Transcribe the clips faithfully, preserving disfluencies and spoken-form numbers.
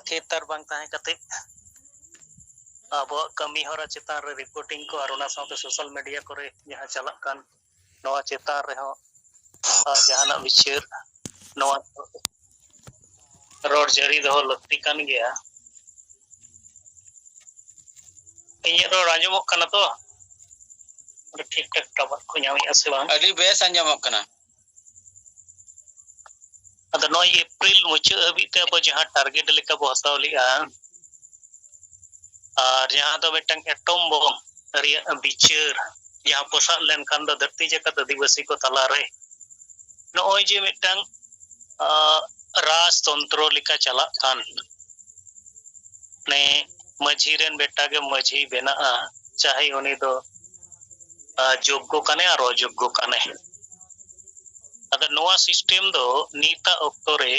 ᱛᱷᱤᱨ ᱛᱟᱨ ᱵᱟᱝ ᱛᱟᱦᱮᱸ ᱠᱟᱛᱮ ᱟᱵᱚᱣᱟᱜ ᱠᱟᱹᱢᱤ ᱦᱚᱨᱟ ᱪᱮᱛᱟᱱ ᱨᱮ ᱨᱤᱯᱳᱨᱴᱤᱝ ᱠᱚ ᱟᱨ ᱚᱱᱟ ᱥᱟᱶᱛᱮ ᱥᱳᱥᱟᱞ ᱢᱤᱰᱤᱭᱟ ᱠᱚᱨᱮ ᱡᱟᱦᱟᱸ ᱪᱟᱞᱟᱜ ᱠᱟᱱ, ᱱᱚᱣᱟ ᱪᱮᱛᱟᱱ ᱨᱮᱦᱚᱸ ᱟᱨ ᱡᱟᱦᱟᱱᱟᱜ ᱵᱤᱪᱟᱹᱨ, ᱱᱚᱣᱟ ᱨᱚᱲ ᱡᱟᱹᱨᱤ ᱫᱚᱦᱚ ᱞᱟᱹᱠᱛᱤ ᱠᱟᱱ ᱜᱮᱭᱟ᱾ ᱤᱧᱟᱹᱜ ᱨᱚᱲ ᱟᱸᱡᱚᱢᱚᱜ ᱠᱟᱱᱟ ᱛᱚ? ᱚᱸᱰᱮ ᱴᱷᱤᱠ ᱴᱷᱟᱠ ᱴᱟᱣᱟᱨ ᱠᱚ ᱧᱟᱢᱮᱫᱼᱟ ᱥᱮ ᱵᱟᱝ? ᱟᱹᱰᱤ ᱵᱮᱥ ᱟᱸᱡᱚᱢᱚᱜ ᱠᱟᱱᱟ᱾ ᱟᱫᱚ ᱱᱚᱜᱼᱚᱭ ᱮᱯᱨᱤᱞ ᱢᱩᱪᱟᱹᱫ ᱦᱟᱹᱵᱤᱡ ᱛᱮ ᱟᱵᱚ ᱡᱟᱦᱟᱸ ᱴᱟᱨᱜᱮᱴ ᱞᱮᱠᱟ ᱵᱚ ᱦᱟᱛᱟᱣ ᱞᱮᱜᱼᱟ, ᱟᱨ ᱡᱟᱦᱟᱸ ᱫᱚ ᱢᱤᱫᱴᱟᱝ ᱮᱴᱚᱢ ᱵᱚᱢ ᱨᱮᱭᱟᱜ ᱵᱤᱪᱟᱹᱨ, ᱡᱟᱦᱟᱸ ᱯᱚᱥᱟᱜ ᱞᱮᱱᱠᱷᱟᱱ ᱫᱚ ᱫᱷᱟᱹᱨᱛᱤ ᱡᱟᱠᱟᱛ ᱟᱹᱫᱤᱵᱟᱹᱥᱤ ᱠᱚ ᱛᱟᱞᱟᱨᱮ ᱱᱚᱜᱼᱚᱭ ᱡᱮ ᱢᱤᱫᱴᱟᱝ, ᱟᱸ, ᱨᱟᱡᱽᱛᱚᱱᱛᱨᱚ ᱞᱮᱠᱟ ᱪᱟᱞᱟᱜ ᱠᱟᱱ, ᱢᱟᱱᱮ ᱢᱟᱹᱡᱷᱤ ᱨᱮᱱ ᱵᱮᱴᱟ ᱜᱮ ᱢᱟᱹᱡᱷᱤ ᱵᱮᱱᱟᱜᱼᱟ, ᱪᱟᱦᱮ ᱩᱱᱤ ᱫᱚ, ᱟᱸ, ᱡᱳᱜᱽᱜᱚ ᱠᱟᱱᱮ ᱟᱨ ᱚᱡᱳᱜᱽᱜᱚ ᱠᱟᱱᱮ᱾ ᱟᱫᱚ ᱱᱚᱣᱟ ᱥᱤᱥᱴᱮᱢ ᱫᱚ ᱱᱤᱛᱟᱜ ᱚᱠᱛᱚ ᱨᱮ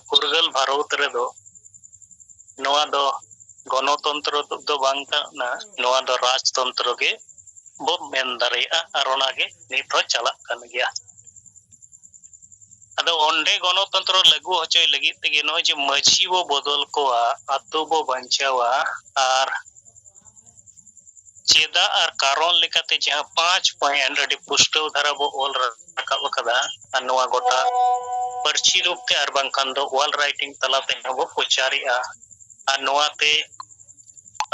ᱯᱷᱩᱨᱜᱟᱹᱞ ᱵᱷᱟᱨᱚᱛ ᱨᱮᱫᱚ ᱱᱚᱣᱟ ᱫᱚ ᱜᱚᱱᱚᱛᱚᱱᱛᱨᱚ ᱫᱚ ᱵᱟᱝ ᱠᱟᱱᱟ, ᱱᱚᱣᱟ ᱫᱚ ᱨᱟᱡᱽᱛᱚᱱᱛᱨᱚ ᱜᱮ ᱵᱚ ᱢᱮᱱ ᱫᱟᱲᱮᱭᱟᱜᱼᱟ, ᱟᱨ ᱚᱱᱟᱜᱮ ᱱᱤᱛ ᱦᱚᱸ ᱪᱟᱞᱟᱜ ᱠᱟᱱ ᱜᱮᱭᱟ᱾ ᱟᱫᱚ ᱚᱸᱰᱮ ᱜᱚᱱᱚᱛᱚᱱᱛᱨᱚ ᱞᱟᱹᱜᱩ ᱦᱚᱪᱚᱭ ᱞᱟᱹᱜᱤᱫ ᱛᱮᱜᱮ ᱱᱚᱜᱼᱚᱭ ᱡᱮ ᱢᱟᱹᱡᱷᱤ ᱵᱚ ᱵᱚᱫᱚᱞ ᱠᱚᱣᱟ, ᱟᱛᱳ ᱵᱚ ᱵᱟᱧᱪᱟᱣᱟ, ᱟᱨ ᱪᱮᱫᱟᱜ ᱟᱨ ᱠᱟᱨᱚᱱ ᱞᱮᱠᱟᱛᱮ ᱡᱟᱦᱟᱸ ᱯᱟᱸᱪ ᱯᱚᱭᱮᱱᱴ ᱟᱹᱰᱤ ᱯᱩᱥᱴᱟᱹᱣ ᱫᱷᱟᱨᱟ ᱵᱚ ᱚᱞ ᱨᱟᱠᱟᱵ ᱟᱠᱟᱫᱟ, ᱟᱨ ᱱᱚᱣᱟ ᱜᱚᱴᱟ ᱯᱟᱹᱨᱥᱤ ᱨᱩᱯ ᱛᱮ ᱟᱨ ᱵᱟᱝᱠᱷᱟᱱ ᱫᱚ ᱚᱣᱟᱞ ᱨᱟᱭᱴᱤᱝ ᱛᱟᱞᱟ ᱛᱮᱦᱚᱸ ᱵᱚ ᱯᱨᱚᱪᱟᱨᱮᱜᱼᱟ᱾ ᱟᱨ ᱱᱚᱣᱟᱛᱮ,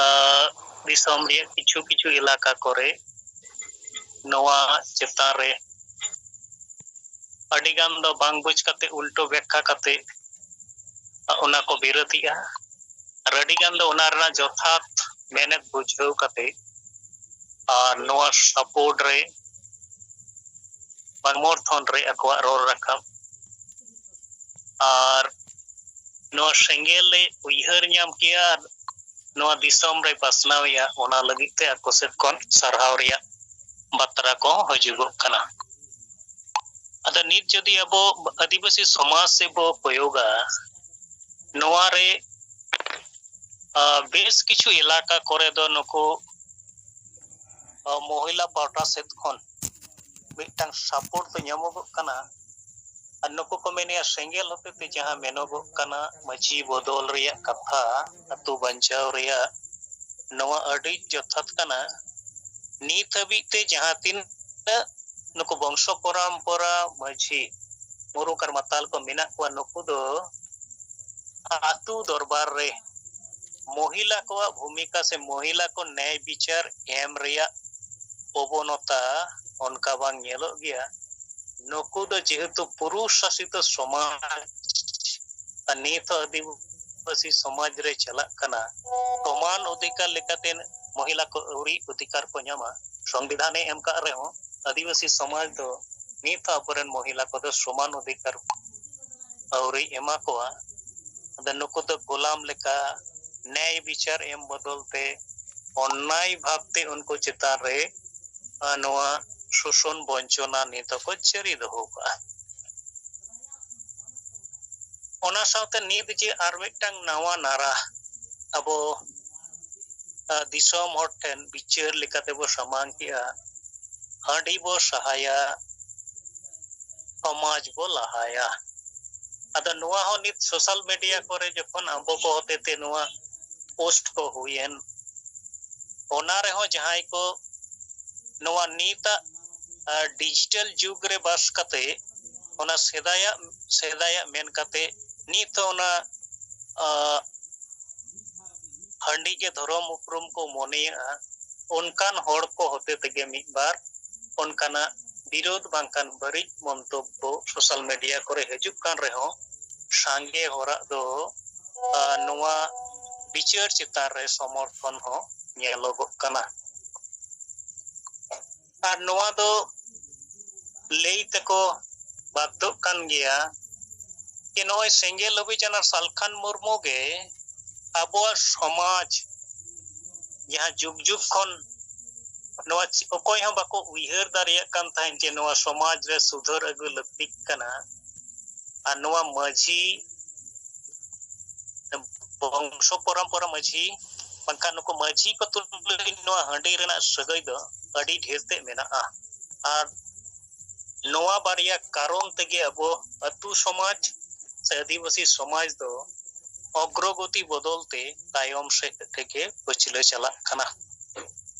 ᱟᱸ, ᱫᱤᱥᱚᱢ ᱨᱮᱭᱟᱜ ᱠᱤᱪᱷᱩ ᱠᱤᱪᱷᱩ ᱮᱞᱟᱠᱟ ᱠᱚᱨᱮ ᱱᱚᱣᱟ ᱪᱮᱛᱟᱱ ᱨᱮ ᱟᱹᱰᱤ ᱜᱟᱱ ᱫᱚ ᱵᱟᱝ ᱵᱩᱡᱽ ᱠᱟᱛᱮ, ᱩᱞᱴᱟᱹ ᱵᱮᱠᱠᱷᱟ ᱠᱟᱛᱮ ᱚᱱᱟ ᱠᱚ ᱵᱤᱨᱳᱫᱷᱤᱜᱼᱟ᱾ ᱟᱨ ᱟᱹᱰᱤ ᱜᱟᱱ ᱫᱚ ᱚᱱᱟ ᱨᱮᱱᱟᱜ ᱡᱚᱛᱷᱟᱛ ᱢᱮᱱᱮᱛ ᱵᱩᱡᱷᱟᱹᱣ ᱠᱟᱛᱮ ᱟᱨ ᱱᱚᱣᱟ ᱥᱟᱯᱳᱨᱴ ᱨᱮ, ᱥᱚᱢᱚᱨᱛᱷᱚᱱ ᱨᱮ ᱟᱠᱚᱣᱟᱜ ᱨᱚᱲ ᱨᱟᱠᱟᱵ ᱟᱨ ᱱᱚᱣᱟ ᱥᱮᱸᱜᱮᱞ ᱮ ᱩᱭᱦᱟᱹᱨ ᱧᱟᱢ ᱠᱮᱜᱼᱟ ᱟᱨ ᱱᱚᱣᱟ ᱫᱤᱥᱚᱢ ᱨᱮ ᱯᱟᱥᱱᱟᱣᱮᱜᱼᱟ, ᱚᱱᱟ ᱞᱟᱹᱜᱤᱫ ᱛᱮ ᱟᱠᱚ ᱥᱮᱫ ᱠᱷᱚᱱ ᱥᱟᱨᱦᱟᱣ ᱨᱮᱭᱟᱜ ᱵᱟᱛᱨᱟ ᱠᱚᱦᱚᱸ ᱦᱤᱡᱩᱜᱚᱜ ᱠᱟᱱᱟ᱾ ᱟᱫᱚ ᱱᱤᱛ ᱡᱩᱫᱤ ᱟᱵᱚ ᱟᱹᱫᱤᱵᱟᱹᱥᱤ ᱥᱚᱢᱟᱡᱽ ᱥᱮᱫ ᱵᱚ ᱠᱚᱭᱚᱜᱟ, ᱱᱚᱣᱟ ᱨᱮ, ᱟ, ᱵᱮᱥ ᱠᱤᱪᱷᱩ ᱮᱞᱟᱠᱟ ᱠᱚᱨᱮ ᱫᱚ ᱱᱩᱠᱩ, ᱟ, ᱢᱚᱦᱤᱞᱟ ᱯᱟᱦᱴᱟ ᱥᱮᱫ ᱠᱷᱚᱱ ᱢᱤᱫᱴᱟᱝ ᱥᱟᱯᱳᱨᱴ ᱫᱚ ᱧᱟᱢᱚᱜᱚᱜ ᱠᱟᱱᱟ᱾ ᱟᱨ ᱱᱩᱠᱩ ᱠᱚ ᱢᱮᱱᱮᱜᱼᱟ, ᱥᱮᱸᱜᱮᱞ ᱦᱚᱛᱮᱛᱮ ᱡᱟᱦᱟᱸ ᱢᱮᱱᱚᱜᱚᱜ ᱠᱟᱱᱟ ᱢᱟᱹᱡᱷᱤ ᱵᱚᱫᱚᱞ ᱨᱮᱭᱟᱜ ᱠᱟᱛᱷᱟ, ᱟᱹᱛᱩ ᱵᱟᱧᱪᱟᱣ ᱨᱮᱭᱟᱜ, ᱱᱚᱣᱟ ᱟᱹᱰᱤ ᱡᱚᱛᱷᱟᱛ ᱠᱟᱱᱟ᱾ ᱱᱤᱛ ᱦᱟᱹᱵᱤᱡ ᱛᱮ ᱡᱟᱦᱟᱸ ᱛᱤᱱᱟᱹᱜ ᱱᱩᱠᱩ ᱵᱚᱝᱥᱚ ᱯᱚᱨᱚᱢᱯᱚᱨᱟ ᱢᱟᱹᱡᱷᱤ, ᱢᱩᱨᱩᱠ ᱟᱨ ᱢᱟᱛᱟᱞ ᱠᱚ ᱢᱮᱱᱟᱜ ᱠᱚᱣᱟ, ᱱᱩᱠᱩ ᱫᱚ ᱟᱹᱛᱩ ᱫᱚᱨᱵᱟᱨ ᱨᱮ ᱢᱚᱦᱤᱞᱟ ᱠᱚᱣᱟᱜ ᱵᱷᱩᱢᱤᱠᱟ ᱥᱮ ᱢᱚᱦᱤᱞᱟ ᱠᱚ ᱱᱮᱭ ᱵᱤᱪᱟᱨ ᱮᱢ ᱨᱮᱭᱟᱜ ᱯᱨᱚᱵᱚᱱᱚᱛᱟ ᱚᱱᱠᱟ ᱵᱟᱝ ᱧᱮᱞᱚᱜ ᱜᱮᱭᱟ᱾ ᱱᱩᱠᱩ ᱫᱚ ᱡᱮᱦᱮᱛᱩ ᱯᱩᱨᱩᱥ ᱥᱟᱥᱤᱛ ᱥᱚᱢᱟᱡᱽ ᱟᱨ ᱱᱤᱛ ᱦᱚᱸ ᱟᱹᱫᱤᱵᱟᱹᱥᱤ ᱥᱚᱢᱟᱡᱽ ᱨᱮ ᱪᱟᱞᱟᱜ ᱠᱟᱱᱟ, ᱥᱚᱢᱟᱱ ᱚᱫᱷᱤᱠᱟᱨ ᱞᱮᱠᱟᱛᱮ ᱢᱚᱦᱤᱞᱟ ᱠᱚ ᱟᱹᱣᱨᱤ ᱚᱫᱷᱤᱠᱟᱨ ᱠᱚ ᱧᱟᱢᱟ᱾ ᱥᱚᱝᱵᱤᱫᱷᱟᱱᱮ ᱮᱢ ᱠᱟᱜ ᱨᱮᱦᱚᱸ ᱟᱹᱫᱤᱵᱟᱹᱥᱤ ᱥᱚᱢᱟᱡᱽ ᱫᱚ ᱱᱤᱛ ᱦᱚᱸ ᱟᱵᱚᱨᱮᱱ ᱢᱚᱦᱤᱞᱟ ᱠᱚᱫᱚ ᱥᱚᱢᱟᱱ ᱚᱫᱷᱤᱠᱟᱨ ᱟᱹᱣᱨᱤ ᱮᱢᱟ ᱠᱚᱣᱟ᱾ ᱟᱫᱚ ᱱᱩᱠᱩ ᱫᱚ ᱜᱳᱞᱟᱢ ᱞᱮᱠᱟ ᱱᱮᱭ ᱵᱤᱪᱟᱨ ᱮᱢ ᱵᱚᱫᱚᱞ ᱛᱮ ᱚᱱᱱᱟᱭ ᱵᱷᱟᱵᱽᱛᱮ ᱩᱱᱠᱩ ᱪᱮᱛᱟᱱ ᱨᱮ, ᱟ, ᱱᱚᱣᱟ ᱥᱳᱥᱚᱱ ᱵᱚᱧᱪᱚᱱᱟ ᱱᱤᱛ ᱦᱚᱸᱠᱚ ᱡᱟᱹᱨᱤ ᱫᱚᱦᱚ ᱠᱟᱜᱼᱟ᱾ ᱚᱱᱟ ᱥᱟᱶᱛᱮ ᱱᱤᱛ ᱡᱮ ᱟᱨ ᱢᱤᱫᱴᱟᱝ ᱱᱟᱣᱟ ᱱᱟᱨᱟ ᱟᱵᱚ, ᱟ, ᱫᱤᱥᱚᱢ ᱦᱚᱲ ᱴᱷᱮᱱ ᱵᱤᱪᱟᱹᱨ ᱞᱮᱠᱟᱛᱮ ᱵᱚ ᱥᱟᱢᱟᱝ ᱠᱮᱜᱼᱟ, ᱦᱟᱺᱰᱤ ᱵᱚ ᱥᱟᱦᱟᱭᱟ, ᱥᱚᱢᱟᱡᱽ ᱵᱚ ᱞᱟᱦᱟᱭᱟ᱾ ᱟᱫᱚ ᱱᱚᱣᱟ ᱦᱚᱸ ᱱᱤᱛ ᱥᱳᱥᱟᱞ ᱢᱤᱰᱤᱭᱟ ᱠᱚᱨᱮ ᱡᱚᱠᱷᱚᱱ ᱟᱵᱚ ᱠᱚ ᱦᱚᱛᱮᱛᱮ ᱱᱚᱣᱟ ᱯᱳᱥᱴ ᱠᱚ ᱦᱩᱭᱮᱱ, ᱚᱱᱟ ᱨᱮᱦᱚᱸ ᱡᱟᱦᱟᱸᱭ ᱠᱚ ᱱᱚᱣᱟ ᱱᱤᱛᱟᱜ, ᱟ, ᱰᱤᱡᱤᱴᱟᱞ ᱡᱩᱜᱽ ᱨᱮ ᱵᱟᱥ ᱠᱟᱛᱮ ᱚᱱᱟ ᱥᱮᱫᱟᱭᱟᱜ, ᱥᱮᱫᱟᱭᱟᱜ ᱢᱮᱱ ᱠᱟᱛᱮ ᱱᱤᱛ ᱦᱚᱸ ᱚᱱᱟ, ᱟ, ᱦᱟᱺᱰᱤ ᱜᱮ ᱫᱷᱚᱨᱚᱢ ᱩᱯᱨᱩᱢ ᱠᱚ ᱢᱚᱱᱮᱭᱟᱜᱼᱟ, ᱚᱱᱠᱟᱱ ᱦᱚᱲ ᱠᱚ ᱦᱚᱛᱮ ᱛᱮᱜᱮ ᱢᱤᱫ ᱵᱟᱨ ᱚᱱᱠᱟᱱᱟᱜ ᱵᱤᱨᱳᱫᱷ ᱵᱟᱝᱠᱷᱟᱱ ᱵᱟᱹᱲᱤᱡ ᱢᱚᱱᱛᱚᱵᱵᱚ ᱥᱳᱥᱟᱞ ᱢᱤᱰᱤᱭᱟ ᱠᱚᱨᱮ ᱦᱤᱡᱩᱜ ᱠᱟᱱ ᱨᱮᱦᱚᱸ, ᱥᱟᱸᱜᱮ ᱦᱚᱲᱟᱜ ᱫᱚ, ᱟ, ᱱᱚᱣᱟ ᱵᱤᱪᱟᱹᱨ ᱪᱮᱛᱟᱱ ᱨᱮ ᱥᱚᱢᱚᱨᱛᱷᱚᱱ ᱦᱚᱸ ᱧᱮᱞᱚᱜᱚᱜ ᱠᱟᱱᱟ᱾ ᱟᱨ ᱱᱚᱣᱟ ᱫᱚ ᱞᱟᱹᱭ ᱛᱮᱠᱚ ᱵᱟᱫᱽᱫᱷᱚᱜ ᱠᱟᱱ ᱜᱮᱭᱟ ᱡᱮ ᱱᱚᱜᱼᱚᱭ ᱥᱮᱸᱜᱮᱞ ᱚᱵᱷᱤᱡᱟᱱ ᱟᱨ ᱥᱟᱞᱠᱷᱟᱱ ᱢᱩᱨᱢᱩ ᱜᱮ ᱟᱵᱚᱣᱟᱜ ᱥᱚᱢᱟᱡᱽ ᱡᱟᱦᱟᱸ ᱡᱩᱜᱽ ᱡᱩᱜᱽ ᱠᱷᱚᱱ ᱱᱚᱣᱟ ᱪᱮ-, ᱚᱠᱚᱭ ᱦᱚᱸ ᱵᱟᱠᱚ ᱩᱭᱦᱟᱹᱨ ᱫᱟᱲᱮᱭᱟᱜ ᱠᱟᱱ ᱛᱟᱦᱮᱸᱫ ᱡᱮ ᱱᱚᱣᱟ ᱥᱚᱢᱟᱡᱽ ᱨᱮ ᱥᱩᱫᱷᱟᱹᱨ ᱟᱹᱜᱩ ᱞᱟᱹᱠᱛᱤᱜ ᱠᱟᱱᱟ᱾ ᱟᱨ ᱱᱚᱣᱟ ᱢᱟᱹᱡᱷᱤ, ᱵᱚᱝᱥᱚ ᱯᱚᱨᱚᱢᱯᱚᱨᱟ ᱢᱟᱹᱡᱷᱤ, ᱵᱟᱝᱠᱷᱟᱱ ᱱᱩᱠᱩ ᱢᱟᱹᱡᱷᱤ ᱠᱚ ᱛᱩᱞᱩᱡ ᱱᱚᱣᱟ ᱦᱟᱺᱰᱤ ᱨᱮᱱᱟᱜ ᱥᱟᱹᱜᱟᱹᱭ ᱫᱚ ᱟᱹᱰᱤ ᱰᱷᱮᱨ ᱛᱮ ᱢᱮᱱᱟᱜᱼᱟ᱾ ᱟᱨ ᱱᱚᱣᱟ ᱵᱟᱨᱭᱟ ᱠᱟᱨᱚᱱ ᱛᱮᱜᱮ ᱟᱵᱚ ᱟᱹᱛᱩ ᱥᱚᱢᱟᱡᱽ ᱥᱮ ᱟᱹᱫᱤᱵᱟᱹᱥᱤ ᱥᱚᱢᱟᱡᱽ ᱫᱚ ᱚᱜᱨᱚᱜᱚᱛᱤ ᱵᱚᱫᱚᱞ ᱛᱮ ᱛᱟᱭᱚᱢ ᱥᱮᱫ ᱨᱮᱜᱮ ᱯᱟᱹᱪᱷᱞᱟᱹ ᱪᱟᱞᱟᱜ ᱠᱟᱱᱟ᱾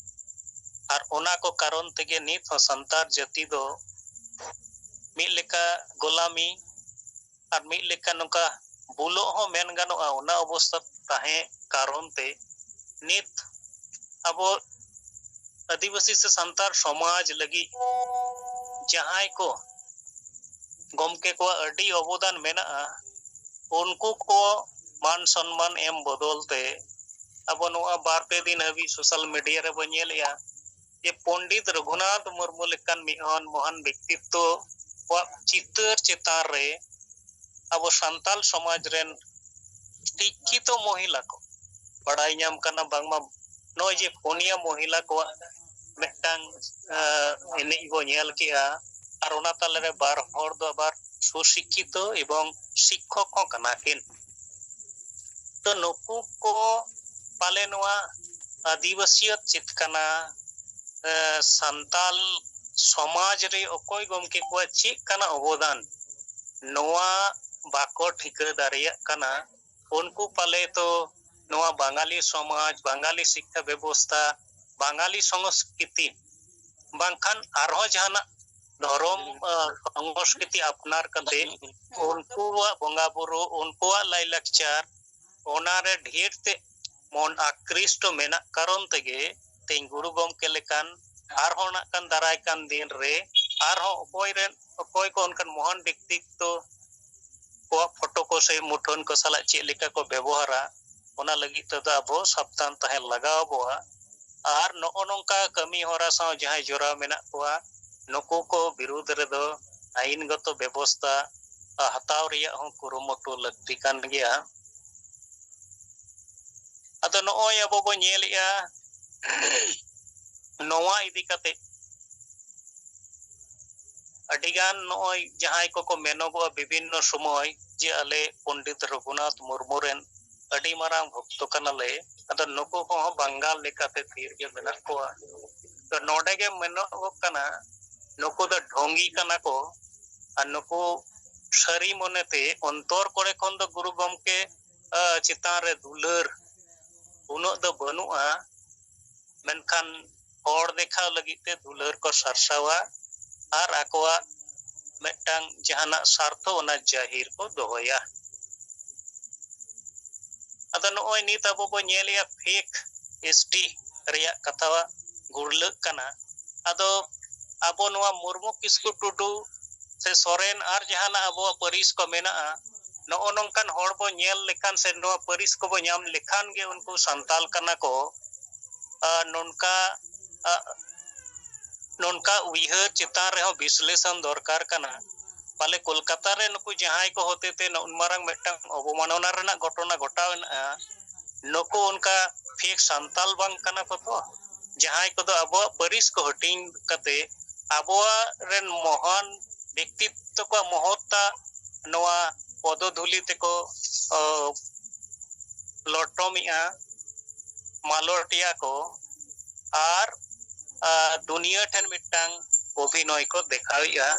ᱟᱨ ᱚᱱᱟ ᱠᱚ ᱠᱟᱨᱚᱱ ᱛᱮᱜᱮ ᱱᱤᱛ ᱦᱚᱸ ᱥᱟᱱᱛᱟᱲ ᱡᱟᱹᱛᱤ ᱫᱚ ᱢᱤᱫ ᱞᱮᱠᱟ ᱜᱳᱞᱟᱢᱤ ᱟᱨ ᱢᱤᱫ ᱞᱮᱠᱟ ᱱᱚᱝᱠᱟ ᱵᱩᱞᱟᱹᱜ ᱦᱚᱸ ᱢᱮᱱ ᱜᱟᱱᱚᱜᱼᱟ, ᱚᱱᱟ ᱚᱵᱚᱥᱛᱟ ᱛᱟᱦᱮᱸ ᱠᱟᱨᱚᱱ ᱛᱮ ᱱᱤᱛ ᱟᱵᱚ ᱟᱹᱫᱤᱵᱟᱹᱥᱤ ᱥᱮ ᱥᱟᱱᱛᱟᱲ ᱥᱚᱢᱟᱡᱽ ᱞᱟᱹᱜᱤᱫ ᱡᱟᱦᱟᱸᱭ ᱠᱚ ᱜᱚᱢᱠᱮ ᱠᱚᱣᱟᱜ ᱟᱹᱰᱤ ᱚᱵᱚᱫᱟᱱ ᱢᱮᱱᱟᱜᱼᱟ, ᱩᱱᱠᱩ ᱠᱚ ᱢᱟᱱ ᱥᱚᱱᱢᱟᱱ ᱮᱢ ᱵᱚᱫᱚᱞ ᱛᱮ ᱟᱵᱚ ᱱᱚᱣᱟ ᱵᱟᱨ ᱯᱮ ᱫᱤᱱ ᱦᱟᱹᱵᱤᱡ ᱥᱳᱥᱟᱞ ᱢᱤᱰᱤᱭᱟ ᱨᱮᱵᱚ ᱧᱮᱞᱮᱜᱼᱟ ᱡᱮ ᱯᱚᱱᱰᱤᱛ ᱨᱚᱜᱷᱩᱱᱟᱛᱷ ᱢᱩᱨᱢᱩ ᱞᱮᱠᱟᱱ ᱢᱤᱫ ᱦᱚᱲ ᱢᱚᱦᱟᱱ ᱵᱮᱠᱛᱤᱛᱛᱚ ᱠᱚᱣᱟᱜ ᱪᱤᱛᱟᱹᱨ ᱪᱮᱛᱟᱱ ᱨᱮ ᱟᱵᱚ ᱥᱟᱱᱛᱟᱞ ᱥᱚᱢᱟᱡᱽ ᱨᱮᱱ ᱥᱤᱠᱠᱷᱤᱛᱚ ᱢᱚᱦᱤᱞᱟ ᱠᱚ ᱵᱟᱲᱟᱭ ᱧᱟᱢ ᱠᱟᱱᱟ, ᱵᱟᱝᱢᱟ ᱱᱚᱜᱼᱚᱭ ᱡᱮ ᱯᱩᱱᱭᱟ ᱢᱚᱦᱤᱞᱟ ᱠᱚᱣᱟᱜ ᱢᱤᱫᱴᱟᱝ, ᱟᱸ, ᱮᱱᱮᱡ ᱵᱚ ᱧᱮᱞ ᱠᱮᱜᱼᱟ, ᱟᱨ ᱚᱱᱟ ᱛᱟᱞᱟᱨᱮ ᱵᱟᱨ ᱦᱚᱲ ᱫᱚ ᱟᱵᱟᱨ ᱥᱩᱥᱤᱠᱠᱷᱤᱛᱚ ᱮᱵᱚᱝ ᱥᱤᱠᱠᱷᱚᱠ ᱦᱚᱸ ᱠᱟᱱᱟ ᱠᱤᱱ᱾ ᱛᱚ ᱱᱩᱠᱩ ᱠᱚ ᱯᱟᱞᱮ ᱱᱚᱣᱟ ᱟᱹᱫᱤᱵᱟᱹᱥᱤᱭᱟᱛ ᱪᱮᱫ ᱠᱟᱱᱟ, ᱮ, ᱥᱟᱱᱛᱟᱞ ᱥᱚᱢᱟᱡᱽ ᱨᱮ ᱚᱠᱚᱭ ᱜᱚᱢᱠᱮ ᱠᱚᱣᱟᱜ ᱪᱮᱫ ᱠᱟᱱᱟ ᱚᱵᱚᱫᱟᱱ, ᱱᱚᱣᱟ ᱵᱟᱠᱚ ᱴᱷᱤᱠᱟᱹ ᱫᱟᱲᱮᱭᱟᱜ ᱠᱟᱱᱟ᱾ ᱩᱱᱠᱩ ᱯᱟᱞᱮ ᱛᱚ ᱱᱚᱣᱟ ᱵᱟᱝᱟᱞᱤ ᱥᱚᱢᱟᱡᱽ, ᱵᱟᱝᱟᱞᱤ ᱥᱤᱠᱠᱷᱟ ᱵᱮᱵᱚᱥᱛᱷᱟ, ᱵᱟᱝᱟᱞᱤ ᱥᱚᱝᱥᱠᱨᱤᱛᱤ, ᱵᱟᱝᱠᱷᱟᱱ ᱟᱨᱦᱚᱸ ᱡᱟᱦᱟᱱᱟᱜ ᱫᱷᱚᱨᱚᱢ, ᱟ, ᱥᱚᱝᱥᱠᱨᱤᱛᱤ ᱟᱯᱱᱟᱨ ᱠᱟᱛᱮ ᱩᱱᱠᱩᱣᱟᱜ ᱵᱚᱸᱜᱟ ᱵᱩᱨᱩ, ᱩᱱᱠᱩᱣᱟᱜ ᱞᱟᱭᱞᱟᱠᱪᱟᱨ, ᱚᱱᱟᱨᱮ ᱰᱷᱮᱨ ᱛᱮ ᱢᱚᱱ ᱟᱠᱨᱤᱥᱴᱚ ᱢᱮᱱᱟᱜ ᱠᱟᱨᱚᱱ ᱛᱮᱜᱮ ᱛᱮᱦᱮᱧ ᱜᱩᱨᱩ ᱜᱚᱢᱠᱮ ᱞᱮᱠᱟᱱ ᱟᱨᱦᱚᱸ ᱱᱟᱜ ᱠᱷᱟᱱ ᱫᱟᱨᱟᱭ ᱠᱟᱱ ᱫᱤᱱ ᱨᱮ ᱟᱨᱦᱚᱸ ᱚᱠᱚᱭ ᱨᱮᱱ, ᱚᱠᱚᱭ ᱠᱚ ᱚᱱᱠᱟᱱ ᱢᱚᱦᱟᱱ ᱵᱮᱠᱛᱤᱛᱛᱚ ᱠᱚᱣᱟᱜ ᱯᱷᱳᱴᱳ ᱠᱚ ᱥᱮ ᱢᱩᱴᱷᱟᱹᱱ ᱠᱚ ᱥᱟᱞᱟᱜ ᱪᱮᱫ ᱞᱮᱠᱟ ᱠᱚ ᱵᱮᱵᱚᱦᱟᱨᱟ, ᱚᱱᱟ ᱞᱟᱹᱜᱤᱫ ᱛᱮᱫᱚ ᱟᱵᱚ ᱥᱟᱵᱫᱷᱟᱱ ᱛᱟᱦᱮᱸ ᱞᱟᱜᱟᱣ ᱟᱵᱚᱣᱟ᱾ ᱟᱨ ᱱᱚᱜᱼᱚ ᱱᱚᱝᱠᱟ ᱠᱟᱹᱢᱤ ᱦᱚᱨᱟ ᱥᱟᱶ ᱡᱟᱦᱟᱸᱭ ᱡᱚᱲᱟᱣ ᱢᱮᱱᱟᱜ ᱠᱚᱣᱟ, ᱱᱩᱠᱩ ᱠᱚ ᱵᱤᱨᱩᱫᱽ ᱨᱮᱫᱚ ᱟᱹᱭᱤᱱᱜᱚᱛᱚ ᱵᱮᱵᱚᱥᱛᱷᱟ ᱦᱟᱛᱟᱣ ᱨᱮᱭᱟᱜ ᱦᱚᱸ ᱠᱩᱨᱩᱢᱩᱴᱩ ᱞᱟᱹᱠᱛᱤ ᱠᱟᱱ ᱜᱮᱭᱟ᱾ ᱟᱫᱚ ᱱᱚᱜᱼᱚᱭ ᱟᱵᱚ ᱵᱚ ᱧᱮᱞᱮᱜᱼᱟ, ᱱᱚᱣᱟ ᱤᱫᱤ ᱠᱟᱛᱮ ᱟᱹᱰᱤᱜᱟᱱ ᱱᱚᱜᱼᱚᱭ ᱡᱟᱦᱟᱸᱭ ᱠᱚᱠᱚ ᱢᱮᱱᱚᱜᱚᱜᱼᱟ ᱵᱤᱵᱷᱤᱱᱱᱚ ᱥᱚᱢᱚᱭ ᱡᱮ ᱟᱞᱮ ᱯᱚᱱᱰᱤᱛ ᱨᱚᱜᱷᱩᱱᱟᱛᱷ ᱢᱩᱨᱢᱩ ᱨᱮᱱ ᱟᱹᱰᱤ ᱢᱟᱨᱟᱝ ᱵᱷᱚᱠᱛᱚ ᱠᱟᱱᱟᱞᱮ, ᱟᱫᱚ ᱱᱩᱠᱩ ᱠᱚᱦᱚᱸ ᱵᱟᱝᱜᱟᱞ ᱞᱮᱠᱟᱛᱮ ᱛᱷᱤᱨ ᱜᱮ ᱢᱮᱱᱟᱜ ᱠᱚᱣᱟ᱾ ᱛᱚ ᱱᱚᱰᱮ ᱜᱮ ᱢᱮᱱᱚᱜᱚᱜ ᱠᱟᱱᱟ ᱱᱩᱠᱩ ᱫᱚ ᱰᱷᱚᱝᱜᱤ ᱠᱟᱱᱟ ᱠᱚ᱾ ᱟᱨ ᱱᱩᱠᱩ ᱥᱟᱹᱨᱤ ᱢᱚᱱᱮᱛᱮ ᱚᱱᱛᱚᱨ ᱠᱚᱨᱮ ᱠᱷᱚᱱ ᱫᱚ ᱜᱩᱨᱩ ᱜᱚᱢᱠᱮ, ᱟ, ᱪᱮᱛᱟᱱ ᱨᱮ ᱫᱩᱞᱟᱹᱲ ᱩᱱᱟᱹᱜ ᱫᱚ ᱵᱟᱹᱱᱩᱜᱼᱟ, ᱢᱮᱱᱠᱷᱟᱱ ᱦᱚᱲ ᱫᱮᱠᱷᱟᱣ ᱞᱟᱹᱜᱤᱫ ᱛᱮ ᱫᱩᱞᱟᱹᱲ ᱠᱚ ᱥᱟᱨᱥᱟᱣᱟ ᱟᱨ ᱟᱠᱚᱣᱟᱜ ᱢᱤᱫᱴᱟᱝ ᱡᱟᱦᱟᱱᱟᱜ ᱥᱟᱨᱛᱷᱚ ᱚᱱᱟ ᱡᱟᱹᱦᱤᱨ ᱠᱚ ᱫᱚᱦᱚᱭᱟ᱾ ᱟᱫᱚ ᱱᱚᱜᱼᱚᱭ ᱱᱤᱛ ᱟᱵᱚ ᱵᱚ ᱧᱮᱞᱮᱜᱼᱟ fake S T ᱨᱮᱭᱟᱜ ᱠᱟᱛᱷᱟ ᱜᱩᱨᱞᱟᱹᱜ ᱠᱟᱱᱟ᱾ ᱟᱫᱚ ᱟᱵᱚ ᱱᱚᱣᱟ ᱢᱩᱨᱢᱩ, ᱠᱤᱥᱠᱩ, ᱴᱩᱰᱩ ᱥᱮ ᱥᱚᱨᱮᱱ ᱟᱨ ᱡᱟᱦᱟᱱᱟᱜ ᱟᱵᱚᱣᱟᱜ ᱯᱟᱹᱨᱤᱥ ᱠᱚ ᱢᱮᱱᱟᱜᱼᱟ, ᱱᱚᱜᱼᱚ ᱱᱚᱝᱠᱟᱱ ᱦᱚᱲ ᱵᱚ ᱧᱮᱞ ᱞᱮᱠᱷᱟᱱ ᱥᱮ ᱱᱚᱣᱟ ᱯᱟᱹᱨᱤᱥ ᱠᱚᱵᱚ ᱧᱟᱢ ᱞᱮᱠᱷᱟᱱ ᱜᱮ ᱩᱱᱠᱩ ᱥᱟᱱᱛᱟᱞ ᱠᱟᱱᱟ ᱠᱚ᱾ ᱟᱨ ᱱᱚᱝᱠᱟ, ᱟ, ᱱᱚᱝᱠᱟ ᱩᱭᱦᱟᱹᱨ ᱪᱮᱛᱟᱱ ᱨᱮᱦᱚᱸ ᱵᱤᱥᱞᱮᱥᱚᱱ ᱫᱚᱨᱠᱟᱨ ᱠᱟᱱᱟ᱾ ᱯᱟᱞᱮ ᱠᱳᱞᱠᱟᱛᱟ ᱨᱮ ᱱᱩᱠᱩ ᱡᱟᱦᱟᱸᱭ ᱠᱚ ᱦᱚᱛᱮᱛᱮ ᱱᱩᱱ ᱢᱟᱨᱟᱝ ᱢᱤᱫᱴᱟᱝ ᱚᱵᱚᱢᱟᱱᱚᱱᱟ ᱨᱮᱱᱟᱜ ᱜᱷᱚᱴᱚᱱᱟ ᱜᱷᱚᱴᱟᱣ ᱮᱱᱟ, ᱱᱩᱠᱩ ᱚᱱᱠᱟ fake ᱥᱟᱱᱛᱟᱞ ᱵᱟᱝ ᱠᱟᱱᱟ ᱠᱚ ᱛᱚ, ᱡᱟᱦᱟᱸᱭ ᱠᱚᱫᱚ ᱟᱵᱚᱣᱟᱜ ᱯᱟᱹᱨᱤᱥ ᱠᱚ ᱦᱟᱹᱴᱤᱧ ᱠᱟᱛᱮ ᱟᱵᱚᱣᱟᱜ ᱨᱮᱱ ᱢᱚᱦᱟᱱ ᱵᱮᱠᱛᱤᱛᱛᱚ ᱠᱚᱣᱟᱜ ᱢᱚᱦᱚᱛᱟ ᱱᱚᱣᱟ ᱯᱚᱫᱚᱫᱷᱩᱞᱤ ᱛᱮᱠᱚ, ᱚ, ᱞᱚᱴᱚᱢᱮᱜᱼᱟ, ᱢᱟᱞᱚᱴᱮᱜᱼᱟ ᱠᱚ, ᱟᱨ, ᱟ, ᱫᱩᱱᱤᱭᱟᱹ ᱴᱷᱮᱱ ᱢᱤᱫᱴᱟᱝ ᱚᱵᱷᱤᱱᱚᱭ ᱠᱚ ᱫᱮᱠᱷᱟᱣᱮᱜᱼᱟ᱾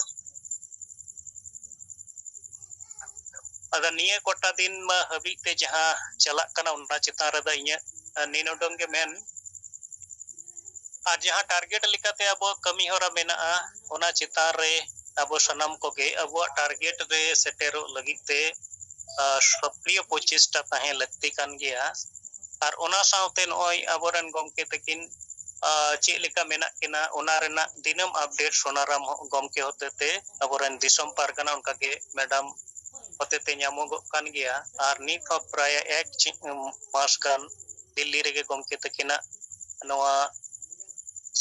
ᱟᱫᱚ ᱱᱤᱭᱟᱹ ᱠᱚᱴᱟ ᱫᱤᱱ ᱢᱟ ᱦᱟᱹᱵᱤᱡ ᱛᱮ ᱡᱟᱦᱟᱸ ᱪᱟᱞᱟᱜ ᱠᱟᱱᱟ, ᱚᱱᱟ ᱪᱮᱛᱟᱱ ᱨᱮᱫᱚ ᱤᱧᱟᱹᱜ, ᱟ, ᱱᱤᱱ ᱩᱰᱩᱝ ᱜᱮ ᱢᱮᱱ᱾ ᱟᱨ ᱡᱟᱦᱟᱸ target ᱞᱮᱠᱟᱛᱮ ᱟᱵᱚᱣᱟᱜ ᱠᱟᱹᱢᱤ ᱦᱚᱨᱟ ᱢᱮᱱᱟᱜᱼᱟ, ᱚᱱᱟ ᱪᱮᱛᱟᱱ ᱨᱮ ᱟᱵᱚ ᱥᱟᱱᱟᱢ ᱠᱚᱜᱮ ᱟᱵᱚᱣᱟᱜ target ᱨᱮ ᱥᱮᱴᱮᱨᱚᱜ ᱞᱟᱹᱜᱤᱫ ᱛᱮ, ᱟ, ᱥᱚᱠᱨᱤᱭᱚ ᱯᱨᱚᱪᱮᱥᱴᱟ ᱛᱟᱦᱮᱸ ᱞᱟᱹᱠᱛᱤ ᱠᱟᱱ ᱜᱮᱭᱟ᱾ ᱟᱨ ᱚᱱᱟ ᱥᱟᱶᱛᱮ ᱱᱚᱜᱼᱚᱭ ᱟᱵᱚᱨᱮᱱ ᱜᱚᱢᱠᱮ ᱛᱟᱹᱠᱤᱱ, ᱟ, ᱪᱮᱫ ᱞᱮᱠᱟ ᱢᱮᱱᱟᱜ ᱠᱤᱱᱟ, ᱚᱱᱟ ᱨᱮᱱᱟᱜ ᱫᱤᱱᱟᱹᱢ update ᱥᱳᱱᱟᱨᱟᱢ ᱜᱚᱢᱠᱮ ᱦᱚᱛᱮᱛᱮ, ᱟᱵᱚᱨᱮᱱ ᱫᱤᱥᱚᱢ ᱯᱟᱨᱜᱟᱱᱟ, ᱚᱱᱠᱟᱜᱮ ᱢᱮᱰᱟᱢ ᱦᱚᱛᱮᱛᱮ ᱧᱟᱢᱚᱜᱚᱜ ᱠᱟᱱ ᱜᱮᱭᱟ᱾ ᱟᱨ ᱱᱤᱛ ᱦᱚᱸ ᱯᱨᱟᱭ ᱮᱠ ᱪᱤ-, ᱢᱟᱥ ᱜᱟᱱ ᱫᱤᱞᱞᱤ ᱨᱮᱜᱮ ᱜᱚᱢᱠᱮ ᱛᱟᱹᱠᱤᱱᱟᱜ ᱱᱚᱣᱟ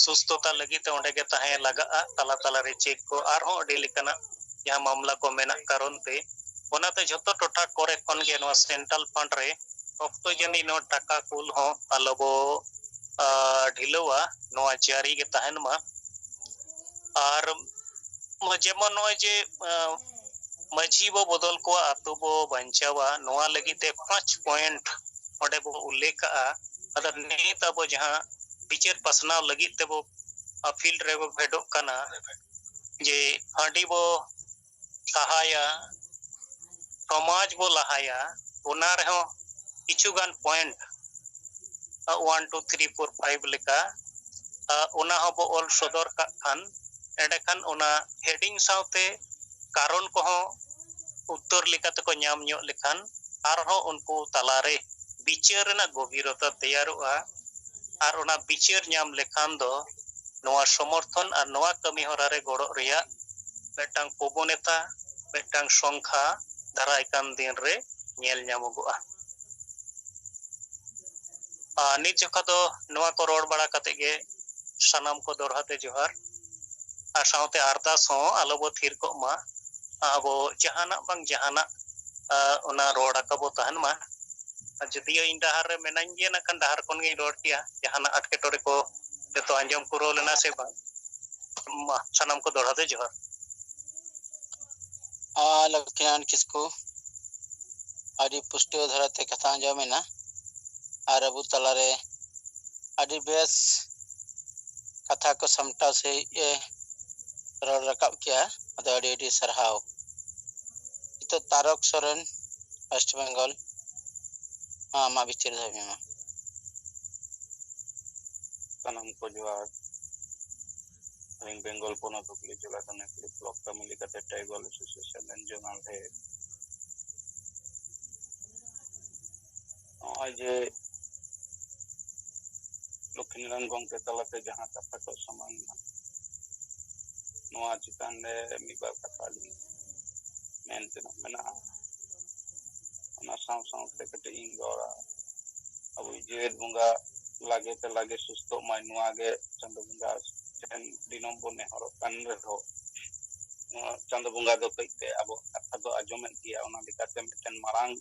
ᱥᱩᱥᱛᱷᱚᱛᱟ ᱞᱟᱹᱜᱤᱫ ᱛᱮ ᱚᱸᱰᱮ ᱜᱮ ᱛᱟᱦᱮᱸ ᱞᱟᱜᱟᱜᱼᱟ, ᱛᱟᱞᱟ ᱛᱟᱞᱟᱨᱮ check ᱠᱚ, ᱟᱨᱦᱚᱸ ᱟᱹᱰᱤ ᱞᱮᱠᱟᱱᱟᱜ ᱡᱟᱦᱟᱸ ᱢᱟᱢᱞᱟ ᱠᱚ ᱢᱮᱱᱟᱜ ᱠᱟᱨᱚᱱ ᱛᱮ᱾ ᱚᱱᱟᱛᱮ ᱡᱷᱚᱛᱚ ᱴᱚᱴᱷᱟ ᱠᱚᱨᱮ ᱠᱷᱚᱱ ᱜᱮ ᱱᱚᱣᱟ central fund ᱨᱮ ᱚᱠᱛᱚ ᱡᱟᱹᱱᱤᱡ ᱱᱚᱣᱟ ᱴᱟᱠᱟ ᱠᱩᱞ ᱦᱚᱸ ᱟᱞᱚ ᱵᱚ, ᱟ, ᱰᱷᱤᱞᱟᱹᱣᱟ, ᱱᱚᱣᱟ ᱡᱟᱹᱨᱤ ᱜᱮ ᱛᱟᱦᱮᱱ ᱢᱟ᱾ ᱟᱨ ᱡᱮᱢᱚᱱ ᱱᱚᱜᱼᱚᱭ ᱡᱮ, ᱟ, ᱢᱟᱹᱡᱷᱤ ᱵᱚ ᱵᱚᱫᱚᱞ ᱠᱚᱣᱟ, ᱟᱛᱳ ᱵᱚ ᱵᱟᱧᱪᱟᱣᱟ, ᱱᱚᱣᱟ ᱞᱟᱹᱜᱤᱫ ᱛᱮ ᱯᱟᱸᱪ point ᱚᱸᱰᱮ ᱵᱚ ᱩᱞᱞᱮᱠᱷ ᱠᱟᱜᱼᱟ᱾ ᱟᱫᱚ ᱱᱤᱛ ᱟᱵᱚ ᱡᱟᱦᱟᱸ ᱵᱤᱪᱟᱹᱨ ᱯᱟᱥᱱᱟᱣ ᱞᱟᱹᱜᱤᱫ ᱛᱮᱵᱚ, ᱟ, field ᱨᱮᱵᱚ ᱯᱷᱮᱰᱚᱜ ᱠᱟᱱᱟ, ᱡᱮ ᱦᱟᱺᱰᱤ ᱵᱚ ᱥᱟᱦᱟᱭᱟ, ᱥᱚᱢᱟᱡᱽ ᱵᱚ ᱞᱟᱦᱟᱭᱟ, ᱚᱱᱟ ᱨᱮᱦᱚᱸ ᱠᱤᱪᱷᱩ ᱜᱟᱱ point, one two three four five ᱞᱮᱠᱟ, ᱚᱱᱟ ᱦᱚᱸᱵᱚ ᱚᱞ ᱥᱚᱫᱚᱨ ᱠᱟᱜ ᱠᱷᱟᱱ, ᱮᱸᱰᱮᱠᱷᱟᱱ ᱚᱱᱟ heading ᱥᱟᱶᱛᱮ ᱠᱟᱨᱚᱱ ᱠᱚᱦᱚᱸ ᱩᱛᱛᱚᱨ ᱞᱮᱠᱟ ᱛᱮᱠᱚ ᱧᱟᱢ ᱧᱚᱜ ᱞᱮᱠᱷᱟᱱ ᱟᱨᱦᱚᱸ ᱩᱱᱠᱩ ᱛᱟᱞᱟᱨᱮ ᱵᱤᱪᱟᱹᱨ ᱨᱮᱱᱟᱜ ᱜᱚᱵᱷᱤᱨᱚᱛᱟ ᱛᱮᱭᱟᱨᱚᱜᱼᱟ᱾ ᱟᱨ ᱚᱱᱟ ᱵᱤᱪᱟᱹᱨ ᱧᱟᱢ ᱞᱮᱠᱷᱟᱱ ᱫᱚ ᱱᱚᱣᱟ ᱥᱚᱢᱚᱨᱛᱷᱚᱱ ᱟᱨ ᱱᱚᱣᱟ ᱠᱟᱹᱢᱤ ᱦᱚᱨᱟ ᱨᱮ ᱜᱚᱲᱚᱜ ᱨᱮᱭᱟᱜ ᱢᱤᱫᱴᱟᱝ ᱯᱨᱚᱵᱚᱱᱚᱛᱟ, ᱢᱤᱫᱴᱟᱝ ᱥᱚᱝᱠᱷᱟ ᱫᱟᱨᱟᱭ ᱠᱟᱱ ᱫᱤᱱ ᱨᱮ ᱧᱮᱞ ᱧᱟᱢᱚᱜᱚᱜᱼᱟ᱾ ᱟᱨ ᱱᱤᱛ ᱡᱚᱠᱷᱟ ᱫᱚ ᱱᱚᱣᱟ ᱠᱚ ᱨᱚᱲ ᱵᱟᱲᱟ ᱠᱟᱛᱮ ᱜᱮ ᱥᱟᱱᱟᱢ ᱠᱚ ᱫᱚᱲᱦᱟ ᱛᱮ ᱡᱚᱦᱟᱨ, ᱟᱨ ᱥᱟᱶᱛᱮ ᱟᱨᱫᱟᱥ ᱦᱚᱸ ᱟᱞᱚ ᱵᱚ ᱛᱷᱤᱨ ᱠᱚᱜ ᱢᱟ᱾ ᱟᱵᱚ ᱡᱟᱦᱟᱱᱟᱜ ᱵᱟᱝ ᱡᱟᱦᱟᱱᱟᱜ, ᱟ, ᱚᱱᱟ ᱨᱚᱲ ᱟᱠᱟ ᱵᱚ ᱛᱟᱦᱮᱱ ᱢᱟ᱾ ᱟᱨ ᱡᱩᱫᱤᱭᱳ ᱤᱧ ᱰᱟᱦᱟᱨ ᱨᱮ ᱢᱮᱱᱟᱹᱧ ᱜᱮᱭᱟ, ᱱᱟᱜ ᱠᱷᱟᱱ ᱰᱟᱦᱟᱨ ᱠᱷᱚᱱ ᱜᱤᱧ ᱨᱚᱲ ᱠᱮᱭᱟ, ᱡᱟᱦᱟᱱᱟᱜ ᱮᱴᱠᱮᱴᱚᱬᱮ ᱠᱚ ᱡᱚᱛᱚ ᱟᱸᱡᱚᱢ ᱯᱩᱨᱟᱹᱣ ᱞᱮᱱᱟ ᱥᱮ ᱵᱟᱝ? ᱢᱟ, ᱥᱟᱱᱟᱢ ᱠᱚ ᱫᱚᱲᱦᱟ ᱛᱮ ᱡᱚᱦᱟᱨ᱾ ᱟᱨ ᱞᱚᱠᱠᱷᱤᱱᱟᱨᱟᱭᱚᱱ ᱠᱤᱥᱠᱩ, ᱟᱹᱰᱤ ᱯᱩᱥᱴᱟᱹᱣ ᱫᱷᱟᱨᱟᱛᱮ ᱠᱟᱛᱷᱟ ᱟᱸᱡᱚᱢ ᱮᱱᱟ, ᱟᱨ ᱟᱵᱚ ᱛᱟᱞᱟᱨᱮ ᱟᱹᱰᱤ ᱵᱮᱥ ᱠᱟᱛᱷᱟ ᱠᱚ ᱥᱟᱢᱴᱟᱣ ᱥᱟᱺᱦᱤᱡ ᱮ ᱨᱚᱲ ᱨᱟᱠᱟᱵ ᱠᱮᱜᱼᱟ᱾ ᱟᱫᱚ ᱟᱹᱰᱤ ᱟᱹᱰᱤ ᱥᱟᱨᱦᱟᱣ᱾ ᱱᱤᱛᱚᱜ ᱛᱟᱨᱚᱠ ᱥᱚᱨᱮᱱ, ᱳᱭᱮᱥᱴ ᱵᱮᱝᱜᱚᱞ, ᱢᱟ ᱟᱢᱟᱜ ᱵᱤᱪᱟᱹᱨ ᱫᱷᱚᱨᱢᱤ ᱢᱟ᱾ ᱥᱟᱱᱟᱢ ᱠᱚ ᱡᱚᱦᱟᱨ᱾ ᱟᱹᱞᱤᱧ ᱵᱮᱝᱜᱚᱞ ᱯᱚᱱᱚᱛ ᱦᱩᱜᱽᱞᱤ ᱡᱮᱞᱟ ᱫᱚ ᱱᱮᱠᱞᱤ ᱵᱞᱚᱠ ᱠᱟᱹᱢᱤ ᱞᱮᱠᱟᱛᱮ ᱴᱨᱟᱭᱵᱟᱞ ᱮᱥᱳᱥᱤᱭᱮᱥᱚᱱ ᱨᱮᱱ ᱡᱚᱱᱟᱞ ᱦᱮᱰ᱾ ᱱᱚᱜᱼᱚᱭ ᱡᱮ ᱞᱚᱠᱠᱷᱤᱱᱟᱨᱟᱭᱚᱱ ᱜᱚᱢᱠᱮ ᱛᱟᱞᱟᱛᱮ ᱡᱟᱦᱟᱸ ᱠᱟᱛᱷᱟ ᱠᱚ ᱥᱟᱢᱟᱝ ᱮᱱᱟ, ᱱᱚᱣᱟ ᱪᱮᱛᱟᱱ ᱨᱮ ᱢᱤᱫ ᱵᱟᱨ ᱠᱟᱛᱷᱟ ᱟᱹᱞᱤᱧ ᱢᱮᱱ ᱛᱮᱱᱟᱜ ᱢᱮᱱᱟᱜᱼᱟ᱾ ᱚᱱᱟ ᱥᱟᱶ ᱥᱟᱶᱛᱮ ᱠᱟᱹᱴᱤᱡ ᱤᱧ ᱨᱚᱲᱟ, ᱟᱵᱚ ᱡᱮᱣᱮᱫ ᱵᱚᱸᱜᱟ ᱞᱟᱜᱮ ᱛᱮ ᱞᱟᱜᱮ ᱥᱩᱥᱛᱷᱚᱜ ᱢᱟᱭ, ᱱᱚᱣᱟ ᱜᱮ ᱪᱟᱸᱫᱚ ᱵᱚᱸᱜᱟ ᱴᱷᱮᱱ ᱫᱤᱱᱟᱹᱢ ᱵᱚᱱ ᱱᱮᱦᱚᱨᱚᱜ ᱠᱟᱱ ᱨᱮᱦᱚᱸ, ᱱᱚᱣᱟ ᱪᱟᱸᱫᱚ ᱵᱚᱸᱜᱟ ᱫᱚ ᱠᱟᱹᱡ ᱛᱮ ᱟᱵᱚ ᱠᱟᱛᱷᱟ ᱫᱚ ᱟᱸᱡᱚᱢᱮᱫ ᱜᱮᱭᱟ᱾ ᱚᱱᱟ ᱞᱮᱠᱟᱛᱮ ᱢᱤᱫᱴᱮᱱ ᱢᱟᱨᱟᱝ,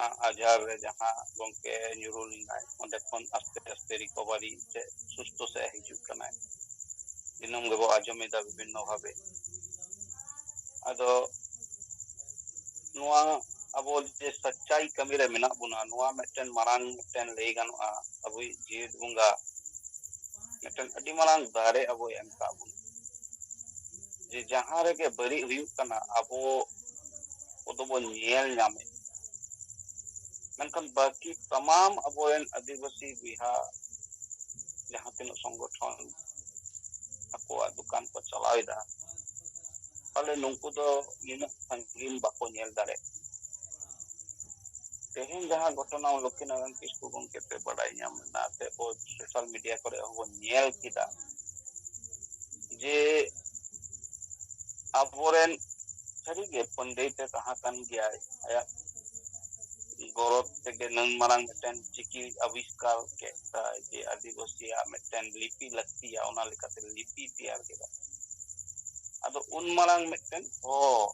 ᱟ, ᱟᱡᱷᱟᱨ ᱨᱮ ᱡᱟᱦᱟᱸ ᱜᱚᱢᱠᱮ ᱧᱩᱨᱩ ᱞᱮᱱᱟᱭ, ᱚᱸᱰᱮ ᱠᱷᱚᱱ ᱟᱥᱛᱮ ᱟᱥᱛᱮ ᱨᱤᱠᱚᱵᱷᱟᱨᱤ ᱥᱮ ᱥᱩᱥᱛᱷᱚ ᱥᱮᱫ ᱦᱤᱡᱩᱜ ᱠᱟᱱᱟᱭ᱾ ᱫᱤᱱᱟᱹᱢ ᱜᱮᱵᱚ ᱟᱸᱡᱚᱢᱮᱫᱟ ᱵᱤᱵᱷᱤᱱᱱᱚ ᱵᱷᱟᱵᱮ᱾ ᱟᱫᱚ ᱱᱚᱣᱟ ᱟᱵᱚ ᱡᱮ ᱥᱟᱪᱟᱭ ᱠᱟᱹᱢᱤ ᱨᱮ ᱢᱮᱱᱟᱜ ᱵᱚᱱᱟ, ᱱᱚᱣᱟ ᱢᱤᱫᱴᱮᱱ ᱢᱟᱨᱟᱝ ᱢᱤᱫᱴᱮᱱ ᱞᱟᱹᱭ ᱜᱟᱱᱚᱜᱼᱟ, ᱟᱵᱚᱭᱤᱡ ᱡᱤᱣᱤᱫ ᱵᱚᱸᱜᱟ ᱢᱤᱫᱴᱮᱱ ᱟᱹᱰᱤ ᱢᱟᱨᱟᱝ ᱫᱟᱨᱮ ᱟᱵᱚᱭ ᱮᱢ ᱠᱟᱜ ᱵᱚᱱᱟ᱾ ᱡᱮ ᱡᱟᱦᱟᱸ ᱨᱮᱜᱮ ᱵᱟᱹᱲᱤᱡ ᱦᱩᱭᱩᱜ ᱠᱟᱱᱟ, ᱟᱵᱚ ᱠᱚᱫᱚ ᱵᱚᱱ ᱧᱮᱞ ᱧᱟᱢᱮᱫ᱾ ᱢᱮᱱᱠᱷᱟᱱ ᱵᱟᱹᱠᱤ ᱛᱟᱢᱟᱢ ᱟᱵᱚᱨᱮᱱ ᱟᱹᱫᱤᱵᱟᱹᱥᱤ ᱵᱚᱭᱦᱟ ᱡᱟᱦᱟᱸ ᱛᱤᱱᱟᱹᱜ ᱥᱚᱝᱜᱚᱴᱷᱚᱱ ᱟᱠᱚᱣᱟᱜ ᱫᱚᱠᱟᱱ ᱠᱚ ᱪᱟᱞᱟᱣ ᱮᱫᱟ, ᱛᱟᱦᱞᱮ ᱱᱩᱠᱩ ᱫᱚ ᱱᱤᱱᱟᱹᱜ ᱥᱟᱺᱜᱤᱧ ᱵᱟᱠᱚ ᱧᱮᱞ ᱫᱟᱲᱮᱭᱟᱜ᱾ ᱛᱮᱦᱮᱧ ᱡᱟᱦᱟᱸ ᱜᱷᱚᱴᱚᱱᱟ ᱞᱚᱠᱠᱷᱤᱱᱟᱨᱟᱭᱚᱱ ᱠᱤᱥᱠᱩ ᱜᱚᱢᱠᱮ ᱛᱮ ᱵᱟᱰᱟᱭ ᱧᱟᱢ ᱮᱱᱟ, ᱥᱮ ᱟᱵᱚ ᱥᱳᱥᱟᱞ ᱢᱤᱰᱤᱭᱟ ᱠᱚᱨᱮ ᱦᱚᱸᱵᱚᱱ ᱧᱮᱞ ᱠᱮᱫᱟ ᱡᱮ ᱟᱵᱚᱨᱮᱱ ᱥᱟᱹᱨᱤᱜᱮ ᱯᱚᱱᱰᱤᱛ ᱮ ᱛᱟᱦᱮᱸ ᱠᱟᱱ ᱜᱮᱭᱟᱭ᱾ ᱟᱭᱟᱜ ᱜᱚᱨᱚᱡᱽ ᱛᱮᱜᱮ ᱱᱩᱱ ᱢᱟᱨᱟᱝ ᱢᱤᱫᱴᱮᱱ ᱪᱤᱠᱤ ᱟᱵᱤᱥᱠᱟᱨ ᱠᱮᱫ ᱛᱟᱭ, ᱡᱮ ᱟᱹᱫᱤᱵᱟᱹᱥᱤᱭᱟᱜ ᱢᱤᱫᱴᱮᱱ ᱞᱤᱯᱤ ᱞᱟᱹᱠᱛᱤᱭᱟ, ᱚᱱᱟ ᱞᱮᱠᱟᱛᱮ ᱞᱤᱯᱤ ᱛᱮᱭᱟᱨ ᱠᱮᱫᱟ᱾ ᱟᱫᱚ ᱩᱱ ᱢᱟᱨᱟᱝ ᱢᱤᱫᱴᱮᱱ ᱦᱚᱲ,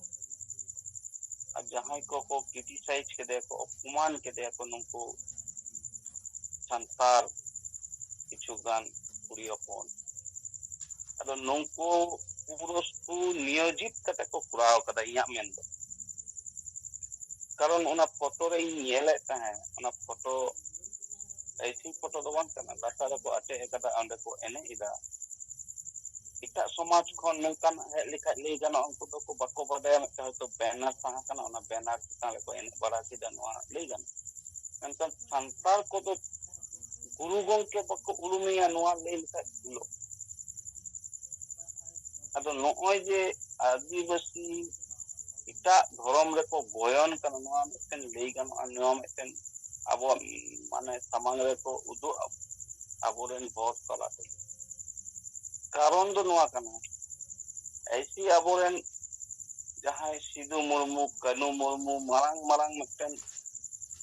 ᱟᱨ ᱡᱟᱦᱟᱸᱭ ᱠᱚᱠᱚ ᱠᱨᱤᱴᱤᱥᱟᱭᱤᱡᱽ ᱠᱮᱫᱮᱭᱟ ᱠᱚ, ᱚᱯᱚᱢᱟᱱ ᱠᱮᱫᱮᱭᱟ ᱠᱚ ᱱᱩᱠᱩ ᱥᱟᱱᱛᱟᱲ ᱠᱤᱪᱷᱩ ᱜᱟᱱ ᱠᱩᱲᱤ ᱦᱚᱯᱚᱱ, ᱟᱫᱚ ᱱᱩᱠᱩ ᱯᱩᱨᱟᱹ ᱥᱩᱱᱤᱭᱳᱡᱤᱛ ᱠᱟᱛᱮ ᱠᱚ ᱠᱚᱨᱟᱣ ᱠᱟᱫᱟ, ᱤᱧᱟᱹᱜ ᱢᱮᱱ ᱫᱚ᱾ ᱠᱟᱨᱚᱱ ᱚᱱᱟ ᱯᱷᱳᱴᱳ ᱨᱮᱧ ᱧᱮᱞᱮᱫ ᱛᱟᱦᱮᱸᱫ, ᱚᱱᱟ ᱯᱷᱳᱴᱳ ᱮᱭᱥᱤ ᱯᱷᱳᱴᱳ ᱫᱚ ᱵᱟᱝ ᱠᱟᱱᱟ, ᱞᱟᱛᱟᱨ ᱨᱮᱠᱚ ᱟᱴᱮᱫ ᱟᱠᱟᱫᱟ, ᱚᱸᱰᱮ ᱠᱚ ᱮᱱᱮᱡ ᱮᱫᱟ᱾ ᱮᱴᱟᱜ ᱥᱚᱢᱟᱡᱽ ᱠᱷᱚᱱ ᱱᱚᱝᱠᱟᱱᱟᱜ ᱦᱮᱡ ᱞᱮᱠᱷᱟᱡ ᱞᱟᱹᱭ ᱜᱟᱱᱚᱜᱼᱟ, ᱩᱱᱠᱩ ᱫᱚᱠᱚ ᱵᱟᱠᱚ ᱵᱟᱰᱟᱭᱟ, ᱢᱤᱫᱴᱟᱝ ᱦᱚᱭᱛᱳ ᱵᱮᱱᱟᱨ ᱛᱟᱦᱮᱸ ᱠᱟᱱᱟ, ᱚᱱᱟ ᱵᱮᱱᱟᱨ ᱪᱮᱛᱟᱱ ᱨᱮᱠᱚ ᱮᱱᱮᱡ ᱵᱟᱲᱟ ᱠᱮᱫᱟ, ᱱᱚᱣᱟ ᱞᱟᱹᱭ ᱜᱟᱱᱚᱜᱼᱟ᱾ ᱢᱮᱱᱠᱷᱟᱱ ᱥᱟᱱᱛᱟᱲ ᱠᱚᱫᱚ ᱜᱩᱨᱩ ᱜᱚᱢᱠᱮ ᱵᱟᱠᱚ ᱩᱨᱩᱢᱮᱭᱟ, ᱱᱚᱣᱟ ᱞᱟᱹᱭ ᱞᱮᱠᱷᱟᱡ ᱵᱷᱩᱞᱚᱜ᱾ ᱟᱫᱚ ᱱᱚᱜᱼᱚᱭ ᱡᱮ ᱟᱹᱫᱤᱵᱟᱹᱥᱤ ᱮᱴᱟᱜ ᱫᱷᱚᱨᱚᱢ ᱨᱮᱠᱚ ᱜᱚᱭᱚᱱ ᱠᱟᱱᱟ, ᱱᱚᱣᱟ ᱢᱤᱫᱴᱮᱱ ᱞᱟᱹᱭ ᱜᱟᱱᱚᱜᱼᱟ, ᱱᱚᱣᱟ ᱢᱤᱫᱴᱮᱱ ᱟᱵᱚᱣᱟᱜ ᱢᱟᱱᱮ ᱥᱟᱢᱟᱝ ᱨᱮᱠᱚ ᱩᱫᱩᱜ ᱟᱵᱚᱨᱮᱱ ᱦᱚᱲ ᱛᱟᱞᱟᱛᱮ᱾ ᱠᱟᱨᱚᱱ ᱫᱚ ᱱᱚᱣᱟ ᱠᱟᱱᱟ, ᱮᱭᱥᱤ ᱟᱵᱚᱨᱮᱱ ᱡᱟᱦᱟᱸᱭ ᱥᱤᱫᱩ ᱢᱩᱨᱢᱩ, ᱠᱟᱹᱱᱩ ᱢᱩᱨᱢᱩ, ᱢᱟᱨᱟᱝ ᱢᱟᱨᱟᱝ ᱢᱤᱫᱴᱮᱱ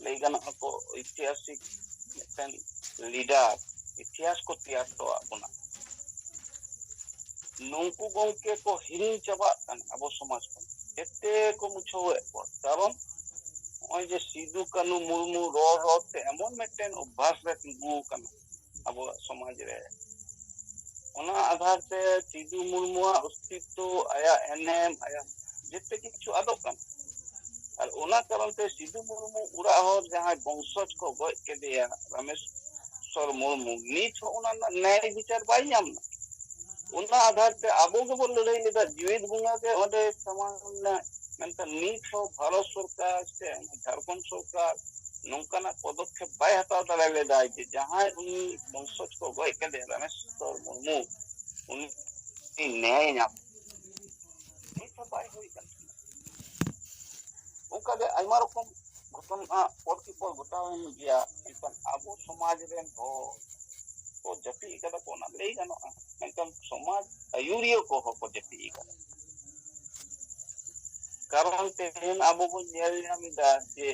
ᱞᱟᱹᱭ ᱜᱟᱱᱚᱜᱼᱟ ᱠᱚ ᱤᱛᱤᱦᱟᱥᱤᱠ ᱢᱤᱫᱴᱮᱱ ᱞᱤᱰᱟᱨ, ᱤᱛᱤᱦᱟᱥ ᱠᱚ ᱛᱮᱭᱟᱨ ᱦᱚᱴᱚᱣᱟᱜ ᱵᱚᱱᱟ᱾ ᱱᱩᱝᱠᱩ ᱜᱚᱝᱠᱮ ᱠᱚ ᱦᱤᱲᱤᱧ ᱪᱟᱵᱟᱜ ᱠᱟᱱᱟ ᱟᱵᱚ ᱥᱚᱢᱟᱡᱽ ᱠᱷᱚᱱ᱾ ᱮᱛᱮ ᱠᱚ ᱢᱩᱪᱷᱟᱹᱣᱮᱫ ᱠᱚᱣᱟ᱾ ᱠᱟᱨᱚᱱ ᱱᱚᱜᱼᱚᱭ ᱡᱮ ᱥᱤᱫᱩ ᱠᱟᱹᱱᱩ ᱢᱩᱨᱢᱩ ᱨᱚᱲ ᱨᱚᱲ ᱛᱮ ᱮᱢᱚᱱ ᱢᱤᱫᱴᱮᱱ ᱚᱵᱷᱟᱥ ᱨᱮ ᱛᱤᱸᱜᱩ ᱟᱠᱟᱱᱟ ᱟᱵᱚᱣᱟᱜ ᱥᱚᱢᱟᱡᱽ ᱨᱮ᱾ ᱚᱱᱟ ᱟᱫᱷᱟᱨ ᱛᱮ ᱥᱤᱫᱩ ᱢᱩᱨᱢᱩᱣᱟᱜ ᱚᱥᱛᱤᱛᱛᱚ, ᱟᱭᱟᱜ ᱮᱱᱮᱢ, ᱟᱭᱟᱜ ᱡᱮᱛᱮ ᱠᱤᱪᱷᱩ ᱟᱫᱚᱜ ᱠᱟᱱᱟ᱾ ᱟᱨ ᱚᱱᱟ ᱠᱟᱨᱚᱱ ᱛᱮ ᱥᱤᱫᱩ ᱢᱩᱨᱢᱩ ᱚᱲᱟᱜ ᱦᱚᱲ ᱡᱟᱦᱟᱸᱭ ᱵᱚᱝᱥᱚᱡᱽ ᱠᱚ ᱜᱚᱡ ᱠᱮᱫᱮᱭᱟ, ᱨᱟᱢᱮᱥ ᱥᱚᱨ ᱢᱩᱨᱢᱩ, ᱱᱤᱛ ᱦᱚᱸ ᱚᱱᱟ ᱨᱮᱱᱟᱜ ᱱᱮᱭ ᱵᱤᱪᱟᱨ ᱵᱟᱭ ᱧᱟᱢ ᱮᱫᱟ᱾ ᱚᱱᱟ ᱟᱫᱷᱟᱨ ᱛᱮ ᱟᱵᱚ ᱜᱮᱵᱚᱱ ᱞᱟᱹᱲᱦᱟᱹᱭ ᱞᱮᱫᱟ, ᱡᱤᱣᱤᱫ ᱵᱚᱸᱜᱟ ᱜᱮ ᱚᱸᱰᱮ ᱥᱟᱢᱟᱝ ᱞᱮᱱᱟ᱾ ᱢᱮᱱᱠᱷᱟᱱ ᱱᱤᱛ ᱦᱚᱸ ᱵᱷᱟᱨᱚᱛ ᱥᱚᱨᱠᱟᱨ ᱥᱮ ᱡᱷᱟᱲᱠᱷᱚᱸᱰ ᱥᱚᱨᱠᱟᱨ ᱱᱚᱝᱠᱟᱱᱟᱜ ᱯᱚᱫᱚᱠᱷᱮᱯ ᱵᱟᱭ ᱦᱟᱛᱟᱣ ᱫᱟᱲᱮ ᱞᱮᱫᱟ ᱡᱮ ᱡᱟᱦᱟᱸᱭ ᱩᱱᱤ ᱵᱚᱝᱥᱚᱡᱽ ᱠᱚ ᱜᱚᱡ ᱠᱮᱫᱮᱭᱟ ᱨᱟᱢᱮᱥᱣᱚᱨ ᱢᱩᱨᱢᱩ, ᱩᱱᱤ ᱱᱮᱭᱟᱭ ᱧᱟᱢ᱾ ᱱᱤᱛ ᱦᱚᱸ ᱵᱟᱭ ᱦᱩᱭ ᱠᱟᱱ ᱛᱟᱵᱚᱱᱟ᱾ ᱚᱱᱠᱟᱜᱮ ᱟᱭᱢᱟ ᱨᱚᱠᱚᱢ ᱜᱷᱚᱴᱚᱱᱟ ᱯᱚᱨ ᱠᱤ ᱯᱚᱨ ᱜᱷᱚᱴᱟᱣ ᱮᱱ ᱜᱮᱭᱟ, ᱢᱮᱱᱠᱷᱟᱱ ᱟᱵᱚ ᱥᱚᱢᱟᱡᱽ ᱨᱮᱱ ᱦᱚᱲ ᱠᱚ ᱡᱟᱹᱯᱤᱫ ᱟᱠᱟᱫᱟ ᱠᱚ, ᱚᱱᱟ ᱞᱟᱹᱭ ᱜᱟᱱᱚᱜᱼᱟ, ᱢᱮᱱᱠᱷᱟᱱ ᱥᱚᱢᱟᱡᱽ ᱟᱹᱭᱩᱨᱤᱭᱟᱹ ᱠᱚᱦᱚᱸ ᱠᱚ ᱡᱟᱹᱯᱤᱫ ᱟᱠᱟᱫᱟ᱾ ᱠᱟᱨᱚᱱ ᱛᱮᱦᱮᱧ ᱟᱵᱚ ᱵᱚᱱ ᱧᱮᱞ ᱧᱟᱢ ᱮᱫᱟ ᱡᱮ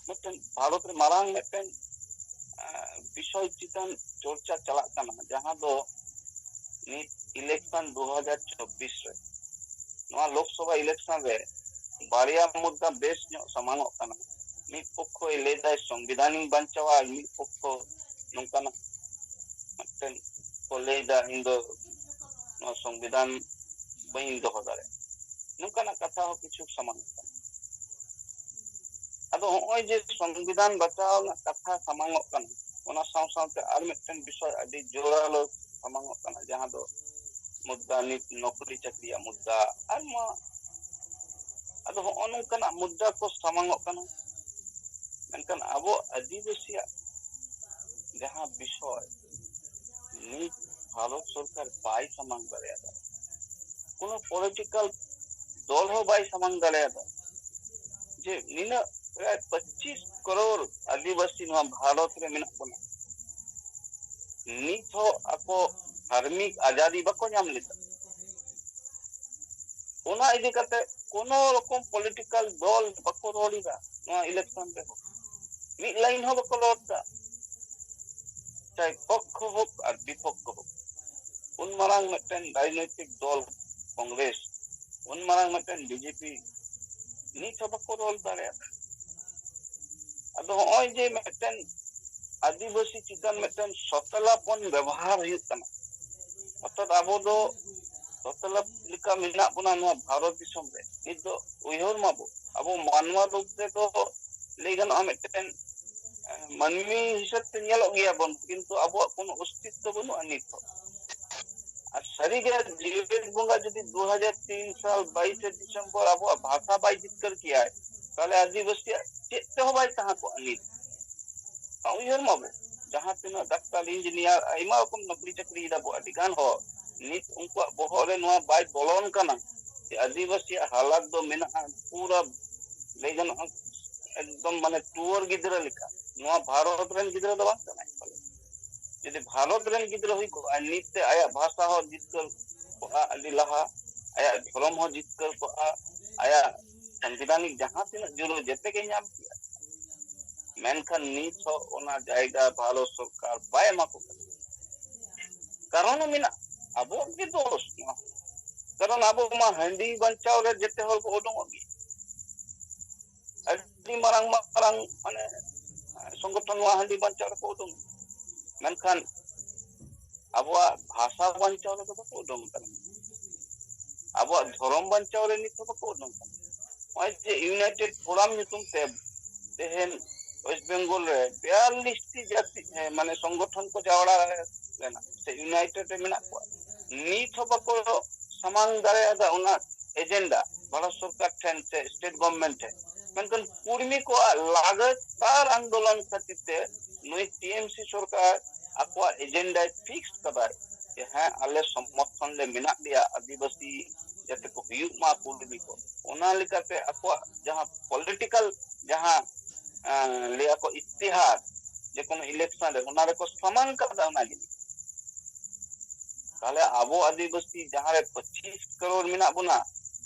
ᱢᱤᱫᱴᱮᱱ ᱵᱷᱟᱨᱚᱛ ᱨᱮ ᱢᱟᱨᱟᱝ ᱢᱤᱫᱴᱮᱱ, ᱟᱸ, ᱵᱤᱥᱚᱭ ᱪᱮᱛᱟᱱ ᱪᱚᱨᱪᱟ ᱪᱟᱞᱟᱜ ᱠᱟᱱᱟ, ᱡᱟᱦᱟᱸ ᱫᱚ ᱱᱤᱛ ᱤᱞᱮᱠᱥᱚᱱ ᱫᱩ ᱦᱟᱡᱟᱨ ᱪᱚᱵᱵᱤᱥ ᱨᱮ, ᱱᱚᱣᱟ ᱞᱳᱠᱥᱚᱵᱷᱟ ᱤᱞᱮᱠᱥᱚᱱ ᱨᱮ ᱵᱟᱨᱭᱟ ᱢᱩᱫᱽᱫᱟ ᱵᱮᱥ ᱧᱚᱜ ᱥᱟᱢᱟᱝᱚᱜ ᱠᱟᱱᱟ᱾ ᱢᱤᱫ ᱯᱚᱠᱠᱷᱚᱭ ᱞᱟᱹᱭ ᱫᱟᱭ ᱥᱚᱝᱵᱤᱫᱷᱟᱱᱤᱧ ᱵᱟᱧᱪᱟᱣᱟ, ᱟᱨ ᱢᱤᱫ ᱯᱚᱠᱠᱷᱚ ᱱᱚᱝᱠᱟᱱᱟᱜ ᱢᱤᱫᱴᱮᱱ ᱠᱚ ᱞᱟᱹᱭ ᱫᱟ ᱤᱧ ᱫᱚ ᱱᱚᱣᱟ ᱥᱚᱝᱵᱤᱫᱷᱟᱱ ᱵᱟᱹᱧ ᱫᱚᱦᱚ ᱫᱟᱲᱮᱭᱟᱜᱼᱟ, ᱱᱚᱝᱠᱟᱱᱟᱜ ᱠᱟᱛᱷᱟ ᱦᱚᱸ ᱠᱤᱪᱷᱩ ᱥᱟᱢᱟᱝ ᱠᱟᱱᱟ᱾ ᱟᱫᱚ ᱦᱚᱸᱜᱼᱚᱭ ᱡᱮ ᱥᱚᱝᱵᱤᱫᱷᱟᱱ ᱵᱟᱪᱟᱣ ᱨᱮᱱᱟᱜ ᱠᱟᱛᱷᱟ ᱥᱟᱢᱟᱝᱚᱜ ᱠᱟᱱᱟ, ᱚᱱᱟ ᱥᱟᱶ ᱥᱟᱶᱛᱮ ᱟᱨ ᱢᱤᱫᱴᱮᱱ ᱵᱤᱥᱚᱭ ᱟᱹᱰᱤ ᱡᱳᱨᱟᱞᱳ ᱥᱟᱢᱟᱝᱚᱜ ᱠᱟᱱᱟ, ᱡᱟᱦᱟᱸ ᱫᱚ ᱢᱩᱫᱽᱫᱟ ᱱᱤᱛ ᱱᱚᱠᱨᱤ ᱪᱟᱹᱠᱨᱤᱭᱟᱜ ᱢᱩᱫᱽᱫᱟ᱾ ᱟᱨ ᱱᱚᱣᱟ, ᱟᱫᱚ ᱦᱚᱸᱜᱼᱚ ᱱᱚᱝᱠᱟᱱᱟᱜ ᱢᱩᱫᱽᱫᱟ ᱠᱚ ᱥᱟᱢᱟᱝᱚᱜ ᱠᱟᱱᱟ, ᱢᱮᱱᱠᱷᱟᱱ ᱟᱵᱚ ᱟᱹᱫᱤᱵᱟᱹᱥᱤᱭᱟᱜ ᱡᱟᱦᱟᱸ ᱵᱤᱥᱚᱭ ᱱᱤᱛ ᱵᱷᱟᱨᱚᱛ ᱥᱚᱨᱠᱟᱨ ᱵᱟᱭ ᱥᱟᱢᱟᱝ ᱫᱟᱲᱮᱭᱟᱫᱟ, ᱠᱳᱱᱳ ᱯᱚᱞᱤᱴᱤᱠᱟᱞ ᱫᱚᱞ ᱦᱚᱸ ᱵᱟᱭ ᱥᱟᱢᱟᱝ ᱫᱟᱲᱮᱭᱟᱫᱟ ᱡᱮ ᱱᱤᱱᱟᱹᱜ ᱯᱨᱟᱭ ᱯᱚᱸᱪᱤᱥ ᱠᱨᱳᱲ ᱟᱹᱫᱤᱵᱟᱹᱥᱤ ᱱᱚᱣᱟ ᱵᱷᱟᱨᱚᱛ ᱨᱮ ᱢᱮᱱᱟᱜ ᱵᱚᱱᱟ, ᱱᱤᱛ ᱦᱚᱸ ᱟᱠᱚ ᱫᱷᱟᱨᱢᱤᱠ ᱟᱡᱟᱫᱤ ᱵᱟᱠᱚ ᱧᱟᱢ ᱞᱮᱫᱟ᱾ ᱚᱱᱟ ᱤᱫᱤ ᱠᱟᱛᱮ ᱠᱳᱱᱳ ᱨᱚᱠᱚᱢ ᱯᱚᱞᱤᱴᱤᱠᱟᱞ ᱫᱚᱞ ᱵᱟᱠᱚ ᱨᱚᱲ ᱮᱫᱟ ᱱᱚᱣᱟ ᱤᱞᱮᱠᱥᱚᱱ ᱨᱮᱦᱚᱸ, ᱢᱤᱫ ᱞᱟᱭᱤᱱ ᱦᱚᱸ ᱵᱟᱠᱚ ᱨᱚᱲ ᱮᱫᱟ, ᱪᱟᱦᱮ ᱯᱚᱠᱠᱷᱚ ᱦᱳᱠ ᱟᱨ ᱵᱤᱯᱚᱠᱠᱷᱚ ᱦᱳᱠ᱾ ᱩᱱ ᱢᱟᱨᱟᱝ ᱢᱤᱫᱴᱮᱱ ᱨᱟᱡᱽᱱᱳᱭᱛᱤᱠ ᱫᱚᱞ ᱠᱚᱝᱜᱨᱮᱥ, ᱩᱱ ᱢᱟᱨᱟᱝ ᱢᱤᱫᱴᱮᱱ ᱵᱤᱡᱮᱯᱤ, ᱱᱤᱛ ᱦᱚᱸ ᱵᱟᱠᱚ ᱨᱚᱲ ᱫᱟᱲᱮᱭᱟᱜ ᱠᱟᱱᱟ᱾ ᱟᱫᱚ ᱦᱚᱸᱜᱼᱚᱭ ᱡᱮ ᱢᱤᱫᱴᱮᱱ ᱟᱹᱫᱤᱵᱟᱹᱥᱤ ᱪᱮᱛᱟᱱ ᱢᱤᱫᱴᱮᱱ ᱥᱚᱛᱞᱟᱯᱚᱱ ᱵᱮᱵᱚᱦᱟᱨ ᱦᱩᱭᱩᱜ ᱠᱟᱱᱟ, ᱚᱨᱛᱷᱟᱛ ᱟᱵᱚ ᱫᱚ ᱥᱚᱛᱞᱟᱯ ᱞᱮᱠᱟ ᱢᱮᱱᱟᱜ ᱵᱚᱱᱟ ᱱᱚᱣᱟ ᱵᱷᱟᱨᱚᱛ ᱫᱤᱥᱚᱢ ᱨᱮ᱾ ᱱᱤᱛ ᱫᱚ ᱩᱭᱦᱟᱹᱨ ᱢᱟᱵᱚ, ᱟᱵᱚ ᱢᱟᱱᱣᱟ ᱨᱩᱯ ᱨᱮᱫᱚ ᱞᱟᱹᱭ ᱜᱟᱱᱚᱜᱼᱟ ᱢᱤᱫᱴᱮᱱ, ᱮ, ᱢᱟᱹᱱᱢᱤ ᱦᱤᱥᱟᱹᱵ ᱛᱮ ᱧᱮᱞᱚᱜ ᱜᱮᱭᱟ ᱵᱚᱱ, ᱠᱤᱱᱛᱩ ᱟᱵᱚᱣᱟᱜ ᱠᱳᱱᱳ ᱚᱥᱛᱤᱛᱛᱚ ᱵᱟᱹᱱᱩᱜᱼᱟ ᱱᱤᱛ ᱦᱚᱸ᱾ ᱟᱨ ᱥᱟᱹᱨᱤᱜᱮ ᱡᱮᱜᱮᱛ ᱵᱚᱸᱜᱟ ᱡᱩᱫᱤ ᱫᱩ ᱦᱟᱡᱟᱨ ᱛᱤᱱ ᱥᱟᱞ ᱵᱟᱭᱤᱥᱮ ᱰᱤᱥᱮᱢᱵᱚᱨ ᱟᱵᱚᱣᱟᱜ ᱵᱷᱟᱥᱟ ᱵᱟᱭ ᱡᱤᱛᱠᱟᱹᱨ ᱠᱮᱭᱟᱭ, ᱛᱟᱦᱞᱮ ᱟᱹᱫᱤᱵᱟᱹᱥᱤᱭᱟᱜ ᱪᱮᱫ ᱛᱮᱦᱚᱸ ᱵᱟᱭ ᱛᱟᱦᱮᱸ ᱠᱚᱜᱼᱟ ᱱᱤᱛ᱾ ᱩᱭᱦᱟᱹᱨ ᱢᱟᱵᱚ, ᱡᱟᱦᱟᱸ ᱛᱤᱱᱟᱹᱜ ᱰᱟᱠᱛᱟᱨ, ᱤᱧᱡᱤᱱᱤᱭᱟᱨ, ᱟᱭᱢᱟ ᱨᱚᱠᱚᱢ ᱱᱚᱠᱨᱤ ᱪᱟᱹᱠᱨᱤ ᱫᱟᱵᱚ ᱟᱹᱰᱤ ᱜᱟᱱ ᱦᱚᱲ, ᱱᱤᱛ ᱩᱱᱠᱩᱣᱟᱜ ᱵᱚᱦᱚᱜ ᱨᱮ ᱱᱚᱣᱟ ᱵᱟᱭ ᱵᱚᱞᱚᱱ ᱠᱟᱱᱟ ᱡᱮ ᱟᱹᱫᱤᱵᱟᱹᱥᱤᱭᱟᱜ ᱦᱟᱞᱟᱛ ᱫᱚ ᱢᱮᱱᱟᱜᱼᱟ ᱯᱩᱨᱟᱹ, ᱞᱟᱹᱭ ᱜᱟᱱᱚᱜᱼᱟ, ᱮᱠᱫᱚᱢ ᱢᱟᱱᱮ ᱴᱩᱣᱟᱹᱨ ᱜᱤᱫᱽᱨᱟᱹ ᱞᱮᱠᱟ᱾ ᱱᱚᱣᱟ ᱵᱷᱟᱨᱚᱛ ᱨᱮᱱ ᱜᱤᱫᱽᱨᱟᱹ ᱫᱚ ᱵᱟᱝ ᱠᱟᱱᱟᱭ᱾ ᱡᱩᱫᱤ ᱵᱷᱟᱨᱚᱛ ᱨᱮᱱ ᱜᱤᱫᱽᱨᱟᱹ ᱦᱩᱭ ᱠᱚᱜᱼᱟ, ᱱᱤᱛ ᱛᱮ ᱟᱭᱟᱜ ᱵᱷᱟᱥᱟ ᱦᱚᱸ ᱡᱤᱛᱠᱟᱹᱨ ᱠᱚᱜᱼᱟ ᱟᱹᱰᱤ ᱞᱟᱦᱟ, ᱟᱭᱟᱜ ᱫᱷᱚᱨᱚᱢ ᱦᱚᱸ ᱡᱤᱛᱠᱟᱹᱨ ᱠᱚᱜᱼᱟ, ᱟᱭᱟᱜ ᱥᱟᱝᱵᱤᱫᱷᱟᱱᱤᱠ ᱡᱟᱦᱟᱸ ᱛᱤᱱᱟᱹᱜ ᱡᱩᱲᱟᱹ ᱡᱮᱛᱮ ᱜᱮ ᱧᱟᱢ ᱠᱮᱭᱟ᱾ ᱢᱮᱱᱠᱷᱟᱱ ᱱᱤᱛ ᱦᱚᱸ ᱚᱱᱟ ᱡᱟᱭᱜᱟ ᱵᱷᱟᱨᱚᱛ ᱥᱚᱨᱠᱟᱨ ᱵᱟᱭ ᱮᱢᱟ ᱠᱚ ᱠᱟᱱᱟ᱾ ᱠᱟᱨᱚᱱ ᱦᱚᱸ ᱢᱮᱱᱟᱜᱼᱟ, ᱟᱵᱚᱣᱟᱜ ᱜᱮ ᱫᱳᱥ ᱱᱚᱣᱟ᱾ ᱠᱟᱨᱚᱱ ᱟᱵᱚ ᱢᱟ ᱦᱟᱺᱰᱤ ᱵᱟᱧᱪᱟᱣ ᱨᱮ ᱡᱮᱛᱮ ᱦᱚᱲ ᱠᱚ ᱩᱰᱩᱝᱚᱜ ᱜᱮ᱾ ᱟᱹᱰᱤ ᱢᱟᱨᱟᱝ ᱢᱟᱨᱟᱝ ᱢᱟᱱᱮ ᱥᱚᱝᱜᱚᱴᱷᱚᱱ ᱱᱚᱣᱟ ᱦᱟᱺᱰᱤ ᱵᱟᱧᱪᱟᱣ ᱨᱮᱠᱚ ᱩᱰᱩᱝ, ᱢᱮᱱᱠᱷᱟᱱ ᱟᱵᱚᱣᱟᱜ ᱵᱷᱟᱥᱟ ᱵᱟᱧᱪᱟᱣ ᱨᱮᱫᱚ ᱵᱟᱠᱚ ᱩᱰᱩᱝ ᱠᱟᱱᱟ᱾ ᱟᱵᱚᱣᱟᱜ ᱫᱷᱚᱨᱚᱢ ᱵᱟᱧᱪᱟᱣ ᱨᱮ ᱱᱤᱛ ᱦᱚᱸ ᱵᱟᱠᱚ ᱩᱰᱩᱝ ᱠᱟᱱᱟ᱾ ᱱᱚᱜᱼᱚᱭ ᱡᱮ ᱤᱭᱩᱱᱟᱭᱴᱮᱰ ᱯᱷᱳᱨᱟᱢ ᱧᱩᱛᱩᱢ ᱛᱮ ᱛᱮᱦᱮᱧ ᱳᱭᱮᱥᱴ ᱵᱮᱝᱜᱚᱞ ᱨᱮ ᱵᱤᱭᱟᱞᱞᱤᱥ ᱴᱤ ᱡᱟᱹᱛᱤ, ᱦᱮᱸ, ᱢᱟᱱᱮ ᱥᱚᱝᱜᱚᱴᱷᱚᱱ ᱠᱚ ᱡᱟᱣᱨᱟ ᱞᱮᱱᱟ ᱥᱮ ᱤᱭᱩᱱᱟᱭᱴᱮᱰ ᱨᱮ ᱢᱮᱱᱟᱜ ᱠᱚᱣᱟ, ᱱᱤᱛ ᱦᱚᱸ ᱵᱟᱠᱚ ᱥᱟᱢᱟᱝ ᱫᱟᱲᱮᱭᱟᱫᱟ ᱚᱱᱟ ᱮᱡᱮᱱᱰᱟ ᱵᱷᱟᱨᱚᱛ ᱥᱚᱨᱠᱟᱨ ᱴᱷᱮᱱ ᱥᱮ ᱥᱴᱮᱴ ᱜᱚᱵᱷᱚᱨᱱᱢᱮᱱᱴ ᱴᱷᱮᱱ᱾ ᱢᱮᱱᱠᱷᱟᱱ ᱠᱩᱲᱢᱤ ᱠᱚᱣᱟᱜ ᱞᱟᱜᱟᱛᱟᱨ ᱟᱱᱫᱳᱞᱚᱱ ᱠᱷᱟᱹᱛᱤᱨ ᱛᱮ ᱱᱩᱭ ᱴᱤ ᱮᱢ ᱥᱤ ᱥᱚᱨᱠᱟᱨ ᱟᱠᱚᱣᱟᱜ ᱮᱡᱮᱱᱰᱟᱭ ᱯᱷᱤᱠᱥ ᱠᱟᱫᱟᱭ ᱡᱮ ᱦᱮᱸ, ᱟᱞᱮ ᱥᱚᱢᱚᱨᱛᱷᱚᱱ ᱞᱮ ᱢᱮᱱᱟᱜ ᱞᱮᱭᱟ, ᱟᱹᱫᱤᱵᱟᱹᱥᱤ ᱡᱟᱛᱮ ᱠᱚ ᱦᱩᱭᱩᱜ ᱢᱟ ᱠᱩᱲᱢᱤ ᱠᱚ᱾ ᱚᱱᱟ ᱞᱮᱠᱟᱛᱮ ᱟᱠᱚᱣᱟᱜ ᱡᱟᱦᱟᱸ ᱯᱚᱞᱤᱴᱤᱠᱟᱞ ᱡᱟᱦᱟᱸ, ᱮᱸ, ᱞᱟᱹᱭᱟ ᱠᱚ ᱤᱥᱛᱤᱦᱟᱨ, ᱡᱮ ᱠᱳᱱᱳ ᱤᱞᱮᱠᱥᱚᱱ ᱨᱮ, ᱚᱱᱟ ᱨᱮᱠᱚ ᱥᱟᱢᱟᱝ ᱠᱟᱫᱟ ᱚᱱᱟ ᱡᱤᱱᱤᱥ᱾ ᱛᱟᱦᱞᱮ ᱟᱵᱚ ᱟᱹᱫᱤᱵᱟᱹᱥᱤ ᱡᱟᱦᱟᱸ ᱨᱮ ᱯᱚᱸᱪᱤᱥ ᱠᱟᱨᱳᱲ ᱢᱮᱱᱟᱜ ᱵᱚᱱᱟ,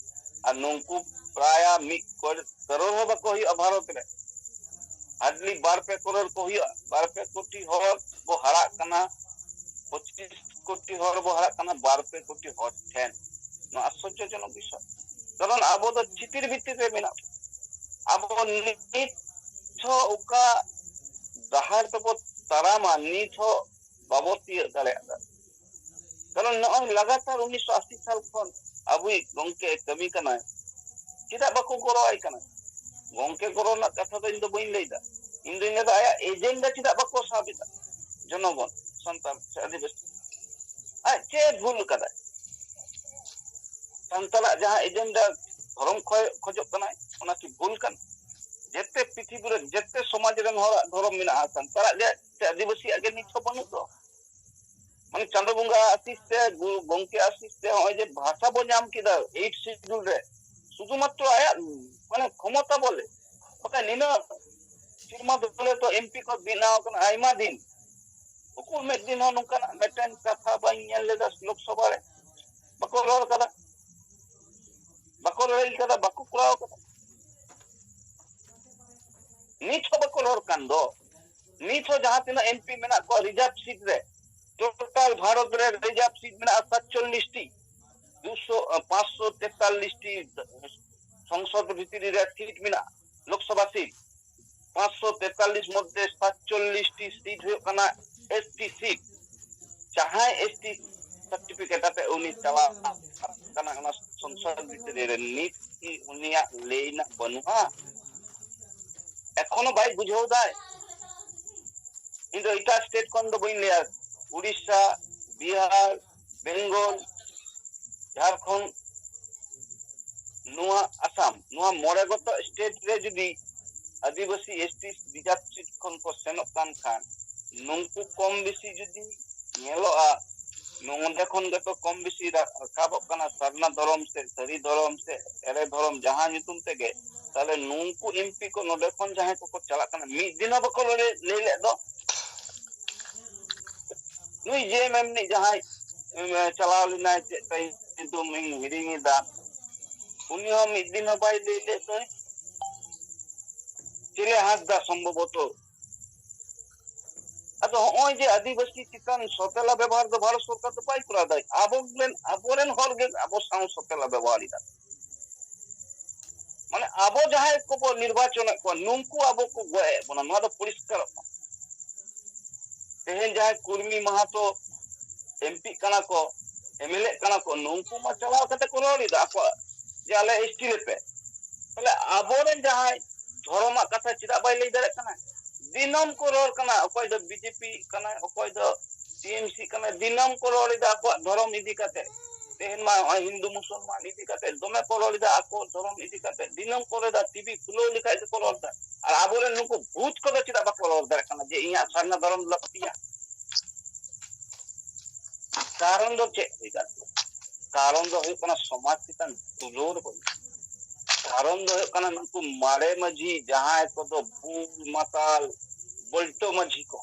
ᱟᱨ ᱱᱩᱠᱩ ᱯᱨᱟᱭ ᱢᱤᱫ ᱠᱟᱨᱳᱲ ᱦᱚᱸ ᱵᱟᱠᱚ ᱦᱩᱭᱩᱜᱼᱟ ᱵᱷᱟᱨᱚᱛ ᱨᱮ, ᱦᱟᱨᱰᱞᱤ ᱵᱟᱨ ᱯᱮ ᱠᱟᱨᱳᱲ ᱠᱚ ᱦᱩᱭᱩᱜᱼᱟ᱾ ᱵᱟᱨ ᱯᱮ ᱠᱳᱴᱤ ᱦᱚᱲ ᱵᱚ ᱦᱟᱨᱟᱜ ᱠᱟᱱᱟ, ᱯᱚᱸᱪᱤᱥ ᱠᱳᱴᱤ ᱦᱚᱲ ᱵᱚ ᱦᱟᱨᱟᱜ ᱠᱟᱱᱟ ᱵᱟᱨ ᱯᱮ ᱠᱳᱴᱤ ᱦᱚᱲ ᱴᱷᱮᱱ᱾ ᱱᱚᱣᱟ ᱟᱥᱪᱚᱨᱡᱚᱡᱚᱱᱚᱠ ᱵᱤᱥᱚᱭ, ᱠᱟᱨᱚᱱ ᱟᱵᱚ ᱫᱚ ᱪᱷᱤᱛᱤᱨ ᱵᱷᱤᱛᱤᱨ ᱨᱮ ᱢᱮᱱᱟᱜ ᱵᱚᱱᱟ᱾ ᱟᱵᱚ ᱱᱤᱛ ᱦᱚᱸ ᱚᱠᱟ ᱰᱟᱦᱟᱨ ᱛᱮᱵᱚ ᱛᱟᱲᱟᱢᱟ, ᱱᱤᱛ ᱦᱚᱸ ᱵᱟᱵᱚ ᱛᱤᱭᱟᱹᱜ ᱫᱟᱲᱮᱭᱟᱜᱼᱟ᱾ ᱠᱟᱨᱚᱱ ᱱᱚᱜᱼᱚᱭ ᱞᱟᱜᱟᱛᱟᱨ ᱩᱱᱤᱥᱥᱚ ᱟᱥᱤ ᱥᱟᱞ ᱠᱷᱚᱱ ᱟᱵᱚᱭᱤᱡ ᱜᱚᱝᱠᱮ ᱠᱟᱹᱢᱤ ᱠᱟᱱᱟᱭ, ᱪᱮᱫᱟᱜ ᱵᱟᱠᱚ ᱜᱚᱲᱚ ᱟᱭ ᱠᱟᱱᱟ? ᱜᱚᱝᱠᱮ ᱜᱚᱲᱚ ᱨᱮᱱᱟᱜ ᱠᱟᱛᱷᱟ ᱫᱚ ᱤᱧ ᱫᱚ ᱵᱟᱹᱧ ᱞᱟᱹᱭᱫᱟ, ᱤᱧ ᱫᱩᱧ ᱞᱟᱹᱭᱫᱟ ᱟᱭᱟᱜ ᱮᱡᱮᱱᱰᱟ ᱪᱮᱫᱟᱜ ᱵᱟᱠᱚ ᱥᱟᱵ ᱮᱫᱟ ᱡᱚᱱᱚᱜᱚᱱ, ᱥᱟᱱᱛᱟᱲ ᱥᱮ ᱟᱹᱫᱤᱵᱟᱹᱥᱤ? ᱟᱡ ᱪᱮᱫ ᱵᱷᱩᱞ ᱠᱟᱫᱟᱭ? ᱥᱟᱱᱛᱟᱲᱟᱜ ᱡᱟᱦᱟᱸ ᱮᱡᱮᱱᱰᱟ, ᱫᱷᱚᱨᱚᱢ ᱠᱷᱚᱡ ᱠᱷᱚᱡᱚᱜ ᱠᱟᱱᱟᱭ, ᱚᱱᱟ ᱠᱤ ᱵᱷᱩᱞ ᱠᱟᱱᱟ? ᱡᱮᱛᱮ ᱯᱨᱤᱛᱷᱤᱵᱤ ᱨᱮ ᱡᱮᱛᱮ ᱥᱚᱢᱟᱡᱽ ᱨᱮᱱ ᱦᱚᱲᱟᱜ ᱫᱷᱚᱨᱚᱢ ᱢᱮᱱᱟᱜᱼᱟ, ᱥᱟᱱᱛᱟᱲᱟᱜ ᱜᱮ ᱥᱮ ᱟᱹᱫᱤᱵᱟᱹᱥᱤᱭᱟᱜ ᱜᱮ ᱱᱤᱛ ᱦᱚᱸ ᱵᱟᱹᱱᱩᱜ ᱫᱚ? ᱢᱟᱱᱮ ᱪᱟᱸᱫᱳ ᱵᱚᱸᱜᱟ ᱟᱥᱤᱥ ᱛᱮ, ᱜᱩᱨᱩ ᱜᱚᱝᱠᱮ ᱟᱥᱤᱥ ᱛᱮ ᱱᱚᱜᱼᱚᱭ ᱡᱮ ᱵᱷᱟᱥᱟ ᱵᱚ ᱧᱟᱢ ᱠᱮᱫᱟ ᱮᱭᱤᱴ ᱥᱤᱰᱩᱞ ᱨᱮ, ᱥᱩᱫᱷᱩ ᱢᱟᱛᱨᱚ ᱟᱭᱟᱜ ᱢᱟᱱᱮ ᱠᱷᱚᱢᱚᱛᱟ ᱵᱚᱞᱮ᱾ ᱵᱟᱠᱷᱟᱱ ᱱᱤᱱᱟᱹᱜ ᱥᱮᱨᱢᱟ ᱫᱷᱚᱨᱮ ᱛᱚ ᱮᱢᱯᱤ ᱠᱚ ᱵᱮᱱᱟᱣ ᱠᱟᱱᱟ ᱟᱭᱢᱟ ᱫᱤᱱ, ᱩᱠᱩᱨ ᱢᱤᱫ ᱫᱤᱱ ᱦᱚᱸ ᱱᱚᱝᱠᱟᱱᱟᱜ ᱢᱤᱫᱴᱮᱱ ᱠᱟᱛᱷᱟ ᱵᱟᱹᱧ ᱧᱮᱞ ᱞᱮᱫᱟ ᱞᱳᱠᱥᱚᱵᱷᱟ ᱨᱮ᱾ ᱵᱟᱠᱚ ᱨᱚᱲ ᱠᱟᱫᱟ, ᱵᱟᱠᱚ ᱞᱟᱹᱲᱦᱟᱹᱭ ᱠᱟᱫᱟ, ᱵᱟᱠᱚ ᱠᱚᱨᱟᱣ ᱠᱟᱫᱟ᱾ ᱱᱤᱛ ᱦᱚᱸ ᱵᱟᱠᱚ ᱨᱚᱲ ᱠᱟᱱ ᱫᱚ᱾ ᱱᱤᱛ ᱦᱚᱸ ᱡᱟᱦᱟᱸ ᱛᱤᱱᱟᱹᱜ ᱮᱢᱯᱤ ᱢᱮᱱᱟᱜ ᱠᱚᱣᱟ ᱨᱤᱡᱟᱨᱵᱷ ᱥᱤᱴ ᱨᱮ, ᱴᱳᱴᱟᱞ ᱵᱷᱟᱨᱚᱛ ᱨᱮ ᱨᱤᱡᱟᱨᱵᱷ ᱥᱤᱴ ᱢᱮᱱᱟᱜᱼᱟ ᱥᱟᱛᱪᱚᱞᱞᱤᱥ ᱴᱤ, ᱫᱩᱥᱚ, ᱯᱟᱸᱪᱥᱚ ᱛᱮᱛᱟᱞᱞᱤᱥ ᱴᱤ ᱥᱚᱝᱥᱚᱫ ᱵᱷᱤᱛᱨᱤ ᱨᱮ ᱥᱤᱴ ᱢᱮᱱᱟᱜᱼᱟ, ᱞᱳᱠᱥᱚᱵᱷᱟ ᱥᱤᱴ᱾ ᱯᱟᱸᱪᱥᱚ ᱛᱮᱛᱟᱞᱞᱤᱥ ᱢᱚᱫᱽᱫᱷᱮ ᱥᱟᱛᱪᱚᱞᱞᱤᱥ ᱴᱤ ᱥᱤᱴ ᱦᱩᱭᱩᱜ ᱠᱟᱱᱟ ᱮᱥ ᱴᱤ ᱥᱤᱴ᱾ ᱡᱟᱦᱟᱸᱭ ᱮᱥ ᱴᱤ ᱥᱟᱨᱴᱤᱯᱷᱤᱠᱮᱴ ᱟᱛᱮ ᱩᱱᱤ ᱪᱟᱞᱟᱜ ᱠᱟᱱᱟ ᱚᱱᱟ ᱥᱚᱝᱥᱚᱫ ᱵᱷᱤᱛᱨᱤ ᱨᱮ, ᱱᱤᱛ ᱠᱤ ᱩᱱᱤᱭᱟᱜ ᱞᱟᱹᱭ ᱨᱮᱱᱟᱜ ᱵᱟᱹᱱᱩᱜᱼᱟ? ᱮᱠᱷᱚᱱᱳ ᱵᱟᱭ ᱵᱩᱡᱷᱟᱹᱣ ᱫᱟᱭ᱾ ᱤᱧ ᱫᱚ ᱮᱴᱟᱜ ᱥᱴᱮᱴ ᱠᱷᱚᱱ ᱫᱚ ᱵᱟᱹᱧ ᱞᱟᱹᱭᱟ, ᱩᱲᱤᱥᱥᱟ, ᱵᱤᱦᱟᱨ, ᱵᱮᱝᱜᱚᱞ, ᱡᱷᱟᱲᱠᱷᱚᱸᱰ, ᱱᱚᱣᱟ ᱟᱥᱟᱢ, ᱱᱚᱣᱟ ᱢᱚᱬᱮ ᱜᱚᱴᱟᱝ ᱥᱴᱮᱴ ᱨᱮ ᱡᱩᱫᱤ ᱟᱹᱫᱤᱵᱟᱹᱥᱤ ᱮᱥ ᱴᱤ ᱨᱤᱡᱟᱨᱵᱷ ᱥᱤᱴ ᱠᱷᱚᱱ ᱠᱚ ᱥᱮᱱᱚᱜ ᱠᱟᱱ ᱠᱷᱟᱱ, ᱱᱩᱝᱠᱩ ᱠᱚᱢ ᱵᱮᱥᱤ ᱡᱩᱫᱤ ᱧᱮᱞᱚᱜᱼᱟ, ᱱᱚᱰᱮ ᱠᱷᱚᱱ ᱜᱮᱛᱚ ᱠᱚᱢ ᱵᱮᱥᱤ ᱨᱟ-, ᱨᱟᱠᱟᱵᱚᱜ ᱠᱟᱱᱟ ᱥᱟᱨᱱᱟ ᱫᱷᱚᱨᱚᱢ ᱥᱮ ᱥᱟᱹᱨᱤ ᱫᱷᱚᱨᱚᱢ ᱥᱮ ᱮᱲᱮ ᱫᱷᱚᱨᱚᱢ ᱡᱟᱦᱟᱸ ᱧᱩᱛᱩᱢ ᱛᱮᱜᱮ, ᱛᱟᱦᱞᱮ ᱱᱩᱝᱠᱩ ᱮᱢᱯᱤ ᱠᱚ ᱱᱚᱰᱮ ᱠᱷᱚᱱ ᱡᱟᱦᱟᱸᱭ ᱠᱚᱠᱚ ᱪᱟᱞᱟᱜ ᱠᱟᱱᱟ, ᱢᱤᱫ ᱫᱤᱱ ᱦᱚᱸ ᱵᱟᱠᱚ ᱞᱟᱹᱭ, ᱞᱟᱹᱭ ᱞᱮᱫ ᱫᱚ᱾ ᱱᱩᱭ ᱡᱮ ᱮᱢ ᱮᱢ ᱨᱤᱱᱤᱡ ᱡᱟᱦᱟᱸᱭ, ᱮ, ᱪᱟᱞᱟᱣ ᱞᱮᱱᱟᱭ, ᱪᱮᱫ ᱛᱟᱭ ᱧᱩᱛᱩᱢ, ᱤᱧ ᱦᱤᱲᱤᱧ ᱮᱫᱟ, ᱩᱱᱤ ᱦᱚᱸ ᱢᱤᱫ ᱫᱤᱱ ᱦᱚᱸ ᱵᱟᱭ ᱞᱟᱹᱭ ᱞᱮᱫ ᱫᱚᱭ᱾ ᱪᱮᱞᱮ ᱦᱟᱸᱥᱫᱟ ᱥᱚᱢᱵᱷᱚᱵᱚᱛᱚ᱾ ᱟᱫᱚ ᱦᱚᱸᱜᱼᱚᱭ ᱡᱮ ᱟᱹᱫᱤᱵᱟᱹᱥᱤ ᱪᱮᱛᱟᱱ ᱥᱚᱛᱮᱞᱟ ᱵᱮᱵᱚᱦᱟᱨ ᱫᱚ ᱵᱷᱟᱨᱚᱛ ᱥᱚᱨᱠᱟᱨ ᱫᱚ ᱵᱟᱭ ᱠᱚᱨᱟᱣ ᱫᱟᱭ, ᱟᱵᱚ ᱨᱮᱱ, ᱟᱵᱚᱨᱮᱱ ᱦᱚᱲ ᱜᱮ ᱟᱵᱚ ᱥᱟᱶ ᱥᱚᱛᱮᱞᱟ ᱵᱮᱵᱚᱦᱟᱨ ᱮᱫᱟ᱾ ᱢᱟᱱᱮ ᱟᱵᱚ ᱡᱟᱦᱟᱸᱭ ᱠᱚᱵᱚ ᱱᱤᱨᱵᱟᱪᱚᱱᱮᱫ ᱠᱚᱣᱟ, ᱱᱩᱝᱠᱩ ᱟᱵᱚ ᱠᱚ ᱜᱚᱡ ᱮᱫ ᱵᱚᱱᱟ, ᱱᱚᱣᱟ ᱫᱚ ᱯᱚᱨᱤᱥᱠᱟᱨᱚᱜ ᱠᱟᱱᱟ᱾ ᱛᱮᱦᱮᱧ ᱡᱟᱦᱟᱸᱭ ᱠᱩᱨᱢᱤ ᱢᱟᱦᱟᱛᱚ ᱮᱢᱯᱤᱜ ᱠᱟᱱᱟ ᱠᱚ, ᱮᱢᱮᱞᱮᱜ ᱠᱟᱱᱟ ᱠᱚ, ᱱᱩᱝᱠᱩ ᱢᱟ ᱪᱟᱞᱟᱣ ᱠᱟᱛᱮ ᱠᱚ ᱨᱚᱲ ᱮᱫᱟ ᱟᱠᱚᱣᱟᱜ ᱡᱮ ᱟᱞᱮ ᱮᱥ ᱴᱤ ᱞᱮᱯᱮ᱾ ᱛᱟᱦᱞᱮ ᱟᱵᱚᱨᱮᱱ ᱡᱟᱦᱟᱸᱭ ᱫᱷᱚᱨᱚᱢᱟᱜ ᱠᱟᱛᱷᱟ ᱪᱮᱫᱟᱜ ᱵᱟᱭ ᱞᱟᱹᱭ ᱫᱟᱲᱮᱭᱟᱜ ᱠᱟᱱᱟ? ᱫᱤᱱᱟᱹᱢ ᱠᱚ ᱨᱚᱲ ᱠᱟᱱᱟ, ᱚᱠᱚᱭ ᱫᱚ ᱵᱤ ᱡᱮ ᱯᱤ ᱠᱟᱱᱟᱭ, ᱚᱠᱚᱭ ᱫᱚ ᱴᱤ ᱮᱢ ᱥᱤ ᱠᱟᱱᱟ, ᱫᱤᱱᱟᱹᱢ ᱠᱚ ᱨᱚᱲ ᱮᱫᱟ ᱟᱠᱚᱣᱟᱜ ᱫᱷᱚᱨᱚᱢ ᱤᱫᱤ ᱠᱟᱛᱮ᱾ ᱛᱮᱦᱮᱧ ᱢᱟ ᱱᱚᱜᱼᱚᱭ ᱦᱤᱱᱫᱩ ᱢᱩᱥᱚᱞᱢᱟᱱ ᱤᱫᱤ ᱠᱟᱛᱮ ᱫᱚᱢᱮ ᱠᱚ ᱨᱚᱲ ᱮᱫᱟ, ᱟᱠᱚ ᱫᱷᱚᱨᱚᱢ ᱤᱫᱤ ᱠᱟᱛᱮ ᱫᱤᱱᱟᱹᱢ ᱠᱚ ᱨᱚᱲ ᱮᱫᱟ, ᱴᱤ ᱵᱷᱤ ᱠᱷᱩᱞᱟᱹᱣ ᱞᱮᱠᱷᱟᱡ ᱜᱮᱠᱚ ᱨᱚᱲ ᱮᱫᱟ᱾ ᱟᱨ ᱟᱵᱚᱨᱮᱱ ᱱᱩᱠᱩ ᱵᱷᱩᱛ ᱠᱚᱫᱚ ᱪᱮᱫᱟᱜ ᱵᱟᱠᱚ ᱨᱚᱲ ᱫᱟᱲᱮᱭᱟᱜ ᱠᱟᱱᱟ ᱡᱮ ᱤᱧᱟᱹᱜ ᱥᱟᱨᱱᱟ ᱫᱷᱚᱨᱚᱢ ᱞᱟᱹᱠᱛᱤᱭᱟ? ᱠᱟᱨᱚᱱ ᱫᱚ ᱪᱮᱫ ᱦᱩᱭ ᱫᱟᱲᱮᱭᱟᱜᱼᱟ? ᱠᱟᱨᱚᱱ ᱫᱚ ᱦᱩᱭᱩᱜ ᱠᱟᱱᱟ ᱥᱚᱢᱟᱡᱽ ᱪᱮᱛᱟᱱ ᱫᱩᱞᱟᱹᱲ ᱠᱚ᱾ ᱠᱟᱨᱚᱱ ᱫᱚ ᱦᱩᱭᱩᱜ ᱠᱟᱱᱟ ᱱᱩᱠᱩ ᱢᱟᱨᱮ ᱢᱟᱹᱡᱷᱤ ᱡᱟᱦᱟᱸᱭ ᱠᱚᱫᱚ ᱵᱩᱞ ᱢᱟᱛᱟᱞ ᱵᱚᱞᱴᱚ ᱢᱟᱹᱡᱷᱤ ᱠᱚ,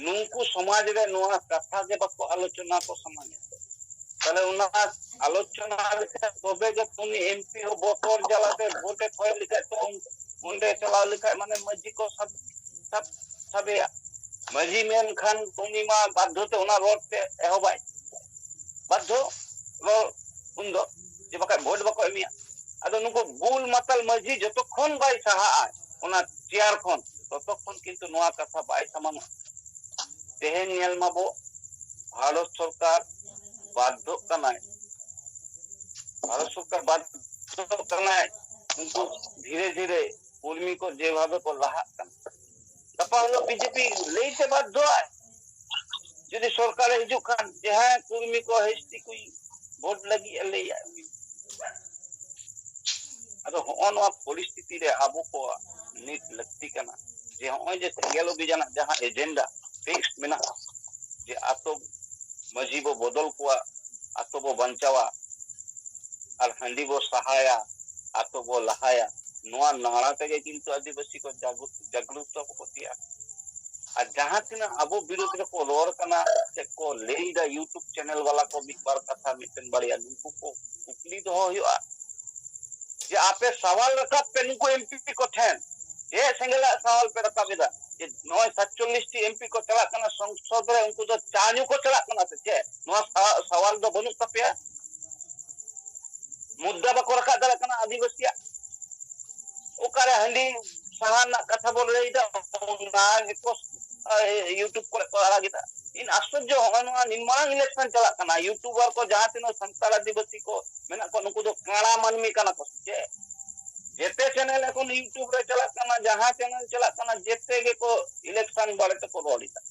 ᱱᱩᱠᱩ ᱥᱚᱢᱟᱡᱽ ᱨᱮ ᱱᱚᱣᱟ ᱠᱟᱛᱷᱟ ᱜᱮ ᱵᱟᱠᱚ ᱟᱞᱳᱪᱚᱱᱟ ᱠᱚ ᱥᱟᱱᱟᱭᱟ᱾ ᱛᱟᱦᱞᱮ ᱚᱱᱟ ᱟᱞᱳᱪᱚᱱᱟ ᱞᱮᱠᱷᱟᱱ ᱛᱚᱵᱮ ᱜᱮ ᱩᱱᱤ ᱮᱢ ᱯᱤ ᱦᱚᱸ ᱵᱚᱛᱚᱨ ᱡᱟᱞᱟᱛᱮ ᱵᱷᱳᱴ ᱮ ᱠᱷᱚᱭ ᱞᱮᱠᱷᱟᱡ ᱛᱚ ᱚᱸᱰᱮ ᱪᱟᱞᱟᱣ ᱞᱮᱠᱷᱟᱡ ᱢᱟᱱᱮ ᱢᱟᱹᱡᱷᱤ ᱠᱚ ᱥᱟᱵ ᱥᱟᱵ ᱥᱟᱵᱮᱭᱟ᱾ ᱢᱟᱹᱡᱷᱤ ᱢᱮᱱᱠᱷᱟᱱ ᱩᱱᱤ ᱢᱟ ᱵᱟᱫᱽᱫᱷᱚ ᱛᱮ ᱚᱱᱟ ᱨᱚᱲ ᱛᱮ ᱮᱦᱚᱵᱟᱭ, ᱵᱟᱫᱽᱫᱷᱚ ᱨᱚᱲ ᱩᱱᱫᱚ ᱡᱮ ᱵᱟᱠᱷᱟᱡ ᱵᱷᱳᱴ ᱵᱟᱠᱚ ᱮᱢᱮᱭᱟ᱾ ᱟᱫᱚ ᱱᱩᱠᱩ ᱵᱩᱞ ᱢᱟᱛᱟᱞ ᱢᱟᱹᱡᱷᱤ ᱡᱚᱛᱚᱠᱷᱚᱱ ᱵᱟᱭ ᱥᱟᱦᱟᱜᱼᱟ ᱚᱱᱟ ᱪᱮᱭᱟᱨ ᱠᱷᱚᱱ, ᱛᱚᱛᱚᱠᱷᱚᱱ ᱠᱤᱱᱛᱩ ᱱᱚᱣᱟ ᱠᱟᱛᱷᱟ ᱵᱟᱭ ᱥᱟᱢᱟᱝᱚᱜᱼᱟ᱾ ᱛᱮᱦᱮᱧ ᱧᱮᱞ ᱢᱟᱵᱚ ᱵᱷᱟᱨᱚᱛ ᱥᱚᱨᱠᱟᱨ ᱵᱟᱫᱽᱫᱷᱚᱜ ᱠᱟᱱᱟᱭ, ᱵᱷᱟᱨᱚᱛ ᱥᱚᱨᱠᱟᱨ ᱵᱟᱫᱽᱫᱷᱚᱜ ᱠᱟᱱᱟᱭ ᱩᱱᱠᱩ ᱫᱷᱤᱨᱮ ᱫᱷᱤᱨᱮ ᱠᱚᱨᱢᱤ ᱠᱚ ᱡᱮᱵᱷᱟᱵᱮ ᱠᱚ ᱞᱟᱦᱟᱜ ᱠᱟᱱᱟ᱾ ᱜᱟᱯᱟ ᱦᱤᱞᱳᱜ ᱵᱤᱡᱮᱯᱤ ᱞᱟᱹᱭᱛᱮ ᱵᱟᱫᱽᱫᱷᱚᱜᱼᱟᱭ᱾ ᱡᱩᱫᱤ ᱥᱚᱨᱠᱟᱨᱮ ᱦᱤᱡᱩᱜ ᱠᱷᱟᱱ ᱡᱟᱦᱟᱸᱭ ᱠᱚᱨᱢᱤ ᱠᱚ ᱮᱥ ᱴᱤ ᱠᱚ ᱵᱷᱳᱴ ᱞᱟᱹᱜᱤᱫ ᱮ ᱞᱟᱹᱭᱟ ᱩᱱᱤ᱾ ᱟᱫᱚ ᱦᱚᱸᱜᱼᱚ ᱱᱚᱣᱟ ᱯᱚᱨᱤᱥᱛᱷᱤᱛᱤ ᱨᱮ ᱟᱵᱚ ᱠᱚᱣᱟᱜ ᱱᱤᱛ ᱞᱟᱹᱠᱛᱤ ᱠᱟᱱᱟ ᱡᱮ ᱦᱚᱸᱜᱼᱚᱭ ᱡᱮ ᱥᱮᱸᱜᱮᱞ ᱚᱵᱷᱤᱡᱟᱱᱟᱜ ᱡᱟᱦᱟᱸ ᱮᱡᱮᱱᱰᱟ ᱯᱷᱤᱠᱥ ᱢᱮᱱᱟᱜᱼᱟ ᱡᱮ ᱟᱛᱳ ᱢᱟᱹᱡᱷᱤ ᱵᱚ ᱵᱚᱫᱚᱞ ᱠᱚᱣᱟ, ᱟᱛᱳ ᱵᱚ ᱵᱟᱧᱪᱟᱣᱟ, ᱟᱨ ᱦᱟᱺᱰᱤ ᱵᱚ ᱥᱟᱦᱟᱭᱟ, ᱟᱛᱳ ᱵᱚ ᱞᱟᱦᱟᱭᱟ, ᱱᱚᱣᱟ ᱱᱟᱲᱟ ᱛᱮᱜᱮ ᱠᱤᱱᱛᱩ ᱟᱹᱫᱤᱵᱟᱹᱥᱤ ᱠᱚ ᱡᱟᱜᱽᱨᱩ-, ᱡᱟᱜᱽᱨᱩᱛᱚ ᱠᱚ ᱯᱟᱹᱛᱭᱟᱹᱜᱼᱟ᱾ ᱟᱨ ᱡᱟᱦᱟᱸ ᱛᱤᱱᱟᱹᱜ ᱟᱵᱚ ᱵᱤᱨᱩᱫᱷ ᱨᱮᱠᱚ ᱨᱚᱲ ᱠᱟᱱᱟ, ᱪᱮᱫ ᱠᱚ ᱞᱟᱹᱭ ᱮᱫᱟ YouTube ᱪᱮᱱᱮᱞ ᱵᱟᱞᱟ ᱠᱚ ᱢᱤᱫ ᱵᱟᱨ ᱠᱟᱛᱷᱟ ᱢᱤᱫᱴᱮᱱ ᱵᱟᱨᱭᱟ, ᱱᱩᱠᱩ ᱠᱚ ᱠᱩᱠᱞᱤ ᱫᱚᱦᱚ ᱦᱩᱭᱩᱜᱼᱟ ᱡᱮ ᱟᱯᱮ ᱥᱟᱣᱟᱞ ᱨᱟᱠᱟᱵ ᱯᱮ ᱱᱩᱠᱩ ᱮᱢ ᱯᱤ ᱠᱚ ᱴᱷᱮᱱ, ᱪᱮᱫ ᱥᱮᱸᱜᱮᱞᱟᱜ ᱥᱟᱣᱟᱞ ᱯᱮ ᱨᱟᱠᱟᱵ ᱮᱫᱟ? ᱡᱮ ᱱᱚᱜᱼᱚᱭ ᱥᱟᱛᱪᱚᱞᱞᱤᱥ ᱴᱤ ᱮᱢ ᱯᱤ ᱠᱚ ᱪᱟᱞᱟᱜ ᱠᱟᱱᱟ ᱥᱚᱝᱥᱚᱫ ᱨᱮ, ᱩᱱᱠᱩ ᱫᱚ ᱪᱟ ᱧᱩ ᱠᱚ ᱪᱟᱞᱟᱜ ᱠᱟᱱᱟ ᱥᱮ ᱪᱮᱫ? ᱱᱚᱣᱟ ᱥᱟ-, ᱥᱟᱣᱟᱞ ᱫᱚ ᱵᱟᱹᱱᱩᱜ ᱛᱟᱯᱮᱭᱟ? ᱢᱩᱫᱽᱫᱟ ᱵᱟᱠᱚ ᱨᱟᱠᱟᱵ ᱫᱟᱲᱮᱭᱟᱜ ᱠᱟᱱᱟ ᱟᱹᱫᱤᱵᱟᱹᱥᱤᱭᱟᱜ᱾ ᱚᱠᱟᱨᱮ ᱦᱟᱺᱰᱤ ᱥᱟᱦᱟ ᱨᱮᱱᱟᱜ ᱠᱟᱛᱷᱟ ᱵᱚᱱ ᱞᱟᱹᱭ ᱮᱫᱟ, ᱚᱱᱟ ᱜᱮᱠᱚ, ᱮ, YouTube ᱠᱚᱨᱮ ᱠᱚ ᱟᱲᱟᱜ ᱮᱫᱟ᱾ ᱤᱧ ᱟᱥᱪᱚᱨᱡᱚ, ᱦᱚᱸᱜᱼᱚᱭ ᱱᱚᱣᱟ ᱱᱤᱱ ᱢᱟᱨᱟᱝ election ᱪᱟᱞᱟᱜ ᱠᱟᱱᱟ, YouTuber ᱠᱚ ᱡᱟᱦᱟᱸ ᱛᱤᱱᱟᱹᱜ ᱥᱟᱱᱛᱟᱲ ᱟᱹᱫᱤᱵᱟᱹᱥᱤ ᱠᱚ ᱢᱮᱱᱟᱜ ᱠᱚᱣᱟ, ᱱᱩᱠᱩ ᱫᱚ ᱠᱟᱬᱟ ᱢᱟᱹᱱᱢᱤ ᱠᱟᱱᱟ ᱠᱚ ᱥᱮ ᱪᱮᱫ? ᱡᱮᱛᱮ ᱪᱮᱱᱮᱞ ᱮᱠᱷᱚᱱ YouTube ᱨᱮ ᱪᱟᱞᱟᱜ ᱠᱟᱱᱟ, ᱡᱟᱦᱟᱸ ᱪᱮᱱᱮᱞ ᱪᱟᱞᱟᱜ ᱠᱟᱱᱟ, ᱡᱮᱛᱮ ᱜᱮᱠᱚ election ᱵᱟᱨᱮ ᱛᱮᱠᱚ ᱨᱚᱲ ᱮᱫᱟ᱾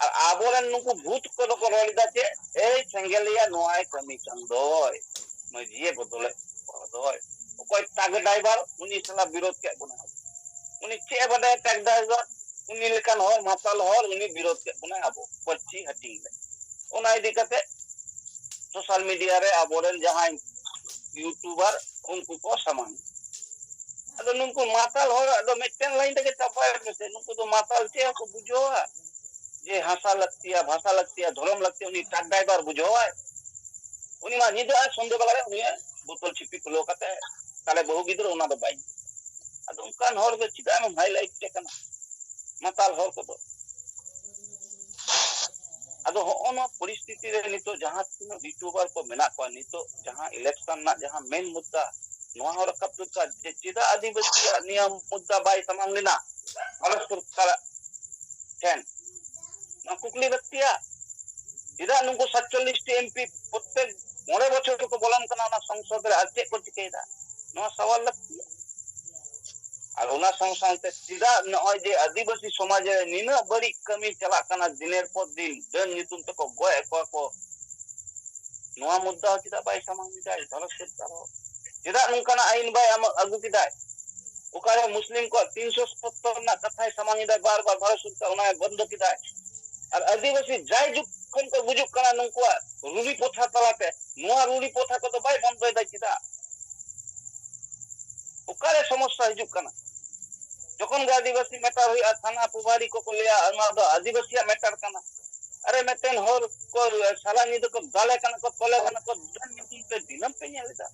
ᱟᱨ ᱟᱵᱚᱨᱮᱱ ᱱᱩᱠᱩ ᱵᱷᱩᱛ ᱠᱚᱫᱚ ᱠᱚ ᱨᱚᱲ ᱮᱫᱟ ᱪᱮᱫ? "ᱮᱭ ᱥᱮᱸᱜᱮᱞᱤᱭᱟ, ᱱᱚᱣᱟᱭ ᱠᱟᱹᱢᱤ ᱠᱟᱱ ᱫᱚᱭ, ᱢᱟᱹᱡᱷᱤᱭᱮ ᱵᱚᱫᱚᱞᱮᱫ ᱠᱚ ᱫᱚᱭ, ᱚᱠᱚᱭ ᱴᱨᱟᱠ ᱰᱨᱟᱭᱵᱷᱟᱨ, ᱩᱱᱤ ᱥᱟᱞᱟᱜ ᱵᱤᱨᱳᱫ ᱠᱮᱫ ᱵᱚᱱᱟ ᱟᱵᱚ, ᱩᱱᱤ ᱪᱮᱫ ᱮ ᱵᱟᱰᱟᱭᱟ ᱴᱨᱟᱠ ᱰᱨᱟᱭᱵᱷᱟᱨ, ᱩᱱᱤ ᱞᱮᱠᱟᱱ ᱦᱚᱲ, ᱢᱟᱛᱟᱞ ᱦᱚᱲ, ᱩᱱᱤ ᱵᱤᱨᱳᱫ ᱠᱮᱫ ᱵᱚᱱᱟᱭ ᱟᱵᱚ ᱯᱟᱹᱨᱥᱤ ᱦᱟᱹᱴᱤᱧ ᱨᱮ", ᱚᱱᱟ ᱤᱫᱤ ᱠᱟᱛᱮ ᱥᱳᱥᱟᱞ ᱢᱤᱰᱤᱭᱟ ᱨᱮ ᱟᱵᱚᱨᱮᱱ ᱡᱟᱦᱟᱸᱭ ᱭᱩᱴᱩᱵᱟᱨ ᱩᱱᱠᱩ ᱠᱚ ᱥᱟᱢᱟᱝ᱾ ᱟᱫᱚ ᱱᱩᱠᱩ ᱢᱟᱛᱟᱞ ᱦᱚᱲᱟᱜ ᱫᱚ ᱢᱤᱫᱴᱮᱱ ᱞᱟᱭᱤᱱ ᱛᱮᱜᱮ ᱪᱟᱵᱟᱭ ᱢᱮᱥᱮ, ᱱᱩᱠᱩ ᱫᱚ ᱢᱟᱛᱟᱞ ᱪᱮᱫ ᱦᱚᱸᱠᱚ ᱵᱩᱡᱷᱟᱹᱣᱟ? ᱡᱮ ᱦᱟᱥᱟ ᱞᱟᱹᱠᱛᱤᱭᱟ, ᱵᱷᱟᱥᱟ ᱞᱟᱹᱠᱛᱤᱭᱟ, ᱫᱷᱚᱨᱚᱢ ᱞᱟᱹᱠᱛᱤᱭᱟ, ᱩᱱᱤ ᱴᱨᱟᱠ ᱰᱨᱟᱭᱵᱷᱟᱨ ᱵᱩᱡᱷᱟᱹᱣᱟᱭ? ᱩᱱᱤ ᱢᱟ ᱧᱤᱫᱟᱹ ᱟᱨ ᱥᱚᱱᱫᱷᱮ ᱵᱮᱞᱟ ᱨᱮ ᱩᱱᱤᱭᱟᱜ ᱵᱳᱛᱚᱞ ᱪᱷᱤᱯᱤ ᱠᱷᱩᱞᱟᱹᱣ ᱠᱟᱛᱮ ᱛᱟᱦᱞᱮ ᱵᱟᱹᱦᱩ ᱜᱤᱫᱽᱨᱟᱹ ᱚᱱᱟ ᱫᱚ ᱵᱟᱭ ᱧᱩᱭᱟ᱾ ᱟᱫᱚ ᱚᱱᱠᱟᱱ ᱦᱚᱲ ᱫᱚ ᱪᱮᱫᱟᱜ ᱮᱢ ᱦᱟᱭᱞᱟᱭᱤᱴ ᱮ ᱠᱟᱱᱟ? ᱢᱟᱛᱟᱞ ᱦᱚᱲ ᱠᱚᱫᱚ᱾ ᱟᱫᱚ ᱦᱚᱸᱜᱼᱚ ᱱᱚᱣᱟ ᱯᱚᱨᱤᱥᱛᱷᱤᱛᱤ ᱨᱮ ᱱᱤᱛᱚᱜ ᱡᱟᱦᱟᱸ ᱛᱤᱱᱟᱹᱜ ᱭᱩᱴᱩᱵᱟᱨ ᱠᱚ ᱢᱮᱱᱟᱜ ᱠᱚᱣᱟ, ᱱᱤᱛᱚᱜ ᱡᱟᱦᱟᱸ ᱤᱞᱮᱠᱥᱚᱱ ᱨᱮᱱᱟᱜ ᱡᱟᱦᱟᱸ ᱢᱮᱱ ᱢᱩᱫᱽᱫᱟ, ᱱᱚᱣᱟ ᱦᱚᱸ ᱨᱟᱠᱟᱵ ᱫᱚᱨᱠᱟᱨ ᱡᱮ ᱪᱮᱫᱟᱜ ᱟᱹᱫᱤᱵᱟᱹᱥᱤᱭᱟᱜ ᱱᱤᱭᱟᱹ ᱢᱩᱫᱽᱫᱟ ᱵᱟᱭ ᱥᱟᱢᱟᱝ ᱞᱮᱱᱟ ᱵᱷᱟᱨᱚᱛ ᱥᱚᱨᱠᱟᱨᱟᱜ ᱴᱷᱮᱱ? ᱱᱚᱣᱟ ᱠᱩᱠᱞᱤ ᱞᱟᱹᱠᱛᱤᱭᱟ᱾ ᱪᱮᱫᱟᱜ ᱱᱩᱠᱩ ᱥᱟᱛᱪᱚᱞᱞᱤᱥ ᱴᱤ ᱮᱢᱯᱤ ᱯᱨᱚᱛᱮᱠ ᱢᱚᱬᱮ ᱵᱚᱪᱷᱚᱨ ᱠᱚ ᱵᱚᱞᱚᱱ ᱠᱟᱱᱟ ᱚᱱᱟ ᱥᱚᱝᱥᱚᱫ ᱨᱮ, ᱟᱨ ᱪᱮᱫ ᱠᱚ ᱪᱤᱠᱟᱹᱭᱮᱫᱟ? ᱱᱚᱣᱟ ᱥᱟᱣᱟᱞ ᱞᱟᱹᱠᱛᱤᱭᱟ᱾ ᱟᱨ ᱚᱱᱟ ᱥᱟᱶ ᱥᱟᱶᱛᱮ ᱪᱮᱫᱟᱜ ᱱᱚᱜᱼᱚᱭ ᱡᱮ ᱟᱹᱫᱤᱵᱟᱹᱥᱤ ᱥᱚᱢᱟᱡᱽ ᱨᱮ ᱱᱤᱱᱟᱹᱜ ᱵᱟᱹᱲᱤᱡ ᱠᱟᱹᱢᱤ ᱪᱟᱞᱟᱜ ᱠᱟᱱᱟ, ᱫᱤᱱᱮᱨ ᱯᱚᱨ ᱫᱤᱱ ᱰᱟᱹᱱ ᱧᱩᱛᱩᱢ ᱛᱮᱠᱚ ᱜᱚᱡ ᱮᱫ ᱠᱚᱣᱟ ᱠᱚ, ᱱᱚᱣᱟ ᱢᱩᱫᱽᱫᱟ ᱦᱚᱸ ᱪᱮᱫᱟᱜ ᱵᱟᱭ ᱥᱟᱢᱟᱝ ᱮᱫᱟᱭ ᱵᱷᱟᱨᱚᱛ ᱥᱚᱨᱠᱟᱨ ᱦᱚᱸ? ᱪᱮᱫᱟᱜ ᱱᱚᱝᱠᱟᱱᱟᱜ ᱟᱭᱤᱱ ᱵᱟᱭ ᱟᱢ-, ᱟᱹᱜᱩ ᱠᱮᱫᱟᱭ? ᱚᱠᱟᱨᱮ ᱢᱩᱥᱞᱤᱢ ᱠᱚᱣᱟᱜ ᱛᱤᱱᱥᱚ ᱥᱚᱛᱛᱚᱨ ᱨᱮᱱᱟᱜ ᱠᱟᱛᱷᱟᱭ ᱥᱟᱢᱟᱝ ᱮᱫᱟᱭ ᱵᱟᱨ ᱵᱟᱨ, ᱵᱷᱟᱨᱚᱛ ᱥᱚᱨᱠᱟᱨ ᱚᱱᱟᱭ ᱵᱚᱱᱫᱚ ᱠᱮᱫᱟᱭ᱾ ᱟᱨ ᱟᱹᱫᱤᱵᱟᱹᱥᱤ ᱡᱟᱭᱡᱩᱜᱽ ᱠᱷᱚᱱ ᱠᱚ ᱜᱩᱡᱩᱜ ᱠᱟᱱᱟ ᱱᱩᱠᱩᱣᱟᱜ ᱨᱩᱲᱤ ᱯᱚᱛᱷᱟ ᱛᱟᱞᱟᱛᱮ, ᱱᱚᱣᱟ ᱨᱩᱲᱤ ᱯᱚᱛᱷᱟ ᱠᱚᱫᱚ ᱵᱟᱭ ᱵᱚᱱᱫᱚᱭᱮᱫᱟ ᱪᱮᱫᱟᱜ? ᱚᱠᱟᱨᱮ ᱥᱚᱢᱚᱥᱥᱟ ᱦᱤᱡᱩᱜ ᱠᱟᱱᱟ? ᱡᱚᱠᱷᱚᱱ ᱜᱮ ᱟᱹᱫᱤᱵᱟᱹᱥᱤ ᱢᱮᱴᱟᱨ ᱦᱩᱭᱩᱜᱼᱟ, ᱛᱷᱟᱱᱟ ᱯᱩᱵᱟᱨᱤ ᱠᱚᱠᱚ ᱞᱟᱹᱭᱟ ᱱᱚᱣᱟ ᱫᱚ ᱟᱹᱫᱤᱵᱟᱹᱥᱤᱭᱟᱜ ᱢᱮᱴᱟᱨ ᱠᱟᱱᱟ᱾ ᱟᱨᱮ, ᱢᱤᱫᱴᱮᱱ ᱦᱚᱲ ᱠᱚ ᱥᱟᱞᱟ ᱧᱤᱫᱟᱹ ᱠᱚ ᱫᱟᱞᱮ ᱠᱟᱱᱟ ᱠᱚ, ᱛᱚᱞᱮ ᱠᱟᱱᱟ ᱠᱚ, ᱫᱤᱱᱟᱹᱢ ᱧᱩᱛᱩᱢ ᱛᱮ ᱫᱤᱱᱟᱹᱢ ᱯᱮ ᱧᱮᱞ ᱮᱫᱟ᱾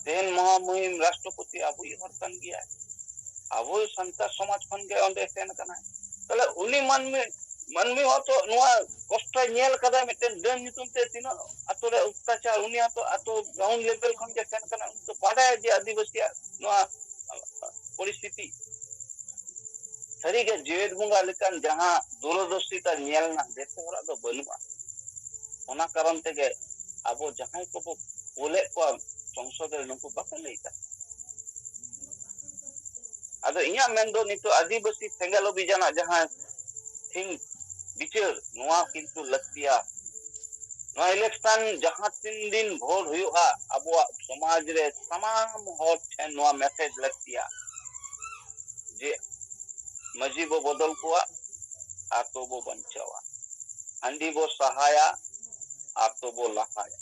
ᱛᱮᱦᱮᱧ ᱢᱚᱦᱟᱢᱩᱦᱤᱢ ᱨᱟᱥᱴᱨᱚᱯᱚᱛᱤ ᱟᱵᱚᱭᱤᱡ ᱦᱚᱲ ᱠᱟᱱ ᱜᱮᱭᱟᱭ, ᱟᱵᱚ ᱥᱟᱱᱛᱟᱲ ᱥᱚᱢᱟᱡᱽ ᱠᱷᱚᱱ ᱜᱮ ᱚᱸᱰᱮ ᱥᱮᱱ ᱠᱟᱱᱟᱭ᱾ ᱛᱟᱦᱞᱮ ᱩᱱᱤ ᱢᱟᱹᱱᱢᱤ, ᱢᱟᱹᱱᱢᱤ ᱦᱚᱸᱛᱚ ᱱᱚᱣᱟ ᱠᱚᱥᱴᱚᱭ ᱧᱮᱞ ᱠᱟᱫᱟ, ᱢᱤᱫᱴᱮᱱ ᱰᱟᱹᱱ ᱧᱩᱛᱩᱢ ᱛᱮ ᱛᱤᱱᱟᱹᱜ ᱟᱛᱳ ᱨᱮ ᱚᱛᱛᱟᱪᱟᱨ, ᱩᱱᱤ ᱦᱚᱸᱛᱚ ᱟᱛᱳ ᱜᱨᱟᱣᱩᱱᱰ ᱞᱮᱵᱮᱞ ᱠᱷᱚᱱ ᱜᱮ ᱥᱮᱱ ᱠᱟᱱᱟ, ᱩᱱᱤ ᱛᱚ ᱵᱟᱰᱟᱭᱟ ᱡᱮ ᱟᱹᱫᱤᱵᱟᱹᱥᱤᱭᱟᱜ ᱱᱚᱣᱟ ᱯᱚᱨᱤᱥᱛᱷᱤᱛᱤ᱾ ᱥᱟᱹᱨᱤᱜᱮ ᱡᱮᱣᱮᱫ ᱵᱚᱸᱜᱟ ᱞᱮᱠᱟᱱ ᱡᱟᱦᱟᱸ ᱫᱩᱨᱚᱫᱚᱨᱥᱤᱛᱟ ᱧᱮᱞ ᱨᱮᱱᱟᱜ ᱡᱮᱛᱮ ᱦᱚᱲᱟᱜ ᱫᱚ ᱵᱟᱹᱱᱩᱜᱼᱟ᱾ ᱚᱱᱟ ᱠᱟᱨᱚᱱ ᱛᱮᱜᱮ ᱟᱵᱚ ᱡᱟᱦᱟᱸᱭ ᱠᱚᱵᱚ ᱠᱳᱞᱮᱫ ᱠᱚᱣᱟ ᱥᱚᱝᱥᱚᱫ ᱨᱮ, ᱱᱩᱠᱩ ᱵᱟᱠᱚ ᱞᱟᱹᱭ ᱠᱟᱜ᱾ ᱟᱫᱚ ᱤᱧᱟᱹᱜ ᱢᱮᱱ ᱫᱚ ᱱᱤᱛᱚᱜ ᱟᱹᱫᱤᱵᱟᱹᱥᱤ ᱥᱮᱸᱜᱮᱞ ᱚᱵᱷᱤᱡᱟᱱᱟᱜ ᱡᱟᱦᱟᱸ ᱛᱷᱤᱝᱠ, ᱵᱤᱪᱟᱹᱨ, ᱱᱚᱣᱟ ᱠᱤᱱᱛᱩ ᱞᱟᱹᱠᱛᱤᱭᱟ᱾ ᱱᱚᱣᱟ ᱤᱞᱮᱠᱥᱚᱱ ᱡᱟᱦᱟᱸ ᱛᱤᱱ ᱫᱤᱱ ᱵᱷᱳᱴ ᱦᱩᱭᱩᱜᱼᱟ, ᱟᱵᱚᱣᱟᱜ ᱥᱚᱢᱟᱡᱽ ᱨᱮ ᱥᱟᱱᱟᱢ ᱦᱚᱲ ᱴᱷᱮᱱ ᱱᱚᱣᱟ ᱢᱮᱥᱮᱡᱽ ᱞᱟᱹᱠᱛᱤᱭᱟ ᱡᱮ ᱢᱟᱹᱡᱷᱤ ᱵᱚ ᱵᱚᱫᱚᱞ ᱠᱚᱣᱟ, ᱟᱛᱳ ᱵᱚ ᱵᱟᱧᱪᱟᱣᱟ᱾ ᱦᱟᱺᱰᱤ ᱵᱚ ᱥᱟᱦᱟᱭᱟ, ᱟᱛᱳ ᱵᱚ ᱞᱟᱦᱟᱭᱟ᱾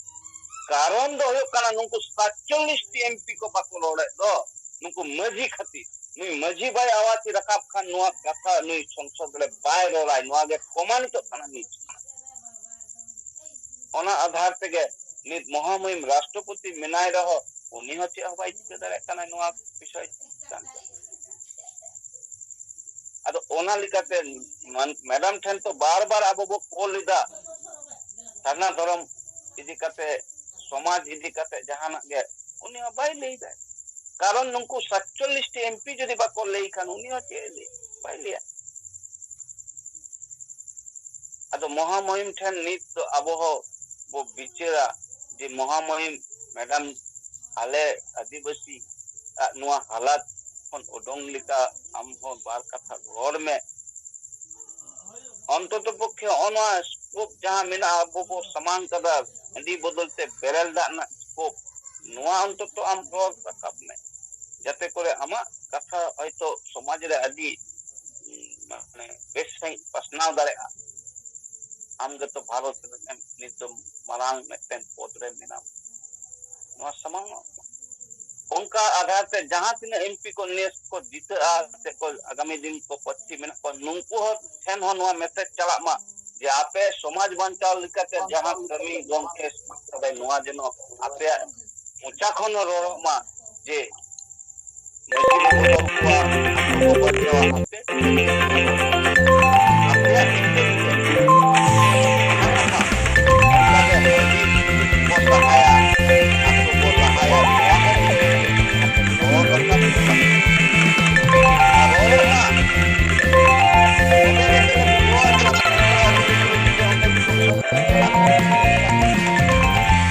ᱠᱟᱨᱚᱱ ᱫᱚ ᱦᱩᱭᱩᱜ ᱠᱟᱱᱟ, ᱱᱩᱠᱩ ᱥᱟᱛᱪᱚᱞᱞᱤᱥ ᱴᱤ ᱮᱢ ᱯᱤ ᱠᱚ ᱵᱟᱠᱚ ᱨᱚᱲᱮᱫ ᱫᱚ, ᱱᱩᱠᱩ ᱢᱟᱹᱡᱷᱤ ᱠᱷᱟᱹᱛᱤᱨ᱾ ᱱᱩᱭ ᱢᱟᱹᱡᱷᱤ ᱵᱟᱭ ᱟᱣᱟᱡ ᱨᱟᱠᱟᱵ ᱠᱷᱟᱱ, ᱱᱚᱣᱟ ᱠᱟᱛᱷᱟ ᱱᱩᱭ ᱥᱚᱝᱥᱚᱫ ᱨᱮ ᱵᱟᱭ ᱨᱚᱲᱟᱭ, ᱱᱚᱣᱟ ᱜᱮ ᱯᱨᱚᱢᱟᱱᱤᱛᱚᱜ ᱠᱟᱱᱟ ᱱᱤᱛ᱾ ᱚᱱᱟ ᱟᱫᱷᱟᱨ ᱛᱮᱜᱮ ᱱᱤᱛ ᱢᱚᱦᱟᱢᱩᱦᱤᱢ ᱨᱟᱥᱴᱨᱚᱯᱚᱛᱤ ᱢᱮᱱᱟᱭ ᱨᱮᱦᱚᱸ, ᱩᱱᱤ ᱦᱚᱸ ᱪᱮᱫ ᱦᱚᱸ ᱵᱟᱭ ᱪᱤᱠᱟᱹ ᱫᱟᱲᱮᱭᱟᱜ ᱠᱟᱱᱟ ᱱᱚᱣᱟ ᱵᱤᱥᱚᱭ ᱪᱮᱛᱟᱱ ᱛᱮ᱾ ᱟᱫᱚ ᱚᱱᱟ ᱞᱮᱠᱟᱛᱮ ᱢᱟᱱ-, ᱢᱮᱰᱟᱢ ᱴᱷᱮᱱ ᱛᱚ ᱵᱟᱨ ᱵᱟᱨ ᱟᱵᱚ ᱵᱚ ᱠᱚᱞ ᱞᱮᱫᱟ, ᱥᱟᱨᱱᱟ ᱫᱷᱚᱨᱚᱢ ᱤᱫᱤ ᱠᱟᱛᱮ, ᱥᱚᱢᱟᱡᱽ ᱤᱫᱤ ᱠᱟᱛᱮ ᱡᱟᱦᱟᱱᱟᱜ ᱜᱮ, ᱩᱱᱤ ᱦᱚᱸ ᱵᱟᱭ ᱞᱟᱹᱭ ᱫᱟᱭ᱾ ᱠᱟᱨᱚᱱ ᱱᱩᱠᱩ ᱥᱟᱛᱪᱚᱞᱞᱤᱥ ᱴᱤ ᱮᱢ ᱯᱤ ᱡᱩᱫᱤ ᱵᱟᱠᱚ ᱞᱟᱹᱭ ᱠᱷᱟᱱ, ᱩᱱᱤ ᱦᱚᱸ ᱪᱮᱫ ᱮ ᱞᱟᱹᱭᱟ? ᱵᱟᱭ ᱞᱟᱹᱭᱟ᱾ ᱟᱫᱚ ᱢᱚᱦᱟᱢᱚᱦᱤᱢ ᱴᱷᱮᱱ ᱱᱤᱛ ᱫᱚ ᱟᱵᱚ ᱦᱚᱸ ᱵᱚ ᱵᱤᱪᱟᱹᱨᱟ ᱡᱮ, ᱢᱚᱦᱟᱢᱚᱦᱤᱢ ᱢᱮᱰᱟᱢ, ᱟᱞᱮ ᱟᱹᱫᱤᱵᱟᱹᱥᱤ ᱟᱜ ᱱᱚᱣᱟ ᱦᱟᱞᱟᱛ ᱠᱷᱚᱱ ᱩᱰᱩᱝ ᱞᱮᱠᱟ ᱟᱢ ᱦᱚᱸ ᱵᱟᱨ ᱠᱟᱛᱷᱟ ᱨᱚᱲ ᱢᱮ᱾ ᱚᱱᱛᱚᱛᱚ ᱯᱚᱠᱠᱷᱮ ᱱᱚᱜᱼᱚ ᱱᱚᱣᱟ ᱥᱠᱳᱯ ᱡᱟᱦᱟᱸ ᱢᱮᱱᱟᱜᱼᱟ, ᱟᱵᱚ ᱵᱚ ᱥᱟᱢᱟᱝ ᱠᱟᱫᱟ, ᱦᱟᱺᱰᱤ ᱵᱚᱫᱚᱞ ᱛᱮ ᱵᱮᱨᱮᱞ ᱫᱟᱜ ᱨᱮᱱᱟᱜ ᱥᱠᱳᱯ, ᱱᱚᱣᱟ ᱚᱱᱛᱚᱛᱚ ᱟᱢ ᱨᱚᱲ ᱨᱟᱠᱟᱵ ᱢᱮ, ᱡᱟᱛᱮ ᱠᱚᱨᱮ ᱟᱢᱟᱜ ᱠᱟᱛᱷᱟ ᱦᱚᱭᱛᱚ ᱥᱚᱢᱟᱡᱽ ᱨᱮ ᱟᱹᱰᱤ, ᱩᱸ, ᱢᱟᱱᱮ ᱵᱮᱥ ᱥᱟᱺᱦᱤᱡ ᱯᱟᱥᱱᱟᱣ ᱫᱟᱲᱮᱭᱟᱜᱼᱟ᱾ ᱟᱢ ᱜᱮᱛᱚ ᱵᱷᱟᱨᱚᱛ ᱨᱮᱱ ᱱᱤᱛ ᱫᱚ ᱢᱟᱨᱟᱝ ᱢᱤᱫᱴᱮᱱ ᱯᱚᱫᱽ ᱨᱮ ᱢᱮᱱᱟᱢ᱾ ᱱᱚᱣᱟ ᱥᱟᱢᱟᱝ ᱚᱜ ᱢᱟ᱾ ᱚᱱᱠᱟ ᱟᱫᱷᱟᱨ ᱛᱮ ᱡᱟᱦᱟᱸ ᱛᱤᱱᱟᱹᱜ ᱮᱢ ᱯᱤ ᱠᱚ ᱱᱮᱥ ᱠᱚ ᱡᱤᱛᱟᱹᱜᱼᱟ, ᱥᱮ ᱠᱚ ᱟᱜᱟᱢᱤ ᱫᱤᱱ ᱠᱚ ᱯᱨᱟᱨᱛᱷᱤ ᱢᱮᱱᱟᱜ ᱠᱚᱣᱟ, ᱱᱩᱠᱩ ᱦᱚᱸ ᱴᱷᱮᱱ ᱦᱚᱸ ᱱᱚᱣᱟ ᱢᱮᱥᱮᱡᱽ ᱪᱟᱞᱟᱜ ᱢᱟ ᱡᱮ ᱟᱯᱮ ᱥᱚᱢᱟᱡᱽ ᱵᱟᱧᱪᱟᱣ ᱞᱮᱠᱟᱛᱮ ᱡᱟᱦᱟᱸ ᱠᱟᱹᱢᱤ ᱜᱚᱢᱠᱮ ᱥᱟᱵ ᱠᱟᱫᱟᱭ, ᱱᱚᱣᱟ ᱡᱮᱱᱚ ᱟᱯᱮᱭᱟᱜ ᱢᱚᱪᱟ ᱠᱷᱚᱱ ᱦᱚᱸ ᱨᱚᱲᱚᱜ ᱢᱟ ᱡᱮ ᱢᱟᱹᱡᱷᱤ ᱵᱚ ᱵᱚᱫᱚᱞ ᱠᱚᱣᱟ, ᱟᱛᱳ ᱵᱚ ᱵᱟᱧᱪᱟᱣᱟ, ᱟᱯᱮ ᱟᱯᱮᱭᱟᱜ ᱪᱤᱱᱛᱟᱹ ᱫᱚ ᱪᱮᱫ? ᱚᱱᱠᱟᱜᱮ ᱢᱟᱹᱡᱷᱤ ᱵᱚ ᱥᱟᱦᱟᱭᱟ, ᱟᱛᱳ ᱵᱚ ᱞᱟᱦᱟᱭᱟ, ᱱᱚᱣᱟ ᱦᱚᱸ ᱢᱤᱫᱴᱮᱱ ᱨᱚᱲ ᱨᱟᱠᱟᱵ ᱦᱩᱭᱩᱜ ᱛᱟᱵᱚᱱᱟ᱾ ᱟᱨ ᱨᱚᱲ ᱨᱮᱱᱟᱜ ᱛᱚᱵᱮ ᱜᱮ ᱪᱮᱫ ᱮᱢ ᱵᱩᱡᱷᱟᱹᱣᱟ?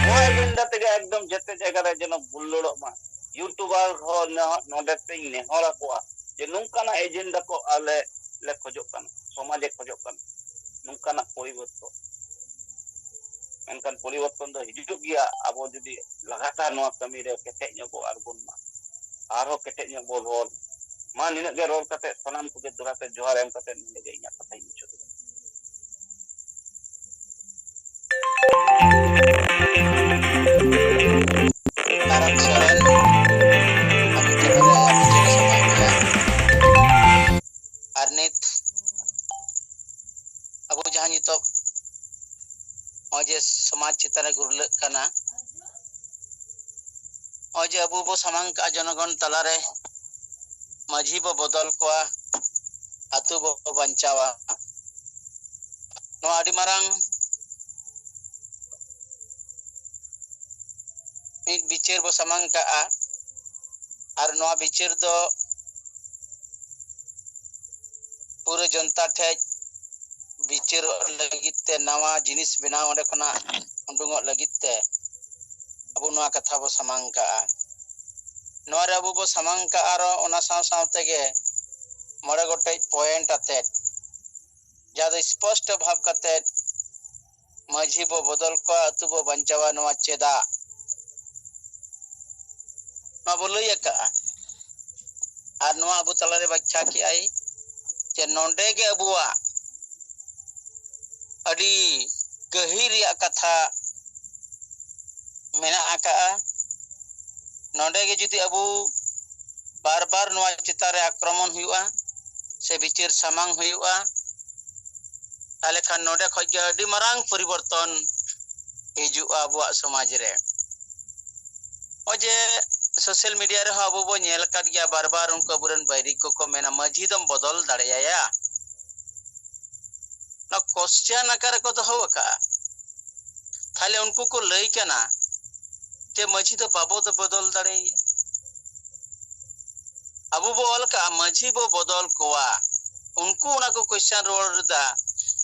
ᱱᱚᱣᱟ ᱮᱡᱮᱱᱰᱟ ᱛᱮᱜᱮ ᱮᱠᱫᱚᱢ ᱡᱮᱛᱮ ᱡᱟᱭᱜᱟ ᱨᱮ ᱡᱮᱱᱚ ᱵᱩᱞᱞᱚᱲᱚᱜ ᱢᱟ᱾ ᱤᱭᱩᱴᱩᱵᱟᱨ ᱦᱚᱸ ᱱᱚ-, ᱱᱚᱰᱮ ᱛᱤᱧ ᱱᱮᱦᱚᱨ ᱟᱠᱚᱣᱟ ᱡᱮ ᱱᱚᱝᱠᱟᱱᱟᱜ ᱮᱡᱮᱱᱰᱟ ᱠᱚ ᱟᱞᱮ ᱞᱮ ᱠᱷᱚᱡᱚᱜ ᱠᱟᱱᱟ᱾ ᱥᱚᱢᱟᱡᱽ ᱮ ᱠᱷᱚᱡᱚᱜ ᱠᱟᱱᱟ ᱱᱚᱝᱠᱟᱱᱟᱜ ᱯᱚᱨᱤᱵᱚᱨᱛᱚᱱ᱾ ᱢᱮᱱᱠᱷᱟᱱ ᱯᱚᱨᱤᱵᱚᱨᱛᱚᱱ ᱫᱚ ᱦᱤᱡᱩᱜ ᱜᱮᱭᱟ, ᱟᱵᱚ ᱡᱩᱫᱤ ᱞᱟᱜᱟᱛᱟᱨ ᱱᱚᱣᱟ ᱠᱟᱹᱢᱤ ᱨᱮ ᱠᱮᱴᱮᱡ ᱧᱚᱜ ᱵᱚ ᱟᱬᱜᱚᱱ ᱢᱟ, ᱟᱨᱦᱚᱸ ᱠᱮᱴᱮᱡ ᱧᱚᱜ ᱵᱚ ᱨᱚᱲ ᱢᱟ᱾ ᱱᱤᱱᱟᱹᱜ ᱜᱮ ᱨᱚᱲ ᱠᱟᱛᱮ ᱥᱟᱱᱟᱢ ᱠᱚᱜᱮ ᱫᱚᱦᱲᱟ ᱛᱮ ᱡᱚᱦᱟᱨ ᱮᱢ ᱠᱟᱛᱮ ᱱᱚᱰᱮ ᱜᱮ ᱤᱧᱟᱹᱜ ᱠᱟᱛᱷᱟᱧ ᱢᱩᱪᱟᱹᱫ ᱮᱫᱟ᱾ ᱠᱟᱨᱟᱢ ᱥᱚᱨᱮᱱ, ᱟᱵᱚ ᱛᱟᱞᱟᱨᱮ ᱟᱵᱚ ᱪᱮᱫ ᱥᱚᱢᱟᱡᱽ ᱨᱮᱭᱟᱜ ᱟᱨ ᱱᱤᱛ ᱟᱵᱚ ᱡᱟᱦᱟᱸ ᱱᱤᱛᱚᱜ ᱱᱚᱜᱼᱚᱭ ᱡᱮ ᱥᱚᱢᱟᱡᱽ ᱪᱮᱛᱟᱱ ᱨᱮ ᱜᱩᱨᱞᱟᱹᱜ ᱠᱟᱱᱟ, ᱱᱚᱜᱼᱚᱭ ᱡᱮ ᱟᱵᱚ ᱵᱚ ᱥᱟᱢᱟᱝ ᱠᱟᱜᱼᱟ ᱡᱚᱱᱚᱜᱚᱱ ᱛᱟᱞᱟᱨᱮ, ᱢᱟᱹᱡᱷᱤ ᱵᱚ ᱵᱚᱫᱚᱞ ᱠᱚᱣᱟ, ᱟᱹᱛᱩ ᱵᱚ ᱵᱟᱧᱪᱟᱣᱟ, ᱱᱚᱣᱟ ᱟᱹᱰᱤ ᱢᱟᱨᱟᱝ ᱢᱤᱫ ᱵᱤᱪᱟᱹᱨ ᱵᱚ ᱥᱟᱢᱟᱝ ᱠᱟᱜᱼᱟ᱾ ᱟᱨ ᱱᱚᱣᱟ ᱵᱤᱪᱟᱹᱨ ᱫᱚ ᱯᱩᱨᱟᱹ ᱡᱚᱱᱛᱟ ᱴᱷᱮᱡ ᱵᱤᱪᱟᱹᱨᱚᱜ ᱞᱟᱹᱜᱤᱫ ᱛᱮ, ᱱᱟᱣᱟ ᱡᱤᱱᱤᱥ ᱵᱮᱱᱟᱣ ᱚᱸᱰᱮ ᱠᱷᱚᱱᱟᱜ ᱩᱰᱩᱝᱚᱜ ᱞᱟᱹᱜᱤᱫ ᱛᱮ ᱟᱵᱚ ᱱᱚᱣᱟ ᱠᱟᱛᱷᱟ ᱵᱚ ᱥᱟᱢᱟᱝ ᱠᱟᱜᱼᱟ᱾ ᱱᱚᱣᱟ ᱨᱮ ᱟᱵᱚ ᱵᱚ ᱥᱟᱢᱟᱝ ᱠᱟᱜᱼᱟ, ᱟᱨᱚ ᱚᱱᱟ ᱥᱟᱶ ᱥᱟᱶ ᱛᱮᱜᱮ ᱢᱚᱬᱮ ᱜᱚᱴᱮᱡ ᱯᱚᱭᱮᱱᱴ ᱟᱛᱮᱫ, ᱡᱟᱦᱟᱸ ᱫᱚ ᱥᱯᱚᱥᱴᱚ ᱵᱷᱟᱵᱽ ᱠᱟᱛᱮᱫ ᱢᱟᱹᱡᱷᱤ ᱵᱚ ᱵᱚᱫᱚᱞ ᱠᱚᱣᱟ, ᱟᱹᱛᱩ ᱵᱚ ᱵᱟᱧᱪᱟᱣᱟ, ᱱᱚᱣᱟ ᱪᱮᱫᱟᱜ? ᱱᱚᱣᱟ ᱵᱚ ᱞᱟᱹᱭ ᱟᱠᱟᱜᱼᱟ᱾ ᱟᱨ ᱱᱚᱣᱟ ᱟᱵᱚ ᱛᱟᱞᱟᱨᱮ ᱵᱟᱠᱷᱭᱟ ᱠᱮᱜᱼᱟᱭ ᱡᱮ ᱱᱚᱰᱮ ᱜᱮ ᱟᱵᱚᱣᱟᱜ ᱟᱹᱰᱤ ᱜᱟᱹᱦᱤᱨ ᱨᱮᱭᱟᱜ ᱠᱟᱛᱷᱟ ᱢᱮᱱᱟᱜ ᱟᱠᱟᱜᱼᱟ᱾ ᱱᱚᱰᱮ ᱜᱮ ᱡᱩᱫᱤ ᱟᱵᱚ ᱵᱟᱨ ᱵᱟᱨ ᱱᱚᱣᱟ ᱪᱮᱛᱟᱱ ᱨᱮ ᱟᱠᱨᱚᱢᱚᱱ ᱦᱩᱭᱩᱜᱼᱟ ᱥᱮ ᱵᱤᱪᱟᱹᱨ ᱥᱟᱢᱟᱝ ᱦᱩᱭᱩᱜᱼᱟ, ᱛᱟᱦᱚᱞᱮ ᱠᱷᱟᱱ ᱱᱚᱰᱮ ᱠᱷᱚᱡ ᱜᱮ ᱟᱹᱰᱤ ᱢᱟᱨᱟᱝ ᱯᱚᱨᱤᱵᱚᱨᱛᱚᱱ ᱦᱤᱡᱩᱜᱼᱟ ᱟᱵᱚᱣᱟᱜ ᱥᱚᱢᱟᱡᱽ ᱨᱮ᱾ ᱱᱚᱜᱼᱚᱭ ᱡᱮ ᱥᱳᱥᱟᱞ ᱢᱤᱰᱤᱭᱟ ᱨᱮᱦᱚᱸ ᱟᱵᱚ ᱵᱚ ᱧᱮᱞ ᱟᱠᱟᱫ ᱜᱮᱭᱟ, ᱵᱟᱨ ᱵᱟᱨ ᱩᱱᱠᱩ ᱟᱵᱚᱨᱮᱱ ᱵᱟᱹᱭᱨᱤ ᱠᱚᱠᱚ ᱢᱮᱱᱟ, "ᱢᱟᱹᱡᱷᱤ ᱫᱚᱢ ᱵᱚᱫᱚᱞ ᱫᱟᱲᱮᱭᱟᱭᱟ?" ᱱᱚᱣᱟ ᱠᱚᱥᱪᱮᱱ ᱟᱠᱟᱨ ᱨᱮᱠᱚ ᱫᱚᱦᱚ ᱟᱠᱟᱫᱼᱟ᱾ ᱛᱟᱦᱞᱮ ᱩᱱᱠᱩ ᱠᱚ ᱞᱟᱹᱭ ᱠᱟᱱᱟ ᱡᱮ ᱢᱟᱹᱡᱷᱤ ᱫᱚ ᱵᱟᱵᱚ ᱫᱚ ᱵᱚᱫᱚᱞ ᱫᱟᱲᱮᱭᱟᱭᱟ᱾ ᱟᱵᱚ ᱵᱚ ᱚᱞ ᱠᱟᱜᱼᱟ, ᱢᱟᱹᱡᱷᱤ ᱵᱚ ᱵᱚᱫᱚᱞ ᱠᱚᱣᱟ᱾ ᱩᱱᱠᱩ ᱚᱱᱟ ᱠᱚ ᱠᱚᱥᱪᱮᱱ ᱨᱩᱣᱟᱹᱲ ᱮᱫᱟ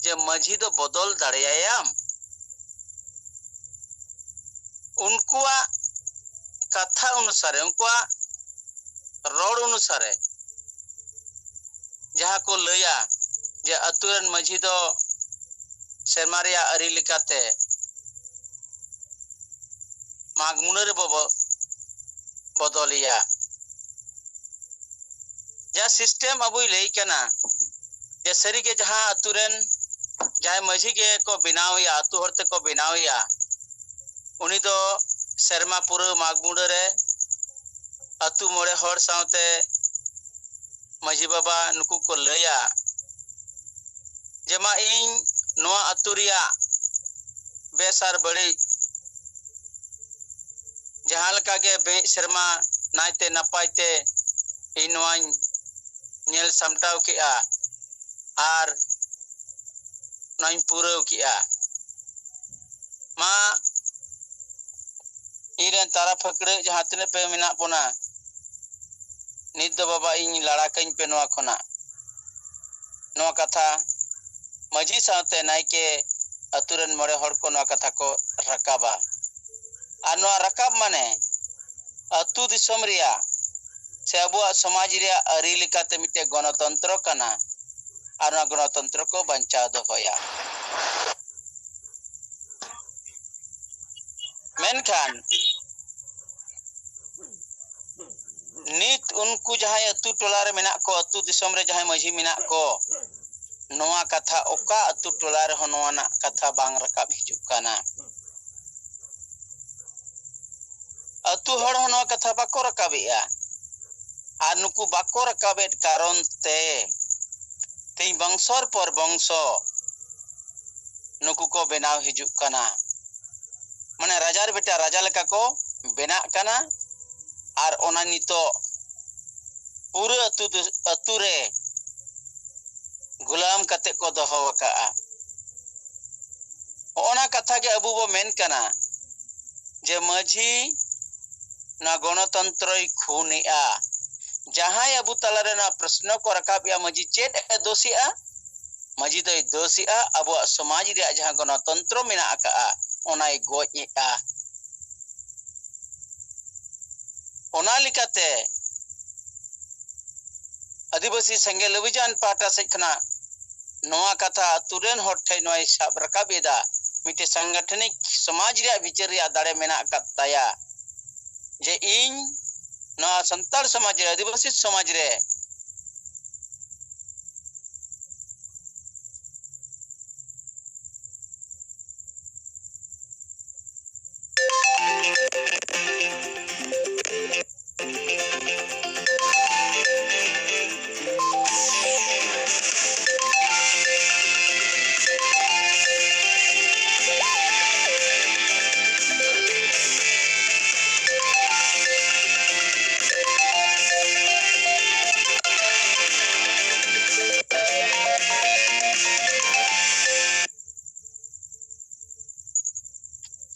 ᱡᱮ ᱢᱟᱹᱡᱷᱤ ᱫᱚ ᱵᱚᱫᱚᱞ ᱫᱟᱲᱮᱭᱟᱭᱟᱢ? ᱩᱱᱠᱩᱣᱟᱜ ᱠᱟᱛᱷᱟ ᱚᱱᱩᱥᱟᱨᱮ, ᱩᱱᱠᱩᱣᱟᱜ ᱨᱚᱲ ᱚᱱᱩᱥᱟᱨᱮ ᱡᱟᱦᱟᱸ ᱠᱚ ᱞᱟᱹᱭᱟ ᱡᱮ ᱟᱹᱛᱩ ᱨᱮᱱ ᱢᱟᱹᱡᱷᱤ ᱫᱚ ᱥᱮᱨᱢᱟ ᱨᱮᱭᱟᱜ ᱟᱹᱨᱤ ᱞᱮᱠᱟᱛᱮ ᱢᱟᱜᱽ ᱢᱩᱞᱟᱹ ᱨᱮᱵᱚ ᱵᱚ-, ᱵᱚᱫᱚᱞᱮᱭᱟ᱾ ᱡᱟᱦᱟᱸ system ᱟᱵᱚᱭ ᱞᱟᱹᱭ ᱠᱟᱱᱟ ᱡᱮ ᱥᱟᱹᱨᱤᱜᱮ ᱡᱟᱦᱟᱸ ᱟᱹᱛᱩ ᱨᱮᱱ ᱡᱟᱦᱟᱸᱭ ᱢᱟᱹᱡᱷᱤ ᱜᱮ ᱠᱚ ᱵᱮᱱᱟᱣᱮᱭᱟ, ᱟᱹᱛᱩ ᱦᱚᱲ ᱛᱮᱠᱚ ᱵᱮᱱᱟᱣᱮᱭᱟ, ᱩᱱᱤ ᱫᱚ ᱥᱮᱨᱢᱟ ᱯᱩᱨᱟᱹᱣ ᱢᱟᱜᱽ ᱢᱩᱞᱟᱹ ᱨᱮ ᱟᱹᱛᱩ ᱢᱚᱬᱮ ᱦᱚᱲ ᱥᱟᱶᱛᱮ ᱢᱟᱹᱡᱷᱤ ᱵᱟᱵᱟ ᱱᱩᱠᱩ ᱠᱚ ᱞᱟᱹᱭᱟ ᱡᱮ, "ᱢᱟ, ᱤᱧ ᱱᱚᱣᱟ ᱟᱹᱛᱩ ᱨᱮᱭᱟᱜ ᱵᱮᱥ ᱟᱨ ᱵᱟᱹᱲᱤᱡ ᱡᱟᱦᱟᱸ ᱞᱮᱠᱟ ᱜᱮ ᱵᱮᱸᱜᱮᱫ ᱥᱮᱨᱢᱟ ᱱᱟᱭᱛᱮ ᱱᱟᱯᱟᱭ ᱛᱮ ᱤᱧ ᱱᱚᱣᱟᱧ ᱧᱮᱞ ᱥᱟᱢᱴᱟᱣ ᱠᱮᱜᱼᱟ ᱟᱨ ᱱᱚᱣᱟᱧ ᱯᱩᱨᱟᱹᱣ ᱠᱮᱜᱼᱟ᱾ ᱢᱟ, ᱤᱧ ᱨᱮᱱ ᱛᱟᱨᱟ ᱯᱷᱟᱹᱠᱲᱟᱹᱜ ᱡᱟᱦᱟᱸ ᱛᱤᱱᱟᱹᱜ ᱯᱮ ᱢᱮᱱᱟᱜ ᱵᱚᱱᱟ, ᱱᱤᱛ ᱫᱚ ᱵᱟᱵᱟ ᱤᱧ ᱞᱟᱲᱟ ᱠᱟᱹᱧ ᱯᱮ ᱱᱚᱣᱟ ᱠᱷᱚᱱᱟᱜ᱾" ᱱᱚᱣᱟ ᱠᱟᱛᱷᱟ ᱢᱟᱹᱡᱷᱤ ᱥᱟᱶᱛᱮ ᱱᱟᱭᱠᱮ, ᱟᱹᱛᱩ ᱨᱮᱱ ᱢᱚᱬᱮ ᱦᱚᱲ ᱠᱚ ᱱᱚᱣᱟ ᱠᱟᱛᱷᱟ ᱠᱚ ᱨᱟᱠᱟᱵᱟ᱾ ᱟᱨ ᱱᱚᱣᱟ ᱨᱟᱠᱟᱵ ᱢᱟᱱᱮ ᱟᱹᱛᱩ ᱫᱤᱥᱚᱢ ᱨᱮᱭᱟᱜ ᱥᱮ ᱟᱵᱚᱣᱟᱜ ᱥᱚᱢᱟᱡᱽ ᱨᱮᱭᱟᱜ ᱟᱹᱨᱤ ᱞᱮᱠᱟᱛᱮ ᱢᱤᱫᱴᱮᱱ ᱜᱚᱱᱚᱛᱚᱱᱛᱨᱚ ᱠᱟᱱᱟ᱾ ᱟᱨ ᱱᱚᱣᱟ ᱜᱚᱱᱚᱛᱚᱱᱛᱨᱚ ᱠᱚ ᱵᱟᱧᱪᱟᱣ ᱫᱚᱦᱚᱭᱟ᱾ ᱢᱮᱱᱠᱷᱟᱱ ᱱᱤᱛ ᱩᱱᱠᱩ ᱡᱟᱦᱟᱸᱭ ᱟᱹᱛᱩ ᱴᱚᱞᱟ ᱨᱮ ᱢᱮᱱᱟᱜ ᱠᱚ, ᱟᱹᱛᱩ ᱫᱤᱥᱚᱢ ᱨᱮ ᱡᱟᱦᱟᱸᱭ ᱢᱟᱹᱡᱷᱤ ᱢᱮᱱᱟᱜ ᱠᱚ, ᱱᱚᱣᱟ ᱠᱟᱛᱷᱟ ᱚᱠᱟ ᱟᱹᱛᱩ ᱴᱚᱞᱟ ᱨᱮᱦᱚᱸ ᱱᱚᱣᱟ ᱨᱮᱱᱟᱜ ᱠᱟᱛᱷᱟ ᱵᱟᱝ ᱨᱟᱠᱟᱵ ᱦᱤᱡᱩᱜ ᱠᱟᱱᱟ᱾ ᱟᱹᱛᱩ ᱦᱚᱲ ᱦᱚᱸ ᱱᱚᱣᱟ ᱠᱟᱛᱷᱟ ᱵᱟᱠᱚ ᱨᱟᱠᱟᱵᱮᱜᱼᱟ᱾ ᱟᱨ ᱱᱩᱠᱩ ᱵᱟᱠᱚ ᱨᱟᱠᱟᱵᱮᱫ ᱠᱟᱨᱚᱱ ᱛᱮ ᱛᱮᱦᱮᱧ ᱵᱚᱝᱥᱚᱨ ᱯᱚᱨ ᱵᱚᱝᱥᱚ ᱱᱩᱠᱩ ᱠᱚ ᱵᱮᱱᱟᱣ ᱦᱤᱡᱩᱜ ᱠᱟᱱᱟ᱾ ᱢᱟᱱᱮ ᱨᱟᱡᱟᱨ ᱵᱮᱴᱟ ᱨᱟᱡᱟ ᱞᱮᱠᱟ ᱠᱚ ᱵᱮᱱᱟᱜ ᱠᱟᱱᱟ᱾ ᱟᱨ ᱚᱱᱟ ᱱᱤᱛᱚᱜ ᱯᱩᱨᱟᱹ ᱟᱹᱛᱩ ᱫᱚ, ᱟᱹᱛᱩ ᱨᱮ ᱜᱩᱞᱟᱢ ᱠᱟᱛᱮ ᱠᱚ ᱫᱚᱦᱚ ᱟᱠᱟᱜᱼᱟ᱾ ᱦᱚᱸᱜᱼᱚ ᱱᱟ ᱠᱟᱛᱷᱟ ᱜᱮ ᱟᱵᱚ ᱵᱚ ᱢᱮᱱ ᱠᱟᱱᱟ ᱡᱮ ᱢᱟᱹᱡᱷᱤ ᱱᱚᱣᱟ ᱜᱚᱱᱚᱛᱚᱱᱛᱨᱚᱭ ᱠᱷᱩᱱᱮᱜᱼᱟ᱾ ᱡᱟᱦᱟᱸᱭ ᱟᱵᱚ ᱛᱟᱞᱟᱨᱮ ᱱᱚᱣᱟ ᱯᱨᱚᱥᱱᱚ ᱠᱚ ᱨᱟᱠᱟᱵᱮᱜᱼᱟ, ᱢᱟᱹᱡᱷᱤ ᱪᱮᱫ ᱮ ᱫᱳᱥᱮᱜᱼᱟ? ᱢᱟᱹᱡᱷᱤ ᱫᱚᱭ ᱫᱳᱥᱮᱜᱼᱟ ᱟᱵᱚᱣᱟᱜ ᱥᱚᱢᱟᱡᱽ ᱨᱮᱭᱟᱜ ᱡᱟᱦᱟᱸ ᱜᱚᱱᱚᱛᱚᱱᱛᱨᱚ ᱢᱮᱱᱟᱜ ᱟᱠᱟᱜᱼᱟ, ᱚᱱᱟᱭ ᱜᱚᱡ ᱮᱜᱼᱟ᱾ ᱚᱱᱟ ᱞᱮᱠᱟᱛᱮ ᱟᱹᱫᱤᱵᱟᱹᱥᱤ ᱥᱮᱸᱜᱮᱞ ᱚᱵᱷᱤᱡᱟᱱ ᱯᱟᱦᱴᱟ ᱥᱮᱫ ᱠᱷᱚᱱᱟᱜ ᱱᱚᱣᱟ ᱠᱟᱛᱷᱟ ᱟᱛᱳ ᱨᱮᱱ ᱦᱚᱲ ᱴᱷᱮᱱ ᱱᱚᱣᱟᱭ ᱥᱟᱵ ᱨᱟᱠᱟᱵ ᱮᱫᱟ᱾ ᱢᱤᱫᱴᱮᱱ ᱥᱟᱝᱜᱚᱴᱷᱚᱱᱤᱠ ᱥᱚᱢᱟᱡᱽ ᱨᱮᱭᱟᱜ ᱵᱤᱪᱟᱹᱨ ᱨᱮᱭᱟᱜ ᱫᱟᱲᱮ ᱢᱮᱱᱟᱜ ᱟᱠᱟᱫ ᱛᱟᱭᱟ, ᱡᱮ ᱤᱧ ᱱᱚᱣᱟ ᱥᱟᱱᱛᱟᱲ ᱥᱚᱢᱟᱡᱽ ᱨᱮ, ᱟᱹᱫᱤᱵᱟᱹᱥᱤ ᱥᱚᱢᱟᱡᱽ ᱨᱮ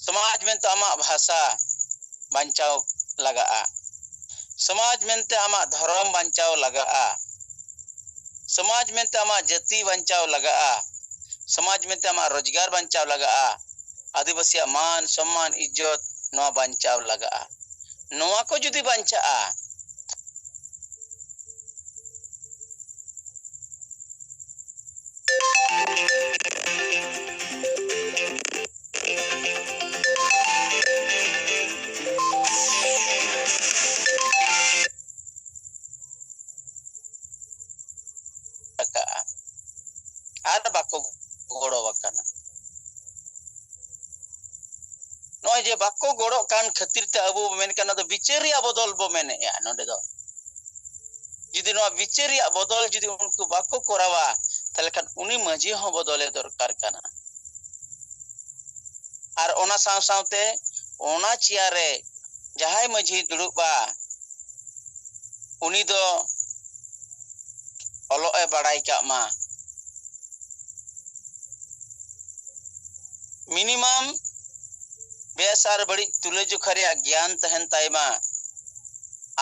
ᱥᱚᱢᱟᱡᱽ ᱢᱮᱱᱛᱮ ᱟᱢᱟᱜ ᱵᱷᱟᱥᱟ ᱵᱟᱧᱪᱟᱣ ᱞᱟᱜᱟᱜᱼᱟ᱾ ᱥᱚᱢᱟᱡᱽ ᱢᱮᱱᱛᱮ ᱟᱢᱟᱜ ᱫᱷᱚᱨᱚᱢ ᱵᱟᱧᱪᱟᱣ ᱞᱟᱜᱟᱜᱼᱟ᱾ ᱥᱚᱢᱟᱡᱽ ᱢᱮᱱᱛᱮ ᱟᱢᱟᱜ ᱡᱟᱹᱛᱤ ᱵᱟᱧᱪᱟᱣ ᱞᱟᱜᱟᱜᱼᱟ᱾ ᱥᱚᱢᱟᱡᱽ ᱢᱮᱱᱛᱮ ᱟᱢᱟᱜ ᱨᱳᱡᱽᱜᱟᱨ ᱵᱟᱧᱪᱟᱣ ᱞᱟᱜᱟᱜᱼᱟ᱾ ᱟᱹᱫᱤᱵᱟᱹᱥᱤᱭᱟᱜ ᱢᱟᱱ, ᱥᱚᱢᱢᱟᱱ, ᱤᱡᱽᱡᱚᱛ, ᱱᱚᱣᱟ ᱵᱟᱧᱪᱟᱣ ᱞᱟᱜᱟᱜᱼᱟ᱾ ᱱᱚᱣᱟ ᱠᱚ ᱡᱩᱫᱤ ᱵᱟᱧᱪᱟᱜᱼᱟ, ᱟᱠᱟᱜᱼᱟ ᱟᱨ ᱵᱟᱠᱚ ᱜᱚᱲᱚ ᱟᱠᱟᱱᱟ᱾ ᱱᱚᱜᱼᱚᱭ ᱡᱮ ᱵᱟᱠᱚ ᱜᱚᱲᱚᱜ ᱠᱟᱱ ᱠᱷᱟᱹᱛᱤᱨ ᱛᱮ ᱟᱵᱚ ᱵᱚ ᱢᱮᱱ ᱠᱟᱱᱟ, ᱫᱚ ᱵᱤᱪᱟᱹᱨ ᱨᱮᱭᱟᱜ ᱵᱚᱫᱚᱞ ᱵᱚ ᱢᱮᱱᱮᱜᱼᱟ ᱱᱚᱰᱮ ᱫᱚ᱾ ᱡᱩᱫᱤ ᱱᱚᱣᱟ ᱵᱤᱪᱟᱹᱨ ᱨᱮᱭᱟᱜ ᱵᱚᱫᱚᱞ ᱡᱩᱫᱤ ᱩᱱᱠᱩ ᱵᱟᱠᱚ ᱠᱚᱨᱟᱣᱟ, ᱛᱟᱦᱚᱞᱮ ᱠᱷᱟᱱ ᱩᱱᱤ ᱢᱟᱹᱡᱷᱤ ᱦᱚᱸ ᱵᱚᱫᱚᱞᱮ ᱫᱚᱨᱠᱟᱨ ᱠᱟᱱᱟ᱾ ᱟᱨ ᱚᱱᱟ ᱥᱟᱶ ᱥᱟᱶᱛᱮ ᱚᱱᱟ ᱪᱮᱭᱟᱨ ᱨᱮ ᱡᱟᱦᱟᱸᱭ ᱢᱟᱹᱡᱷᱤ ᱫᱩᱲᱩᱵᱼᱟ, ᱩᱱᱤ ᱫᱚ ᱚᱞᱚᱜ ᱮ ᱵᱟᱲᱟᱭ ᱠᱟᱜ ᱢᱟ᱾ ᱢᱤᱱᱤᱢᱟᱢ ᱵᱮᱥ ᱟᱨ ᱵᱟᱹᱲᱤᱡ ᱛᱩᱞᱟᱹᱡᱚᱠᱷᱟ ᱨᱮᱭᱟᱜ ᱜᱮᱭᱟᱱ ᱛᱟᱦᱮᱱ ᱛᱟᱭ ᱢᱟ,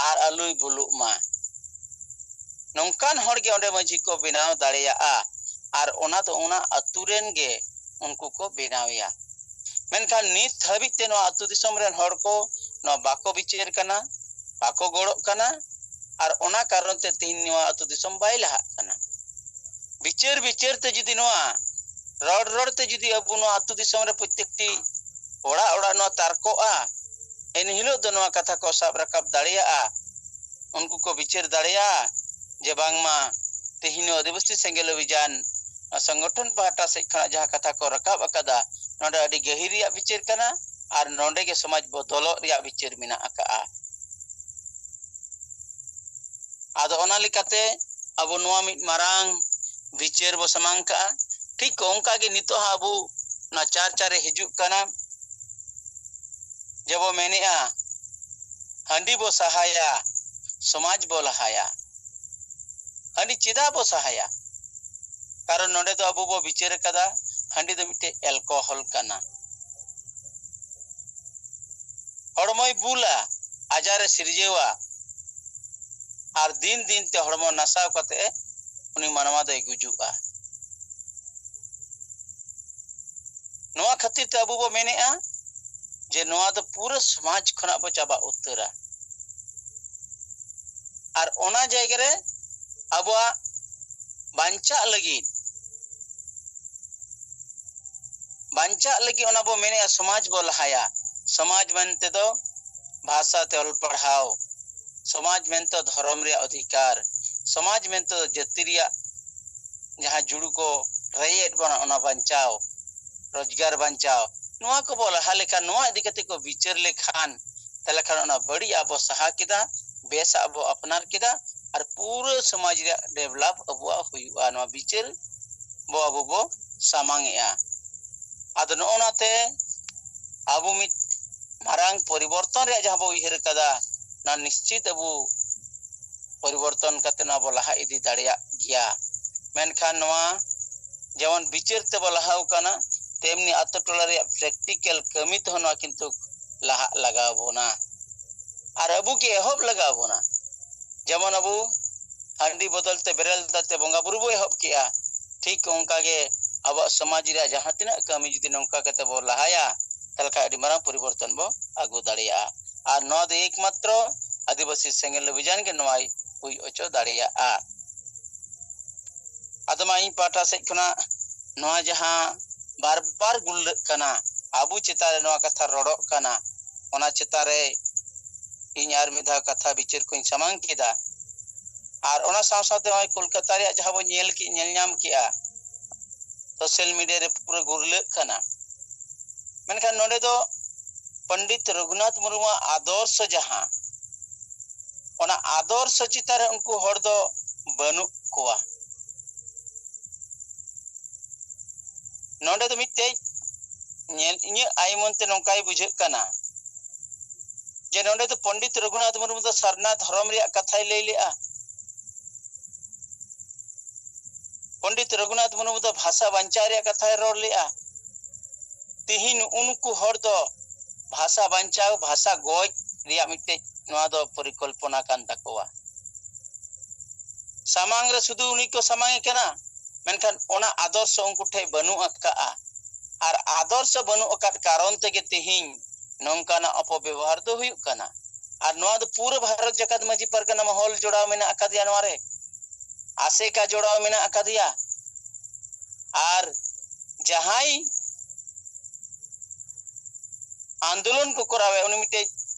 ᱟᱨ ᱟᱞᱚᱭ ᱵᱩᱞᱩᱜ ᱢᱟ᱾ ᱱᱚᱝᱠᱟᱱ ᱦᱚᱲ ᱜᱮ ᱚᱸᱰᱮ ᱢᱟᱹᱡᱷᱤ ᱠᱚ ᱵᱮᱱᱟᱣ ᱫᱟᱲᱮᱭᱟᱜᱼᱟ, ᱟᱨ ᱚᱱᱟ ᱫᱚ ᱚᱱᱟ ᱟᱹᱛᱩ ᱨᱮᱱ ᱜᱮ ᱩᱱᱠᱩ ᱠᱚ ᱵᱮᱱᱟᱣᱮᱭᱟ᱾ ᱢᱮᱱᱠᱷᱟᱱ ᱱᱤᱛ ᱦᱟᱹᱵᱤᱡ ᱛᱮ ᱱᱚᱣᱟ ᱟᱹᱛᱩ ᱫᱤᱥᱚᱢ ᱨᱮᱱ ᱦᱚᱲ ᱠᱚ ᱱᱚᱣᱟ ᱵᱟᱠᱚ ᱵᱤᱪᱟᱹᱨ ᱠᱟᱱᱟ, ᱵᱟᱠᱚ ᱜᱚᱲᱚᱜ ᱠᱟᱱᱟ, ᱟᱨ ᱚᱱᱟ ᱠᱟᱨᱚᱱ ᱛᱮ ᱛᱮᱦᱮᱧ ᱱᱚᱣᱟ ᱟᱹᱛᱩ ᱫᱤᱥᱚᱢ ᱵᱟᱭ ᱞᱟᱦᱟᱜ ᱠᱟᱱᱟ᱾ ᱵᱤᱪᱟᱹᱨ ᱵᱤᱪᱟᱹᱨ ᱛᱮ ᱡᱩᱫᱤ ᱱᱚᱣᱟ ᱨᱚᱲ ᱨᱚᱲ ᱛᱮ ᱡᱩᱫᱤ ᱟᱵᱚ ᱱᱚᱣᱟ ᱟᱹᱛᱩ ᱫᱤᱥᱚᱢ ᱨᱮ ᱯᱨᱚᱛᱮᱠᱴᱤ ᱚᱲᱟᱜ ᱚᱲᱟᱜ ᱱᱚᱣᱟ ᱛᱟᱨᱠᱚᱜᱼᱟ, ᱮᱱᱦᱤᱞᱳᱜ ᱫᱚ ᱱᱚᱣᱟ ᱠᱟᱛᱷᱟ ᱠᱚ ᱥᱟᱵ ᱨᱟᱠᱟᱵ ᱫᱟᱲᱮᱭᱟᱜᱼᱟ, ᱩᱱᱠᱩ ᱠᱚ ᱵᱤᱪᱟᱹᱨ ᱫᱟᱲᱮᱭᱟᱜᱼᱟ ᱡᱮ ᱵᱟᱝᱢᱟ ᱛᱮᱦᱮᱧ ᱱᱚᱣᱟ ᱟᱹᱫᱤᱵᱟᱹᱥᱤ ᱥᱮᱸᱜᱮᱞ ᱚᱵᱷᱤᱡᱟᱱ ᱥᱚᱝᱜᱚᱴᱷᱚᱱ ᱯᱟᱦᱴᱟ ᱥᱮᱫ ᱠᱷᱚᱱᱟᱜ ᱡᱟᱦᱟᱸ ᱠᱟᱛᱷᱟ ᱠᱚ ᱨᱟᱠᱟᱵ ᱟᱠᱟᱫᱟ, ᱱᱚᱰᱮ ᱟᱹᱰᱤ ᱜᱟᱹᱦᱤᱨ ᱨᱮᱭᱟᱜ ᱵᱤᱪᱟᱹᱨ ᱠᱟᱱᱟ ᱟᱨ ᱱᱚᱰᱮ ᱜᱮ ᱥᱚᱢᱟᱡᱽ ᱵᱚᱫᱚᱞᱚᱜ ᱨᱮᱭᱟᱜ ᱵᱤᱪᱟᱹᱨ ᱢᱮᱱᱟᱜ ᱟᱠᱟᱜᱼᱟ᱾ ᱟᱫᱚ ᱚᱱᱟ ᱞᱮᱠᱟᱛᱮ ᱟᱵᱚ ᱱᱚᱣᱟ ᱢᱤᱫ ᱢᱟᱨᱟᱝ ᱵᱤᱪᱟᱹᱨ ᱵᱚ ᱥᱟᱢᱟᱝ ᱠᱟᱜᱼᱟ᱾ ᱴᱷᱤᱠ ᱚᱱᱠᱟ ᱜᱮ ᱱᱤᱛᱚᱜ ᱦᱚᱸ ᱟᱵᱚ ᱱᱚᱣᱟ ᱪᱟᱨᱪᱟ ᱨᱮ ᱦᱤᱡᱩᱜ ᱠᱟᱱᱟ ᱡᱮ ᱵᱚ ᱢᱮᱱᱮᱜᱼᱟ, ᱦᱟᱺᱰᱤ ᱵᱚ ᱥᱟᱦᱟᱭᱟ, ᱥᱚᱢᱟᱡᱽ ᱵᱚ ᱞᱟᱦᱟᱭᱟ᱾ ᱦᱟᱺᱰᱤ ᱪᱮᱫᱟᱜ ᱵᱚ ᱥᱟᱦᱟᱭᱟ? ᱠᱟᱨᱚᱱ ᱱᱚᱰᱮ ᱫᱚ ᱟᱵᱚ ᱵᱚ ᱵᱤᱪᱟᱹᱨ ᱟᱠᱟᱫᱟ, ᱦᱟᱺᱰᱤ ᱫᱚ ᱢᱤᱫᱴᱮᱡ ᱮᱞᱠᱳᱦᱚᱞ ᱠᱟᱱᱟ᱾ ᱦᱚᱲᱢᱚᱭ ᱵᱩᱞᱟ, ᱟᱡᱟᱨᱮ ᱥᱤᱨᱡᱟᱹᱣᱟ, ᱟᱨ ᱫᱤᱱ ᱫᱤᱱ ᱛᱮ ᱦᱚᱲᱢᱚ ᱱᱟᱥᱟᱣ ᱠᱟᱛᱮ ᱩᱱᱤ ᱢᱟᱱᱣᱟ ᱫᱚᱭ ᱜᱩᱡᱩᱜᱼᱟ᱾ ᱱᱚᱣᱟ ᱠᱷᱟᱹᱛᱤᱨ ᱛᱮ ᱟᱵᱚ ᱵᱚ ᱢᱮᱱᱮᱜᱼᱟ ᱡᱮ ᱱᱚᱣᱟ ᱫᱚ ᱯᱩᱨᱟᱹ ᱥᱚᱢᱟᱡᱽ ᱠᱷᱚᱱᱟᱜ ᱵᱚ ᱪᱟᱵᱟ ᱩᱛᱟᱹᱨᱟ᱾ ᱟᱨ ᱚᱱᱟ ᱡᱟᱭᱜᱟ ᱨᱮ ᱟᱵᱚᱣᱟᱜ ᱵᱟᱧᱪᱟᱜ ᱞᱟᱹᱜᱤᱫ, ᱵᱟᱧᱪᱟᱜ ᱞᱟᱹᱜᱤᱫ ᱚᱱᱟ ᱵᱚ ᱢᱮᱱᱮᱜᱼᱟ, ᱥᱚᱢᱟᱡᱽ ᱵᱚ ᱞᱟᱦᱟᱭᱟ᱾ ᱥᱚᱢᱟᱡᱽ ᱢᱮᱱᱛᱮ ᱫᱚ ᱵᱷᱟᱥᱟ ᱛᱮ ᱚᱞ ᱯᱟᱲᱦᱟᱣ, ᱥᱚᱢᱟᱡᱽ ᱢᱮᱱᱛᱮ ᱫᱷᱚᱨᱚᱢ ᱨᱮᱭᱟᱜ ᱚᱫᱷᱤᱠᱟᱨ, ᱥᱚᱢᱟᱡᱽ ᱢᱮᱱᱛᱮ ᱡᱟᱹᱛᱤ ᱨᱮᱭᱟᱜ ᱡᱟᱦᱟᱸ ᱡᱩᱲᱩ ᱠᱚ ᱨᱮᱡ ᱮᱫ ᱵᱚᱱᱟ, ᱚᱱᱟ ᱵᱟᱧᱪᱟᱣ, ᱨᱳᱡᱽᱜᱟᱨ ᱵᱟᱧᱪᱟᱣ, ᱱᱚᱣᱟ ᱠᱚᱵᱚ ᱞᱟᱦᱟ ᱞᱮᱠᱷᱟᱱ, ᱱᱚᱣᱟ ᱤᱫᱤ ᱠᱟᱛᱮ ᱠᱚ ᱵᱤᱪᱟᱹᱨ ᱞᱮᱠᱷᱟᱱ, ᱛᱟᱦᱞᱮ ᱠᱷᱟᱱ ᱚᱱᱟ ᱵᱟᱹᱲᱤᱡ ᱟᱜ ᱵᱚ ᱥᱟᱦᱟ ᱠᱮᱫᱟ, ᱵᱮᱥ ᱟᱜ ᱵᱚ ᱟᱯᱱᱟᱨ ᱠᱮᱫᱟ, ᱟᱨ ᱯᱩᱨᱟᱹ ᱥᱚᱢᱟᱡᱽ ᱨᱮᱭᱟᱜ ᱰᱮᱵᱷᱞᱚᱯ ᱟᱵᱚᱣᱟᱜ ᱦᱩᱭᱩᱜᱼᱟ᱾ ᱱᱚᱣᱟ ᱵᱤᱪᱟᱹᱨ ᱵᱚ ᱟᱵᱚ ᱵᱚ ᱥᱟᱢᱟᱝ ᱮᱜᱼᱟ᱾ ᱟᱫᱚ ᱱᱚᱜᱼᱚ ᱱᱟᱛᱮ ᱟᱵᱚ ᱢᱤᱫ ᱢᱟᱨᱟᱝ ᱯᱚᱨᱤᱵᱚᱨᱛᱚᱱ ᱨᱮᱭᱟᱜ ᱡᱟᱦᱟᱸ ᱵᱚ ᱩᱭᱦᱟᱹᱨ ᱟᱠᱟᱫᱟ, ᱚᱱᱟ ᱱᱤᱥᱪᱤᱛ ᱟᱵᱚ ᱯᱚᱨᱤᱵᱚᱨᱛᱚᱱ ᱠᱟᱛᱮ ᱱᱚᱣᱟ ᱵᱚ ᱞᱟᱦᱟ ᱤᱫᱤ ᱫᱟᱲᱮᱭᱟᱜ ᱜᱮᱭᱟ᱾ ᱢᱮᱱᱠᱷᱟᱱ ᱱᱚᱣᱟ ᱡᱮᱢᱚᱱ ᱵᱤᱪᱟᱹᱨ ᱛᱮᱵᱚ ᱞᱟᱦᱟᱣ ᱠᱟᱱᱟ, ᱛᱮᱢᱱᱤ ᱟᱛᱳ ᱴᱚᱞᱟ ᱨᱮᱭᱟᱜ ᱯᱨᱮᱠᱴᱤᱠᱮᱞ ᱠᱟᱹᱢᱤ ᱛᱮᱦᱚᱸ ᱱᱚᱣᱟ ᱠᱤᱱᱛᱩ ᱞᱟᱦᱟᱜ ᱞᱟᱜᱟᱣ ᱵᱚᱱᱟ᱾ ᱟᱨ ᱟᱵᱚ ᱜᱮ ᱮᱦᱚᱵ ᱞᱟᱜᱟᱣ ᱵᱚᱱᱟ᱾ ᱡᱮᱢᱚᱱ ᱟᱵᱚ ᱦᱟᱺᱰᱤ ᱵᱚᱫᱚᱞ ᱛᱮ ᱵᱮᱨᱮᱞ ᱫᱟᱜ ᱛᱮ ᱵᱚᱸᱜᱟ ᱵᱩᱨᱩ ᱵᱚ ᱮᱦᱚᱵ ᱠᱮᱜᱼᱟ, ᱴᱷᱤᱠ ᱚᱱᱠᱟ ᱜᱮ ᱟᱵᱚᱣᱟᱜ ᱥᱚᱢᱟᱡᱽ ᱨᱮᱭᱟᱜ ᱡᱟᱦᱟᱸ ᱛᱤᱱᱟᱹᱜ ᱠᱟᱹᱢᱤ ᱡᱩᱫᱤ ᱱᱚᱝᱠᱟ ᱠᱟᱛᱮ ᱵᱚ ᱞᱟᱦᱟᱭᱟ, ᱛᱟᱦᱚᱞᱮ ᱠᱷᱟᱱ ᱟᱹᱰᱤ ᱢᱟᱨᱟᱝ ᱯᱚᱨᱤᱵᱚᱨᱛᱚᱱ ᱵᱚ ᱟᱹᱜᱩ ᱫᱟᱲᱮᱭᱟᱜᱼᱟ᱾ ᱟᱨ ᱱᱚᱣᱟ ᱫᱚ ᱮᱠᱢᱟᱛᱨᱚ ᱟᱹᱫᱤᱵᱟᱹᱥᱤ ᱥᱮᱸᱜᱮᱞ ᱚᱵᱷᱤᱡᱟᱱ ᱜᱮ ᱱᱚᱣᱟᱭ ᱦᱩᱭ ᱦᱚᱪᱚ ᱫᱟᱲᱮᱭᱟᱜᱼᱟ᱾ ᱟᱫᱚ ᱢᱟ ᱤᱧ ᱯᱟᱦᱴᱟ ᱥᱮᱫ ᱠᱷᱚᱱᱟᱜ ᱱᱚᱣᱟ ᱡᱟᱦᱟᱸ ᱵᱟᱨ ᱵᱟᱨ ᱜᱩᱨᱞᱟᱹᱜ ᱠᱟᱱᱟ, ᱟᱵᱚ ᱪᱮᱛᱟᱱ ᱨᱮ ᱱᱚᱣᱟ ᱠᱟᱛᱷᱟ ᱨᱚᱲᱚᱜ ᱠᱟᱱᱟ, ᱚᱱᱟ ᱪᱮᱛᱟᱱ ᱨᱮ ᱤᱧ ᱟᱨ ᱢᱤᱫ ᱫᱷᱟᱣ ᱠᱟᱛᱷᱟ ᱵᱤᱪᱟᱹᱨ ᱠᱚᱧ ᱥᱟᱢᱟᱝ ᱠᱮᱫᱟ᱾ ᱟᱨ ᱚᱱᱟ ᱥᱟᱶ ᱥᱟᱶᱛᱮ ᱱᱚᱜᱼᱚᱭ ᱠᱳᱞᱠᱟᱛᱟ ᱨᱮᱭᱟᱜ ᱡᱟᱦᱟᱸ ᱵᱚᱱ ᱧᱮᱞ ᱠᱮᱫ, ᱧᱮᱞ ᱧᱟᱢ ᱠᱮᱜᱼᱟ, ᱥᱳᱥᱟᱞ ᱢᱤᱰᱤᱭᱟ ᱨᱮ ᱯᱩᱨᱟᱹ ᱜᱩᱨᱞᱟᱹᱜ ᱠᱟᱱᱟ᱾ ᱢᱮᱱᱠᱷᱟᱱ ᱱᱚᱰᱮ ᱫᱚ ᱯᱚᱱᱰᱤᱛ ᱨᱚᱜᱷᱩᱱᱟᱛᱷ ᱢᱩᱨᱢᱩᱣᱟᱜ ᱟᱫᱚᱨᱥᱚ ᱡᱟᱦᱟᱸ, ᱚᱱᱟ ᱟᱫᱚᱨᱥᱚ ᱪᱮᱛᱟᱱ ᱨᱮ ᱩᱱᱠᱩ ᱦᱚᱲ ᱫᱚ ᱵᱟᱹᱱᱩᱜ ᱠᱚᱣᱟ᱾ ᱱᱚᱰᱮ ᱫᱚ ᱢᱤᱫᱴᱮᱡ ᱧᱮᱞ, ᱤᱧᱟᱹᱜ ᱟᱭ ᱢᱚᱱ ᱛᱮ ᱱᱚᱝᱠᱟᱭ ᱵᱩᱡᱷᱟᱹᱜ ᱠᱟᱱᱟ ᱡᱮ ᱱᱚᱰᱮ ᱫᱚ ᱯᱚᱱᱰᱤᱛ ᱨᱚᱜᱷᱩᱱᱟᱛᱷ ᱢᱩᱨᱢᱩ ᱫᱚ ᱥᱟᱨᱱᱟ ᱫᱷᱚᱨᱚᱢ ᱨᱮᱭᱟᱜ ᱠᱟᱛᱷᱟᱭ ᱞᱟᱹᱭ ᱞᱮᱜᱼᱟ᱾ ᱯᱚᱱᱰᱤᱛ ᱨᱚᱜᱷᱩᱱᱟᱛᱷ ᱢᱩᱨᱢᱩ ᱫᱚ ᱵᱷᱟᱥᱟ ᱵᱟᱧᱪᱟᱣ ᱨᱮᱭᱟᱜ ᱠᱟᱛᱷᱟᱭ ᱨᱚᱲ ᱞᱮᱜᱼᱟ᱾ ᱛᱤᱦᱤᱧ ᱩᱱᱠᱩ ᱦᱚᱲ ᱫᱚ ᱵᱷᱟᱥᱟ ᱵᱟᱧᱪᱟᱣ, ᱵᱷᱟᱥᱟ ᱜᱚᱡ ᱨᱮᱭᱟᱜ ᱢᱤᱫᱴᱮᱡ ᱱᱚᱣᱟ ᱫᱚ ᱯᱚᱨᱤᱠᱚᱞᱯᱚᱱᱟ ᱠᱟᱱ ᱛᱟᱠᱚᱣᱟ᱾ ᱥᱟᱢᱟᱝ ᱨᱮ ᱥᱩᱫᱷᱩ ᱩᱱᱤ ᱠᱚ ᱥᱟᱢᱟᱝ ᱮ ᱠᱟᱱᱟ, ᱢᱮᱱᱠᱷᱟᱱ ᱚᱱᱟ ᱟᱫᱚᱨᱥᱚ ᱩᱱᱠᱩ ᱴᱷᱮᱡ ᱵᱟᱹᱱᱩᱜ ᱟᱠᱟᱜᱼᱟ᱾ ᱟᱨ ᱟᱫᱚᱨᱥᱚ ᱵᱟᱹᱱᱩᱜ ᱟᱠᱟᱫ ᱠᱟᱨᱚᱱ ᱛᱮᱜᱮ ᱛᱤᱦᱤᱧ ᱱᱚᱝᱠᱟᱱᱟᱜ ᱚᱯᱚᱵᱮᱵᱚᱦᱟᱨ ᱫᱚ ᱦᱩᱭᱩᱜ ᱠᱟᱱᱟ᱾ ᱟᱨ ᱱᱚᱣᱟ ᱫᱚ ᱯᱩᱨᱟᱹ ᱵᱷᱟᱨᱚᱛ ᱡᱟᱠᱟᱛ ᱢᱟᱹᱡᱷᱤ ᱯᱟᱨᱜᱟᱱᱟ ᱢᱚᱦᱚᱞ ᱡᱚᱲᱟᱣ ᱢᱮᱱᱟᱜ ᱟᱠᱟᱫᱮᱭᱟ, ᱱᱚᱣᱟ ᱨᱮ ᱟᱥᱮᱠᱟ ᱡᱚᱲᱟᱣ ᱢᱮᱱᱟᱜ ᱟᱠᱟᱫᱮᱭᱟ᱾ ᱟᱨ ᱡᱟᱦᱟᱸᱭ ᱟᱱᱫᱳᱞᱚᱱ ᱠᱚ ᱠᱚᱨᱟᱣᱮᱫ, ᱩᱱᱤ ᱢᱤᱫᱴᱮᱡ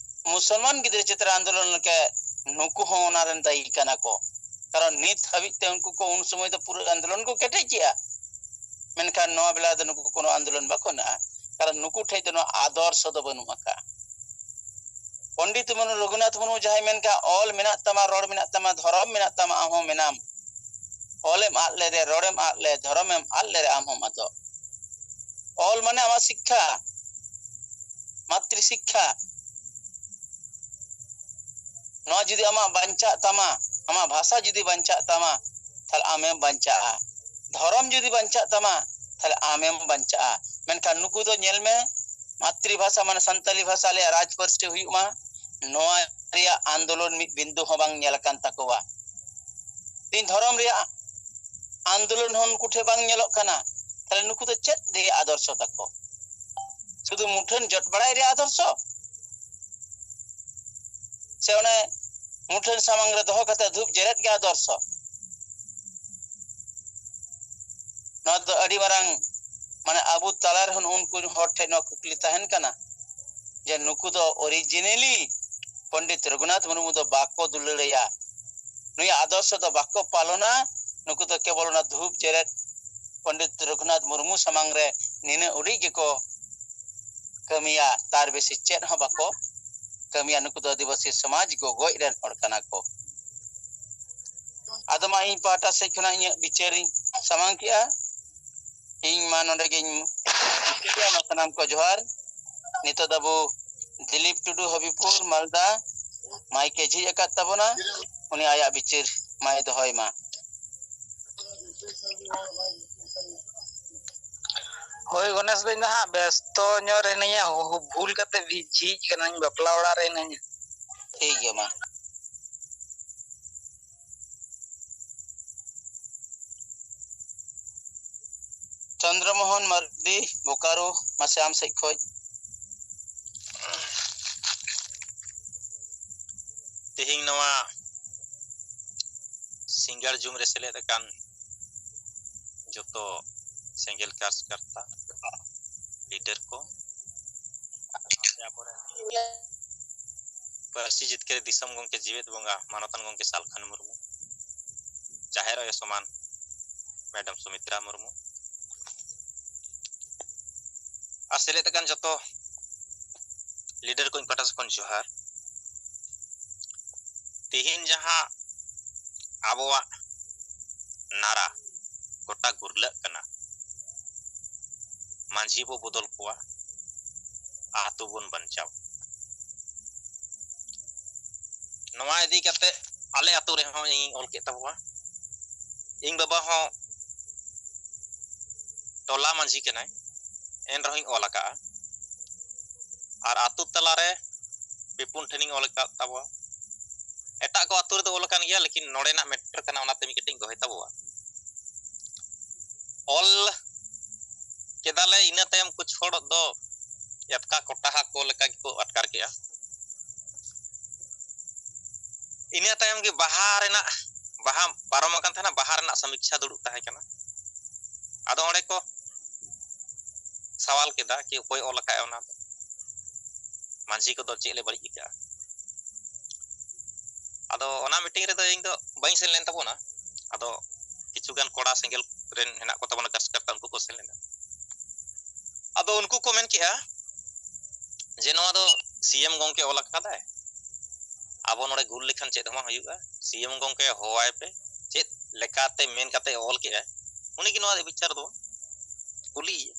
ᱢᱩᱥᱚᱞᱢᱟᱱ ᱜᱤᱫᱽᱨᱟᱹ ᱪᱮᱛᱟᱱ ᱨᱮ ᱟᱱᱫᱳᱞᱚᱱ ᱞᱮᱠᱟ, ᱱᱩᱠᱩ ᱦᱚᱸ ᱚᱱᱟ ᱨᱮᱱ ᱫᱟᱭᱤ ᱠᱟᱱᱟ ᱠᱚ᱾ ᱠᱟᱨᱚᱱ ᱱᱤᱛ ᱦᱟᱹᱵᱤᱡ ᱛᱮ ᱩᱱᱠᱩ ᱠᱚ ᱩᱱ ᱥᱚᱢᱚᱭ ᱫᱚ ᱯᱩᱨᱟᱹ ᱟᱱᱫᱳᱞᱚᱱ ᱠᱚ ᱠᱮᱴᱮᱡ ᱠᱮᱜᱼᱟ, ᱢᱮᱱᱠᱷᱟᱱ ᱱᱚᱣᱟ ᱵᱮᱞᱟ ᱫᱚ ᱱᱩᱠᱩ ᱠᱳᱱᱳ ᱟᱱᱫᱳᱞᱚᱱ ᱵᱟᱠᱚ ᱢᱮᱱᱟᱜᱼᱟ᱾ ᱠᱟᱨᱚᱱ ᱱᱩᱠᱩ ᱴᱷᱮᱡ ᱫᱚ ᱱᱚᱣᱟ ᱟᱫᱚᱨᱥᱚ ᱫᱚ ᱵᱟᱹᱱᱩᱜ ᱟᱠᱟᱫᱼᱟ᱾ ᱯᱚᱱᱰᱤᱛ ᱢᱩᱨᱢᱩ, ᱨᱚᱜᱷᱩᱱᱟᱛᱷ ᱢᱩᱨᱢᱩ ᱡᱟᱦᱟᱸᱭ ᱢᱮᱱ ᱠᱟᱜ, ᱚᱞ ᱢᱮᱱᱟᱜ ᱛᱟᱢᱟ, ᱨᱚᱲ ᱢᱮᱱᱟᱜ ᱛᱟᱢᱟ, ᱫᱷᱚᱨᱚᱢ ᱢᱮᱱᱟᱜ ᱛᱟᱢᱟ, ᱟᱢ ᱦᱚᱸ ᱢᱮᱱᱟᱢ᱾ ᱚᱞᱮᱢ ᱟᱫ ᱞᱮᱨᱮ, ᱨᱚᱲᱮᱢ ᱟᱫ ᱞᱮ, ᱫᱷᱚᱨᱚᱢᱮᱢ ᱟᱫ ᱞᱮᱨᱮ, ᱟᱢ ᱦᱚᱸᱢ ᱟᱫᱚᱜ᱾ ᱚᱞ ᱢᱟᱱᱮ ᱟᱢᱟᱜ ᱥᱤᱠᱠᱷᱟ, ᱢᱟᱛᱨᱤ ᱥᱤᱠᱠᱷᱟ᱾ ᱱᱚᱣᱟ ᱡᱩᱫᱤ ᱟᱢᱟᱜ ᱵᱟᱧᱪᱟᱜ ᱛᱟᱢᱟ, ᱟᱢᱟᱜ ᱵᱷᱟᱥᱟ ᱡᱩᱫᱤ ᱵᱟᱧᱪᱟᱜ ᱛᱟᱢᱟ, ᱛᱟᱦᱞᱮ ᱟᱢᱮᱢ ᱵᱟᱧᱪᱟᱜᱼᱟ᱾ ᱫᱷᱚᱨᱚᱢ ᱡᱩᱫᱤ ᱵᱟᱧᱪᱟᱜ ᱛᱟᱢᱟ, ᱛᱟᱦᱞᱮ ᱟᱢᱮᱢ ᱵᱟᱧᱪᱟᱜᱼᱟ᱾ ᱢᱮᱱᱠᱷᱟᱱ ᱱᱩᱠᱩ ᱫᱚ ᱧᱮᱞ ᱢᱮ, ᱢᱟᱛᱨᱤ ᱵᱷᱟᱥᱟ ᱢᱟᱱᱮ ᱥᱟᱱᱛᱟᱞᱤ ᱵᱷᱟᱥᱟ ᱟᱞᱮᱭᱟᱜ ᱨᱟᱡᱽ ᱯᱟᱹᱨᱥᱤ ᱦᱩᱭᱩᱜ ᱢᱟ, ᱱᱚᱣᱟ ᱨᱮᱭᱟᱜ ᱟᱱᱫᱳᱞᱚᱱ ᱢᱤᱫ ᱵᱤᱱᱫᱩ ᱦᱚᱸ ᱵᱟᱝ ᱧᱮᱞ ᱟᱠᱟᱱ ᱛᱟᱠᱚᱣᱟ᱾ ᱛᱤᱦᱤᱧ ᱫᱷᱚᱨᱚᱢ ᱨᱮᱭᱟᱜ ᱟᱱᱫᱳᱞᱚᱱ ᱦᱚᱸ ᱱᱩᱠᱩ ᱴᱷᱮᱱ ᱵᱟᱝ ᱧᱮᱞᱚᱜ ᱠᱟᱱᱟ᱾ ᱛᱟᱦᱞᱮ ᱱᱩᱠᱩ ᱫᱚ ᱪᱮᱫ ᱨᱮᱭᱟᱜ ᱟᱫᱚᱨᱥᱚ ᱛᱟᱠᱚ? ᱥᱩᱫᱷᱩ ᱢᱩᱴᱷᱟᱹᱱ ᱡᱚᱴ ᱵᱟᱲᱟᱭ ᱨᱮᱭᱟᱜ ᱟᱫᱚᱨᱥᱚ? ᱥᱮ ᱚᱱᱮ ᱢᱩᱴᱷᱟᱹᱱ ᱥᱟᱢᱟᱝ ᱨᱮ ᱫᱚᱦᱚ ᱠᱟᱛᱮ ᱫᱷᱩᱯ ᱡᱮᱨᱮᱫ ᱜᱮ ᱟᱫᱚᱨᱥᱚ? ᱱᱚᱣᱟ ᱫᱚ ᱟᱹᱰᱤ ᱢᱟᱨᱟᱝ, ᱢᱟᱱᱮ, ᱟᱵᱚ ᱛᱟᱞᱟ ᱨᱮᱦᱚᱸ ᱩᱱᱠᱩ ᱦᱚᱲ ᱴᱷᱮᱱ ᱱᱚᱣᱟ ᱠᱩᱠᱞᱤ ᱛᱟᱦᱮᱱ ᱠᱟᱱᱟ ᱡᱮ ᱱᱩᱠᱩ ᱫᱚ originally ᱯᱚᱱᱰᱤᱛ ᱨᱚᱜᱷᱩᱱᱟᱛᱷ ᱢᱩᱨᱢᱩ ᱫᱚ ᱵᱟᱠᱚ ᱫᱩᱞᱟᱹᱲᱟᱭᱟ, ᱱᱩᱭᱟᱜ ᱟᱫᱚᱨᱥᱚ ᱫᱚ ᱵᱟᱠᱚ ᱯᱟᱞᱚᱱᱟ᱾ ᱱᱩᱠᱩ ᱫᱚ ᱠᱮᱵᱚᱞ ᱚᱱᱟ ᱫᱷᱩᱯ ᱡᱮᱨᱮᱫ ᱯᱚᱱᱰᱤᱛ ᱨᱚᱜᱷᱩᱱᱟᱛᱷ ᱢᱩᱨᱢᱩ ᱥᱟᱢᱟᱝ ᱨᱮ ᱱᱤᱱᱟᱹᱜ ᱩᱰᱤᱡ ᱜᱮᱠᱚ ᱠᱟᱹᱢᱤᱭᱟ, ᱛᱟᱨ ᱵᱮᱥᱤ ᱪᱮᱫ ᱦᱚᱸ ᱵᱟᱠᱚ ᱠᱟᱹᱢᱤᱭᱟ᱾ ᱱᱩᱠᱩ ᱫᱚ ᱟᱹᱫᱤᱵᱟᱹᱥᱤ ᱥᱚᱢᱟᱡᱽ ᱜᱚᱜᱚᱡ ᱨᱮᱱ ᱦᱚᱲ ᱠᱟᱱᱟ ᱠᱚ᱾ ᱟᱫᱚ ᱢᱟ ᱤᱧ ᱯᱟᱦᱴᱟ ᱥᱮᱫ ᱠᱷᱚᱱᱟᱜ ᱤᱧᱟᱹᱜ ᱵᱤᱪᱟᱹᱨᱤᱧ ᱥᱟᱢᱟᱝ ᱠᱮᱜᱼᱟ᱾ ᱤᱧ ᱢᱟ ᱱᱚᱰᱮ ᱜᱤᱧ ᱢᱩᱪᱟᱹᱫᱮᱜᱼᱟ᱾ ᱢᱟ ᱥᱟᱱᱟᱢ ᱠᱚ ᱡᱚᱦᱟᱨ᱾ ᱱᱤᱛᱚᱜ ᱫᱚ ᱟᱵᱚ ᱫᱤᱞᱤᱯ ᱴᱩᱰᱩ, ᱦᱚᱵᱤᱯᱩᱨ, ᱢᱟᱞᱫᱟ, ᱢᱟᱭᱤᱠ ᱮ ᱡᱷᱤᱡ ᱟᱠᱟᱫ ᱛᱟᱵᱚᱱᱟ, ᱩᱱᱤ ᱟᱭᱟᱜ ᱵᱤᱪᱟᱹᱨ ᱢᱟᱭ ᱫᱚᱦᱚᱭ ᱢᱟ᱾ ᱦᱳᱭ ᱜᱚᱱᱮᱥ ᱫᱚ, ᱤᱧ ᱫᱚ ᱦᱟᱸᱜ ᱵᱮᱥᱛᱚ ᱧᱚᱜ ᱨᱮ ᱦᱤᱱᱟᱹᱧᱟ, ᱦᱩ-, ᱵᱷᱩᱞ ᱠᱟᱛᱮ ᱵᱷᱤ-, ᱡᱷᱤᱡ ᱠᱟᱹᱱᱟᱹᱧ, ᱵᱟᱯᱞᱟ ᱚᱲᱟᱜ ᱨᱮ ᱦᱤᱱᱟᱹᱧᱟ᱾ ᱴᱷᱤᱠ ᱜᱮᱭᱟ ᱢᱟ᱾ ᱪᱚᱱᱫᱨᱚ ᱢᱳᱦᱚᱱ ᱢᱟᱨᱰᱤ, ᱵᱳᱠᱟᱨᱳ, ᱢᱟᱥᱮ ᱟᱢ ᱥᱮᱫ ᱠᱷᱚᱡ᱾ ᱛᱮᱦᱮᱧ ᱱᱚᱣᱟ ᱥᱤᱸᱜᱟᱲ ᱡᱩᱢ ᱨᱮ ᱥᱮᱞᱮᱫ ᱟᱠᱟᱱ ᱡᱚᱛᱚ ᱥᱮᱸᱜᱮᱞ ᱠᱟᱨᱡᱚᱠᱟᱨᱛᱟ, ᱞᱤᱰᱟᱨ ᱠᱚ, ᱥᱟᱶᱛᱮ ᱟᱵᱚᱨᱮᱱ ᱯᱟᱹᱨᱥᱤ ᱡᱤᱛᱠᱟᱹᱨᱤ ᱫᱤᱥᱚᱢ ᱜᱚᱢᱠᱮ ᱡᱤᱣᱮᱫ ᱵᱚᱸᱜᱟ ᱢᱟᱱᱚᱛᱟᱱ ᱜᱚᱢᱠᱮ ᱥᱟᱞᱠᱷᱟᱱ ᱢᱩᱨᱢᱩ, ᱡᱟᱦᱮᱨ ᱟᱭᱳ ᱥᱚᱢᱟᱱ ᱢᱮᱰᱟᱢ ᱥᱩᱢᱤᱛᱨᱟ ᱢᱩᱨᱢᱩ, ᱟᱨ ᱥᱮᱞᱮᱫ ᱟᱠᱟᱱ ᱡᱚᱛᱚ ᱞᱤᱰᱟᱨ ᱠᱚ ᱤᱧ ᱯᱟᱦᱴᱟ ᱥᱮᱫ ᱠᱷᱚᱱ ᱡᱚᱦᱟᱨ᱾ ᱛᱤᱦᱤᱧ ᱡᱟᱦᱟᱸ ᱟᱵᱚᱣᱟᱜ ᱱᱟᱨᱟ ᱜᱚᱴᱟ ᱜᱩᱨᱞᱟᱹᱜ ᱠᱟᱱᱟ, ᱢᱟᱹᱡᱷᱤ ᱵᱚ ᱵᱚᱫᱚᱞ ᱠᱚᱣᱟ, ᱟᱛᱳ ᱵᱚᱱ ᱵᱟᱧᱪᱟᱣ᱾ ᱱᱚᱣᱟ ᱤᱫᱤ ᱠᱟᱛᱮ ᱟᱞᱮ ᱟᱛᱳ ᱨᱮᱦᱚᱸ ᱤᱧ ᱚᱞ ᱠᱮᱫ ᱛᱟᱵᱚᱣᱟ᱾ ᱤᱧ ᱵᱟᱵᱟ ᱦᱚᱸ ᱴᱚᱞᱟ ᱢᱟᱹᱡᱷᱤ ᱠᱟᱱᱟᱭ, ᱮᱱ ᱨᱮᱦᱚᱸᱧ ᱚᱞ ᱟᱠᱟᱫᱼᱟ᱾ ᱟᱨ ᱟᱛᱳ ᱛᱟᱞᱟᱨᱮ ᱯᱮ ᱯᱩᱱ ᱴᱷᱮᱱᱤᱧ ᱚᱞ ᱟᱠᱟᱫ ᱛᱟᱵᱚᱣᱟ᱾ ᱮᱴᱟᱜ ᱠᱚ ᱟᱛᱳ ᱨᱮᱫᱚ ᱚᱞ ᱟᱠᱟᱱ ᱜᱮᱭᱟ, ᱞᱮᱠᱤᱱ ᱱᱚᱰᱮᱱᱟᱜ ᱢᱮᱴᱟᱨ ᱠᱟᱱᱟ, ᱚᱱᱟᱛᱮ ᱢᱤᱫ ᱠᱟᱹᱴᱤᱡ ᱤᱧ ᱫᱚᱦᱚᱭ ᱛᱟᱵᱚᱣᱟ᱾ ᱚᱞ ᱠᱮᱫᱟᱞᱮ, ᱤᱱᱟᱹ ᱛᱟᱭᱚᱢ ᱠᱩᱪ ᱦᱚᱲ ᱫᱚ ᱮᱛᱠᱟ ᱠᱚᱴᱟᱦᱟ ᱠᱚ ᱞᱮᱠᱟ ᱜᱮᱠᱚ ᱟᱴᱠᱟᱨ ᱠᱮᱜᱼᱟ᱾ ᱤᱱᱟᱹ ᱛᱟᱭᱚᱢ ᱜᱮ ᱵᱟᱦᱟ ᱨᱮᱱᱟᱜ, ᱵᱟᱦᱟ ᱯᱟᱨᱚᱢ ᱟᱠᱟᱱ ᱛᱟᱦᱮᱱᱟ, ᱵᱟᱦᱟ ᱨᱮᱱᱟᱜ ᱥᱚᱢᱤᱠᱪᱷᱟ ᱫᱩᱲᱩᱵ ᱛᱟᱦᱮᱸ ᱠᱟᱱᱟ᱾ ᱟᱫᱚ ᱚᱸᱰᱮ ᱠᱚ ᱥᱟᱣᱟᱞ ᱠᱮᱫᱟ ᱠᱤ ᱚᱠᱚᱭ ᱚᱞ ᱟᱠᱟᱫ ᱚᱱᱟ ᱫᱚ? ᱢᱟᱹᱡᱷᱤ ᱠᱚᱫᱚ ᱪᱮᱫ ᱞᱮ ᱵᱟᱹᱲᱤᱡ ᱟᱠᱟᱫᱼᱟ? ᱟᱫᱚ ᱚᱱᱟ ᱢᱤᱴᱤᱝ ᱨᱮᱫᱚ ᱤᱧ ᱫᱚ ᱵᱟᱹᱧ ᱥᱮᱱ ᱞᱮᱱ ᱛᱟᱵᱚᱱᱟ᱾ ᱟᱫᱚ ᱠᱤᱪᱷᱩ ᱜᱟᱱ ᱠᱚᱲᱟ ᱥᱮᱸᱜᱮᱞ ᱨᱮᱱ ᱦᱮᱱᱟᱜ ᱠᱚ ᱛᱟᱵᱚᱱᱟ, ᱠᱟᱨᱡᱚᱠᱚᱨᱛᱟ, ᱩᱱᱠᱩ ᱠᱚ ᱥᱮᱱ ᱞᱮᱱᱟ᱾ ᱟᱫᱚ ᱩᱱᱠᱩ ᱠᱚ ᱢᱮᱱ ᱠᱮᱜᱼᱟ ᱡᱮ ᱱᱚᱣᱟ ᱫᱚ ᱥᱤ ᱮᱢ ᱜᱚᱢᱠᱮ ᱚᱞ ᱟᱠᱟᱫᱟᱭ, ᱟᱵᱚ ᱱᱚᱰᱮ ᱜᱩᱞ ᱞᱮᱠᱷᱟᱱ ᱪᱮᱫ ᱦᱚᱸ ᱵᱟᱝ ᱦᱩᱭᱩᱜᱼᱟ, ᱥᱤ ᱮᱢ ᱜᱚᱢᱠᱮ ᱦᱚᱦᱚᱣᱟᱭ ᱯᱮ, ᱪᱮᱫ ᱞᱮᱠᱟᱛᱮ ᱢᱮᱱ ᱠᱟᱛᱮ ᱚᱞ ᱠᱮᱜᱼᱟᱭ, ᱩᱱᱤᱜᱮ ᱱᱚᱣᱟ ᱨᱮᱭᱟᱜ ᱵᱤᱪᱟᱹᱨ ᱫᱚ ᱠᱩᱞᱤᱭᱮᱭᱟ᱾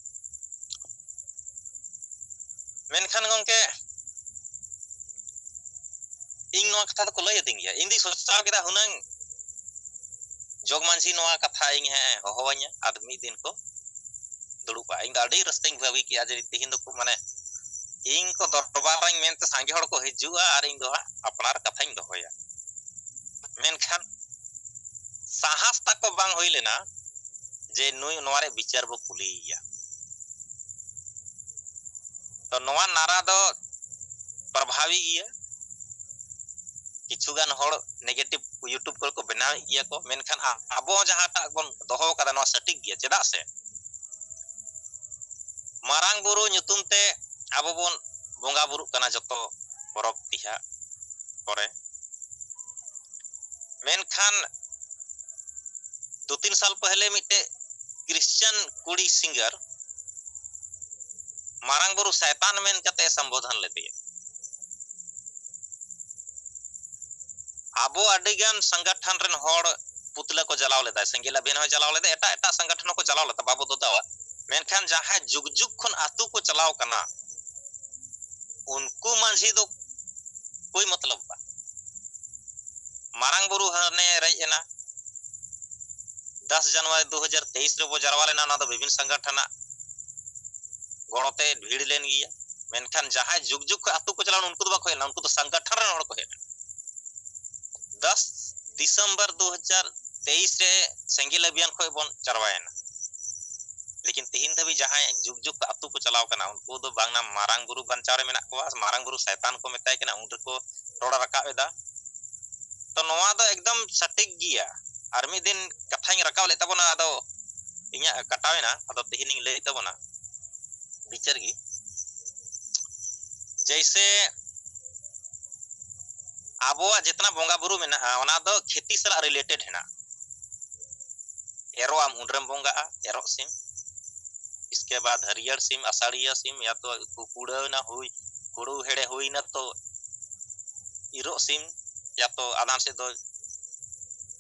ᱢᱮᱱᱠᱷᱟᱱ ᱜᱚᱢᱠᱮ, ᱤᱧ ᱱᱚᱣᱟ ᱠᱟᱛᱷᱟ ᱫᱚᱠᱚ ᱞᱟᱹᱭ ᱟᱹᱫᱤᱧ ᱜᱮᱭᱟ, ᱤᱧ ᱫᱩᱧ ᱥᱚᱪᱟᱣ ᱠᱮᱫᱟ ᱦᱩᱱᱟᱹᱝ ᱡᱚᱜᱽ ᱢᱟᱹᱡᱷᱤ ᱱᱚᱣᱟ ᱠᱟᱛᱷᱟ ᱤᱧ ᱦᱮᱸ ᱦᱚᱦᱚᱣᱟᱹᱧᱟ ᱟᱨ ᱢᱤᱫ ᱫᱤᱱ ᱠᱚ ᱫᱩᱲᱩᱵᱼᱟ᱾ ᱤᱧ ᱫᱚ ᱟᱹᱰᱤ ᱨᱟᱹᱥᱠᱟᱹᱧ ᱵᱷᱟᱹᱵᱤ ᱠᱮᱜᱼᱟ ᱡᱮ ᱛᱤᱦᱤᱧ ᱫᱚᱠᱚ ᱢᱟᱱᱮ ᱤᱧ ᱠᱚ ᱫᱚᱨᱵᱟᱨᱟᱹᱧ ᱢᱮᱱᱛᱮ ᱥᱟᱸᱜᱮ ᱦᱚᱲ ᱠᱚ ᱦᱤᱡᱩᱜᱼᱟ ᱟᱨ ᱤᱧ ᱫᱚ ᱦᱟᱸᱜ ᱟᱯᱱᱟᱨ ᱠᱟᱛᱷᱟᱧ ᱫᱚᱦᱚᱭᱟ᱾ ᱢᱮᱱᱠᱷᱟᱱ ᱥᱟᱦᱟᱥ ᱛᱟᱠᱚ ᱵᱟᱝ ᱦᱩᱭ ᱞᱮᱱᱟ ᱡᱮ ᱱᱩᱭ ᱱᱚᱣᱟ ᱨᱮ ᱵᱤᱪᱟᱹᱨ ᱵᱚ ᱠᱩᱞᱤᱭᱮᱭᱟ᱾ ᱛᱚ ᱱᱚᱣᱟ ᱱᱟᱨᱟ ᱫᱚ ᱯᱨᱚᱵᱷᱟᱵᱤ ᱜᱮᱭᱟ᱾ ᱠᱤᱪᱷᱩ ᱜᱟᱱ ᱦᱚᱲ negative YouTube ᱠᱚᱨᱮ ᱠᱚ ᱵᱮᱱᱟᱣᱮᱫ ᱜᱮᱭᱟ ᱠᱚ, ᱢᱮᱱᱠᱷᱟᱱ ᱟ-, ᱟᱵᱚ ᱡᱟᱦᱟᱸᱴᱟᱜ ᱵᱚᱱ ᱫᱚᱦᱚ ᱠᱟᱫᱟ ᱱᱚᱣᱟ ᱥᱚᱴᱷᱤᱠ ᱜᱮᱭᱟ᱾ ᱪᱮᱫᱟᱜ ᱥᱮ ᱢᱟᱨᱟᱝ ᱵᱩᱨᱩ ᱧᱩᱛᱩᱢ ᱛᱮ ᱟᱵᱚ ᱵᱚᱱ ᱵᱚᱸᱜᱟ ᱵᱩᱨᱩᱜ ᱠᱟᱱᱟ ᱡᱚᱛᱚ ᱯᱚᱨᱚᱵᱽ ᱛᱮᱦᱟᱜ ᱠᱚᱨᱮ, ᱢᱮᱱᱠᱷᱟᱱ ᱫᱩ ᱛᱤᱱ ᱥᱟᱞ ᱯᱟᱦᱞᱮ ᱢᱤᱫᱴᱮᱡ ᱠᱨᱤᱥᱪᱟᱱ ᱠᱩᱲᱤ ᱥᱤᱝᱜᱟᱨ ᱢᱟᱨᱟᱝ ᱵᱩᱨᱩ ᱥᱟᱭᱛᱟᱱ ᱢᱮᱱ ᱠᱟᱛᱮ ᱮ ᱥᱚᱢᱵᱳᱫᱷᱚᱱ ᱞᱮᱫᱮᱭᱟ᱾ ᱟᱵᱚ ᱟᱹᱰᱤ ᱜᱟᱱ ᱥᱚᱝᱜᱚᱴᱷᱚᱱ ᱨᱮᱱ ᱦᱚᱲ ᱯᱩᱛᱞᱟᱹ ᱠᱚ ᱡᱟᱞᱟᱣ ᱞᱮᱫᱟ, ᱥᱮᱸᱜᱮᱞ ᱟᱵᱷᱤᱭᱟᱱ ᱦᱚᱸᱭ ᱡᱟᱞᱟᱣ ᱞᱮᱫᱟ, ᱮᱴᱟᱜ ᱮᱴᱟᱜ ᱥᱚᱝᱜᱚᱴᱷᱚᱱ ᱦᱚᱸᱠᱚ ᱡᱟᱞᱟᱣ ᱞᱮᱫᱟ ᱵᱟᱵᱚ ᱫᱚᱫᱟᱣᱟᱜ᱾ ᱢᱮᱱᱠᱷᱟᱱ ᱡᱟᱦᱟᱸᱭ ᱡᱩᱜᱽ ᱡᱩᱜᱽ ᱠᱷᱚᱱ ᱟᱹᱛᱩ ᱠᱚ ᱪᱟᱞᱟᱣ ᱠᱟᱱᱟ, ᱩᱱᱠᱩ ᱢᱟᱹᱡᱷᱤ ᱫᱚ ᱠᱳᱭ ᱢᱚᱛᱞᱚᱵ ᱵᱟᱝ᱾ ᱢᱟᱨᱟᱝ ᱵᱩᱨᱩ ᱦᱟᱱᱮ ᱨᱮᱡ ᱮᱱᱟ, ᱫᱟᱥ ᱡᱟᱱᱩᱣᱟᱨᱤ ᱫᱩ ᱦᱟᱡᱟᱨ ᱛᱮᱭᱤᱥ ᱨᱮᱵᱚ ᱡᱟᱨᱣᱟ ᱞᱮᱱᱟ, ᱚᱱᱟ ᱫᱚ ᱵᱤᱵᱷᱤᱱ ᱥᱚᱝᱜᱚᱴᱷᱚᱱᱟᱜ ᱜᱚᱲᱚᱛᱮ ᱵᱷᱤᱲ ᱞᱮᱱ ᱜᱮᱭᱟ᱾ ᱢᱮᱱᱠᱷᱟᱱ ᱡᱟᱦᱟᱸᱭ ᱡᱩᱜᱽ ᱡᱩᱜᱽ ᱠᱷᱚᱱ ᱟᱹᱛᱩ ᱠᱚ ᱪᱟᱞᱟᱣ ᱞᱮᱱᱟ, ᱩᱱᱠᱩ ᱫᱚ ᱵᱟᱠᱚ ᱦᱮᱡ ᱞᱮᱱᱟ, ᱩᱱᱠᱩ ᱫᱚ ᱥᱚᱝᱜᱚᱴᱷᱚᱱ ᱨᱮᱱ ᱦᱚᱲ ᱠᱚ ᱦᱮᱡ ᱞᱮᱱᱟ᱾ ᱫᱟᱥ ᱫᱤᱥᱚᱢᱵᱚᱨ ᱫᱩ ᱦᱟᱡᱟᱨ ᱛᱮᱭᱤᱥ ᱨᱮ ᱥᱮᱸᱜᱮᱞ ᱟᱵᱷᱤᱭᱟᱱ ᱠᱷᱚᱱ ᱵᱚᱱ ᱡᱟᱨᱣᱟᱭᱮᱱᱟ᱾ ᱞᱮᱠᱤᱱ ᱛᱤᱦᱤᱧ ᱫᱷᱟᱹᱵᱤᱡ ᱡᱟᱦᱟᱸᱭ ᱡᱩᱜᱽ ᱡᱩᱜᱽ ᱠᱷᱚᱱ ᱟᱹᱛᱩ ᱠᱚ ᱪᱟᱞᱟᱣ ᱠᱟᱱᱟ, ᱩᱱᱠᱩ ᱫᱚ ᱵᱟᱝ ᱢᱟᱨᱟᱝ ᱵᱩᱨᱩ ᱵᱟᱧᱪᱟᱣ ᱨᱮ ᱢᱮᱱᱟᱜ ᱠᱚᱣᱟ, ᱢᱟᱨᱟᱝ ᱵᱩᱨᱩ ᱥᱟᱭᱛᱟᱱ ᱠᱚ ᱢᱮᱛᱟᱭ ᱠᱟᱱᱟ, ᱩᱱ ᱨᱮᱠᱚ ᱨᱚᱲ ᱨᱟᱠᱟᱵ ᱮᱫᱟ᱾ ᱛᱚ ᱱᱚᱣᱟ ᱫᱚ ᱮᱠᱫᱚᱢ ᱥᱚᱴᱷᱤᱠ ᱜᱮᱭᱟ᱾ ᱟᱨ ᱢᱤᱫ ᱫᱤᱱ ᱠᱟᱛᱷᱟᱧ ᱨᱟᱠᱟᱵ ᱞᱮᱫ ᱛᱟᱵᱚᱱᱟ, ᱟᱫᱚ ᱤᱧᱟᱹᱜ ᱠᱟᱴᱟᱣᱮᱱᱟ, ᱟᱫᱚ ᱛᱮᱦᱮᱧᱤᱧ ᱞᱟᱹᱭᱮᱫ ᱛᱟᱵᱚᱱᱟ ᱵᱤᱪᱟᱹᱨ ᱜᱮ᱾ ᱡᱮᱭᱥᱮ ᱟᱵᱚᱣᱟᱜ ᱡᱮᱛᱱᱟ ᱵᱚᱸᱜᱟ ᱵᱩᱨᱩ ᱢᱮᱱᱟᱜᱼᱟ, ᱚᱱᱟ ᱫᱚ ᱠᱷᱮᱛᱤ ᱥᱟᱞᱟᱜ related ᱦᱮᱱᱟᱜ᱾ ᱮᱨᱚᱜ ᱟᱢ, ᱩᱱᱨᱮᱢ ᱵᱚᱸᱜᱟᱜᱼᱟ ᱮᱨᱚᱜ ᱥᱤᱢ, ᱤᱥᱠᱮ ᱵᱟᱫ ᱦᱟᱹᱨᱭᱟᱹᱲ ᱥᱤᱢ, ᱟᱥᱟᱲᱤᱭᱟᱹ ᱥᱤᱢ, ᱭᱟ ᱛᱚ ᱠᱩᱲᱟᱹᱣ ᱮᱱᱟ, ᱦᱩᱭ, ᱦᱩᱲᱩ ᱦᱮᱲᱮ ᱦᱩᱭ ᱮᱱᱟ ᱛᱚ ᱤᱨᱚᱜ ᱥᱤᱢ, ᱭᱟ ᱛᱚ ᱟᱫᱷᱟᱱ ᱥᱮᱫ ᱫᱚ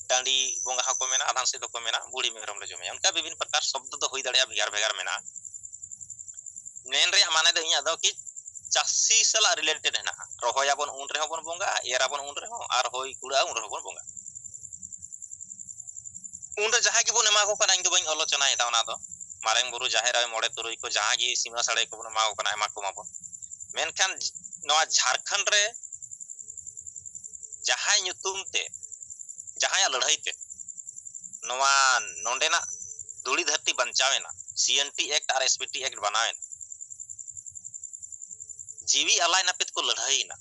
ᱴᱟᱺᱰᱤ ᱵᱚᱸᱜᱟ ᱦᱚᱸᱠᱚ ᱢᱮᱱᱟ, ᱟᱫᱷᱟᱱ ᱥᱮᱫ ᱫᱚᱠᱚ ᱢᱮᱱᱟ ᱵᱩᱲᱤ ᱢᱮᱨᱚᱢ ᱞᱮ ᱡᱚᱢᱮᱭᱟ᱾ ᱚᱱᱠᱟ ᱵᱤᱵᱷᱤᱱᱱᱚ ᱯᱨᱚᱠᱟᱨ ᱥᱚᱵᱫᱚ ᱫᱚ ᱦᱩᱭ ᱫᱟᱲᱮᱭᱟᱜᱼᱟ, ᱵᱷᱮᱜᱟᱨ ᱵᱷᱮᱜᱟᱨ ᱢᱮᱱᱟᱜᱼᱟ᱾ ᱢᱮᱱ ᱨᱮᱭᱟᱜ ᱢᱟᱱᱮ ᱫᱚ ᱤᱧᱟᱹᱜ ᱫᱚ ᱠᱤ ᱪᱟᱹᱥᱤ ᱥᱟᱞᱟᱜ related ᱦᱮᱱᱟᱜᱼᱟ᱾ ᱨᱚᱦᱚᱭᱟᱵᱚᱱ ᱩᱱ ᱨᱮᱦᱚᱸ ᱵᱚᱱ ᱵᱚᱸᱜᱟᱜᱼᱟ, ᱮᱨᱟᱵᱚᱱ ᱩᱱ ᱨᱮᱦᱚᱸ, ᱟᱨ ᱦᱩᱭ ᱠᱩᱲᱟᱹᱜᱼᱟ ᱩᱱ ᱨᱮᱦᱚᱸ ᱵᱚᱱ ᱵᱚᱸᱜᱟᱜᱼᱟ᱾ ᱩᱱ ᱨᱮ ᱡᱟᱦᱟᱸᱭ ᱜᱮᱵᱚᱱ ᱮᱢᱟ ᱠᱚ ᱠᱟᱱᱟ, ᱤᱧ ᱫᱚ ᱵᱟᱹᱧ ᱟᱞᱳᱪᱚᱱᱟᱭᱮᱫᱟ ᱚᱱᱟ ᱫᱚ᱾ ᱢᱟᱨᱟᱝ ᱵᱩᱨᱩ, ᱡᱟᱦᱮᱨ ᱟᱭᱳ, ᱢᱚᱬᱮ ᱛᱩᱨᱩᱭ ᱠᱚ, ᱡᱟᱦᱟᱸ ᱜᱮ ᱥᱤᱢᱟᱹ ᱥᱟᱹᱲᱮ ᱠᱚᱵᱚᱱ ᱮᱢᱟ ᱠᱚ ᱠᱟᱱᱟ, ᱮᱢᱟ ᱠᱚ ᱢᱟᱵᱚᱱ᱾ ᱢᱮᱱᱠᱷᱟᱱ ᱱᱚᱣᱟ ᱡᱷᱟᱲᱠᱷᱚᱸᱰ ᱨᱮ ᱡᱟᱦᱟᱸᱭ ᱧᱩᱛᱩᱢ ᱛᱮ, ᱡᱟᱦᱟᱸᱭᱟᱜ ᱞᱟᱹᱲᱦᱟᱹᱭ ᱛᱮ ᱱᱚᱣᱟ ᱱᱚᱰᱮᱱᱟᱜ ᱫᱷᱩᱲᱤ ᱫᱷᱟᱹᱨᱛᱤ ᱵᱟᱧᱪᱟᱣᱮᱱᱟ, CNT Act ᱟᱨ SPT Act ᱵᱮᱱᱟᱣᱮᱱᱟ, ᱡᱤᱣᱤ ᱟᱞᱟᱭ ᱱᱟᱹᱯᱤᱛ ᱠᱚ ᱞᱟᱹᱲᱦᱟᱹᱭᱮᱱᱟ,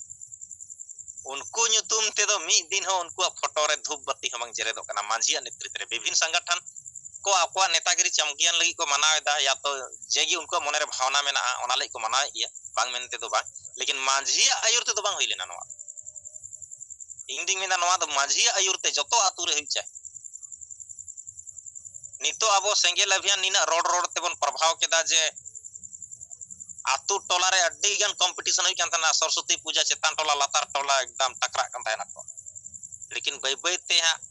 ᱩᱱᱠᱩ ᱧᱩᱛᱩᱢ ᱛᱮᱫᱚ ᱢᱤᱫ ᱫᱤᱱ ᱦᱚᱸ ᱩᱱᱠᱩᱣᱟᱜ ᱯᱷᱳᱴᱳ ᱨᱮ ᱫᱷᱩᱯ ᱵᱟᱹᱛᱤ ᱦᱚᱸ ᱵᱟᱝ ᱡᱮᱨᱮᱫᱚᱜ ᱠᱟᱱᱟ᱾ ᱢᱟᱹᱡᱷᱤᱭᱟᱜ ᱱᱮᱛᱨᱤᱛ ᱨᱮ ᱵᱤᱵᱷᱤᱱ ᱥᱚᱝᱜᱚᱴᱷᱚᱱ ᱠᱚ ᱟᱠᱚᱣᱟᱜ ᱱᱮᱛᱟᱜᱤᱨᱤ ᱪᱟᱢᱠᱤᱭᱟᱱ ᱞᱟᱹᱜᱤᱫ ᱠᱚ ᱢᱟᱱᱟᱣ ᱮᱫᱟ, ᱭᱟ ᱛᱚ ᱡᱮ ᱜᱮ ᱩᱱᱠᱩᱣᱟᱜ ᱢᱚᱱᱮᱨᱮ ᱵᱷᱟᱣᱱᱟ ᱢᱮᱱᱟᱜᱼᱟ, ᱚᱱᱟ ᱞᱟᱹᱜᱤᱫ ᱠᱚ ᱢᱟᱱᱟᱣᱮᱫ ᱜᱮᱭᱟ, ᱵᱟᱝ ᱢᱮᱱ ᱛᱮᱫᱚ ᱵᱟᱝ, ᱞᱮᱠᱤᱱ ᱢᱟᱹᱡᱷᱤᱭᱟᱜ ᱟᱹᱭᱩᱨ ᱛᱮᱫᱚ ᱵᱟᱝ ᱦᱩᱭ ᱞᱮᱱᱟ ᱱᱚᱣᱟ᱾ ᱤᱧ ᱫᱩᱧ ᱢᱮᱱᱟ ᱱᱚᱣᱟ ᱫᱚ ᱢᱟᱹᱡᱷᱤᱭᱟᱜ ᱟᱹᱭᱩᱨ ᱛᱮ ᱡᱚᱛᱚ ᱟᱹᱛᱩ ᱨᱮ ᱦᱩᱭ ᱪᱟᱭ᱾ ᱱᱤᱛᱚᱜ ᱟᱵᱚ ᱥᱮᱸᱜᱮᱞ ᱟᱵᱷᱤᱭᱟᱱ ᱱᱤᱱᱟᱹᱜ ᱨᱚᱲ ᱨᱚᱲ ᱛᱮᱵᱚᱱ ᱯᱨᱚᱵᱷᱟᱣ ᱠᱮᱫᱟ ᱡᱮ ᱟᱹᱛᱩ ᱴᱚᱞᱟ ᱨᱮ ᱟᱹᱰᱤ ᱜᱟᱱ competition ᱦᱩᱭᱩᱜ ᱠᱟᱱ ᱛᱟᱦᱮᱱᱟ, ᱥᱚᱨᱚᱥᱚᱛᱤ ᱯᱩᱡᱟ ᱪᱮᱛᱟᱱ ᱴᱚᱞᱟ ᱞᱟᱛᱟᱨ ᱴᱚᱞᱟ ᱮᱠᱫᱚᱢ ᱴᱟᱠᱨᱟᱜ ᱠᱟᱱ ᱛᱟᱦᱮᱱᱟ ᱠᱚ, ᱞᱮᱠᱤᱱ ᱵᱟᱹᱭ ᱵᱟᱹᱭ ᱛᱮ ᱦᱟᱸᱜ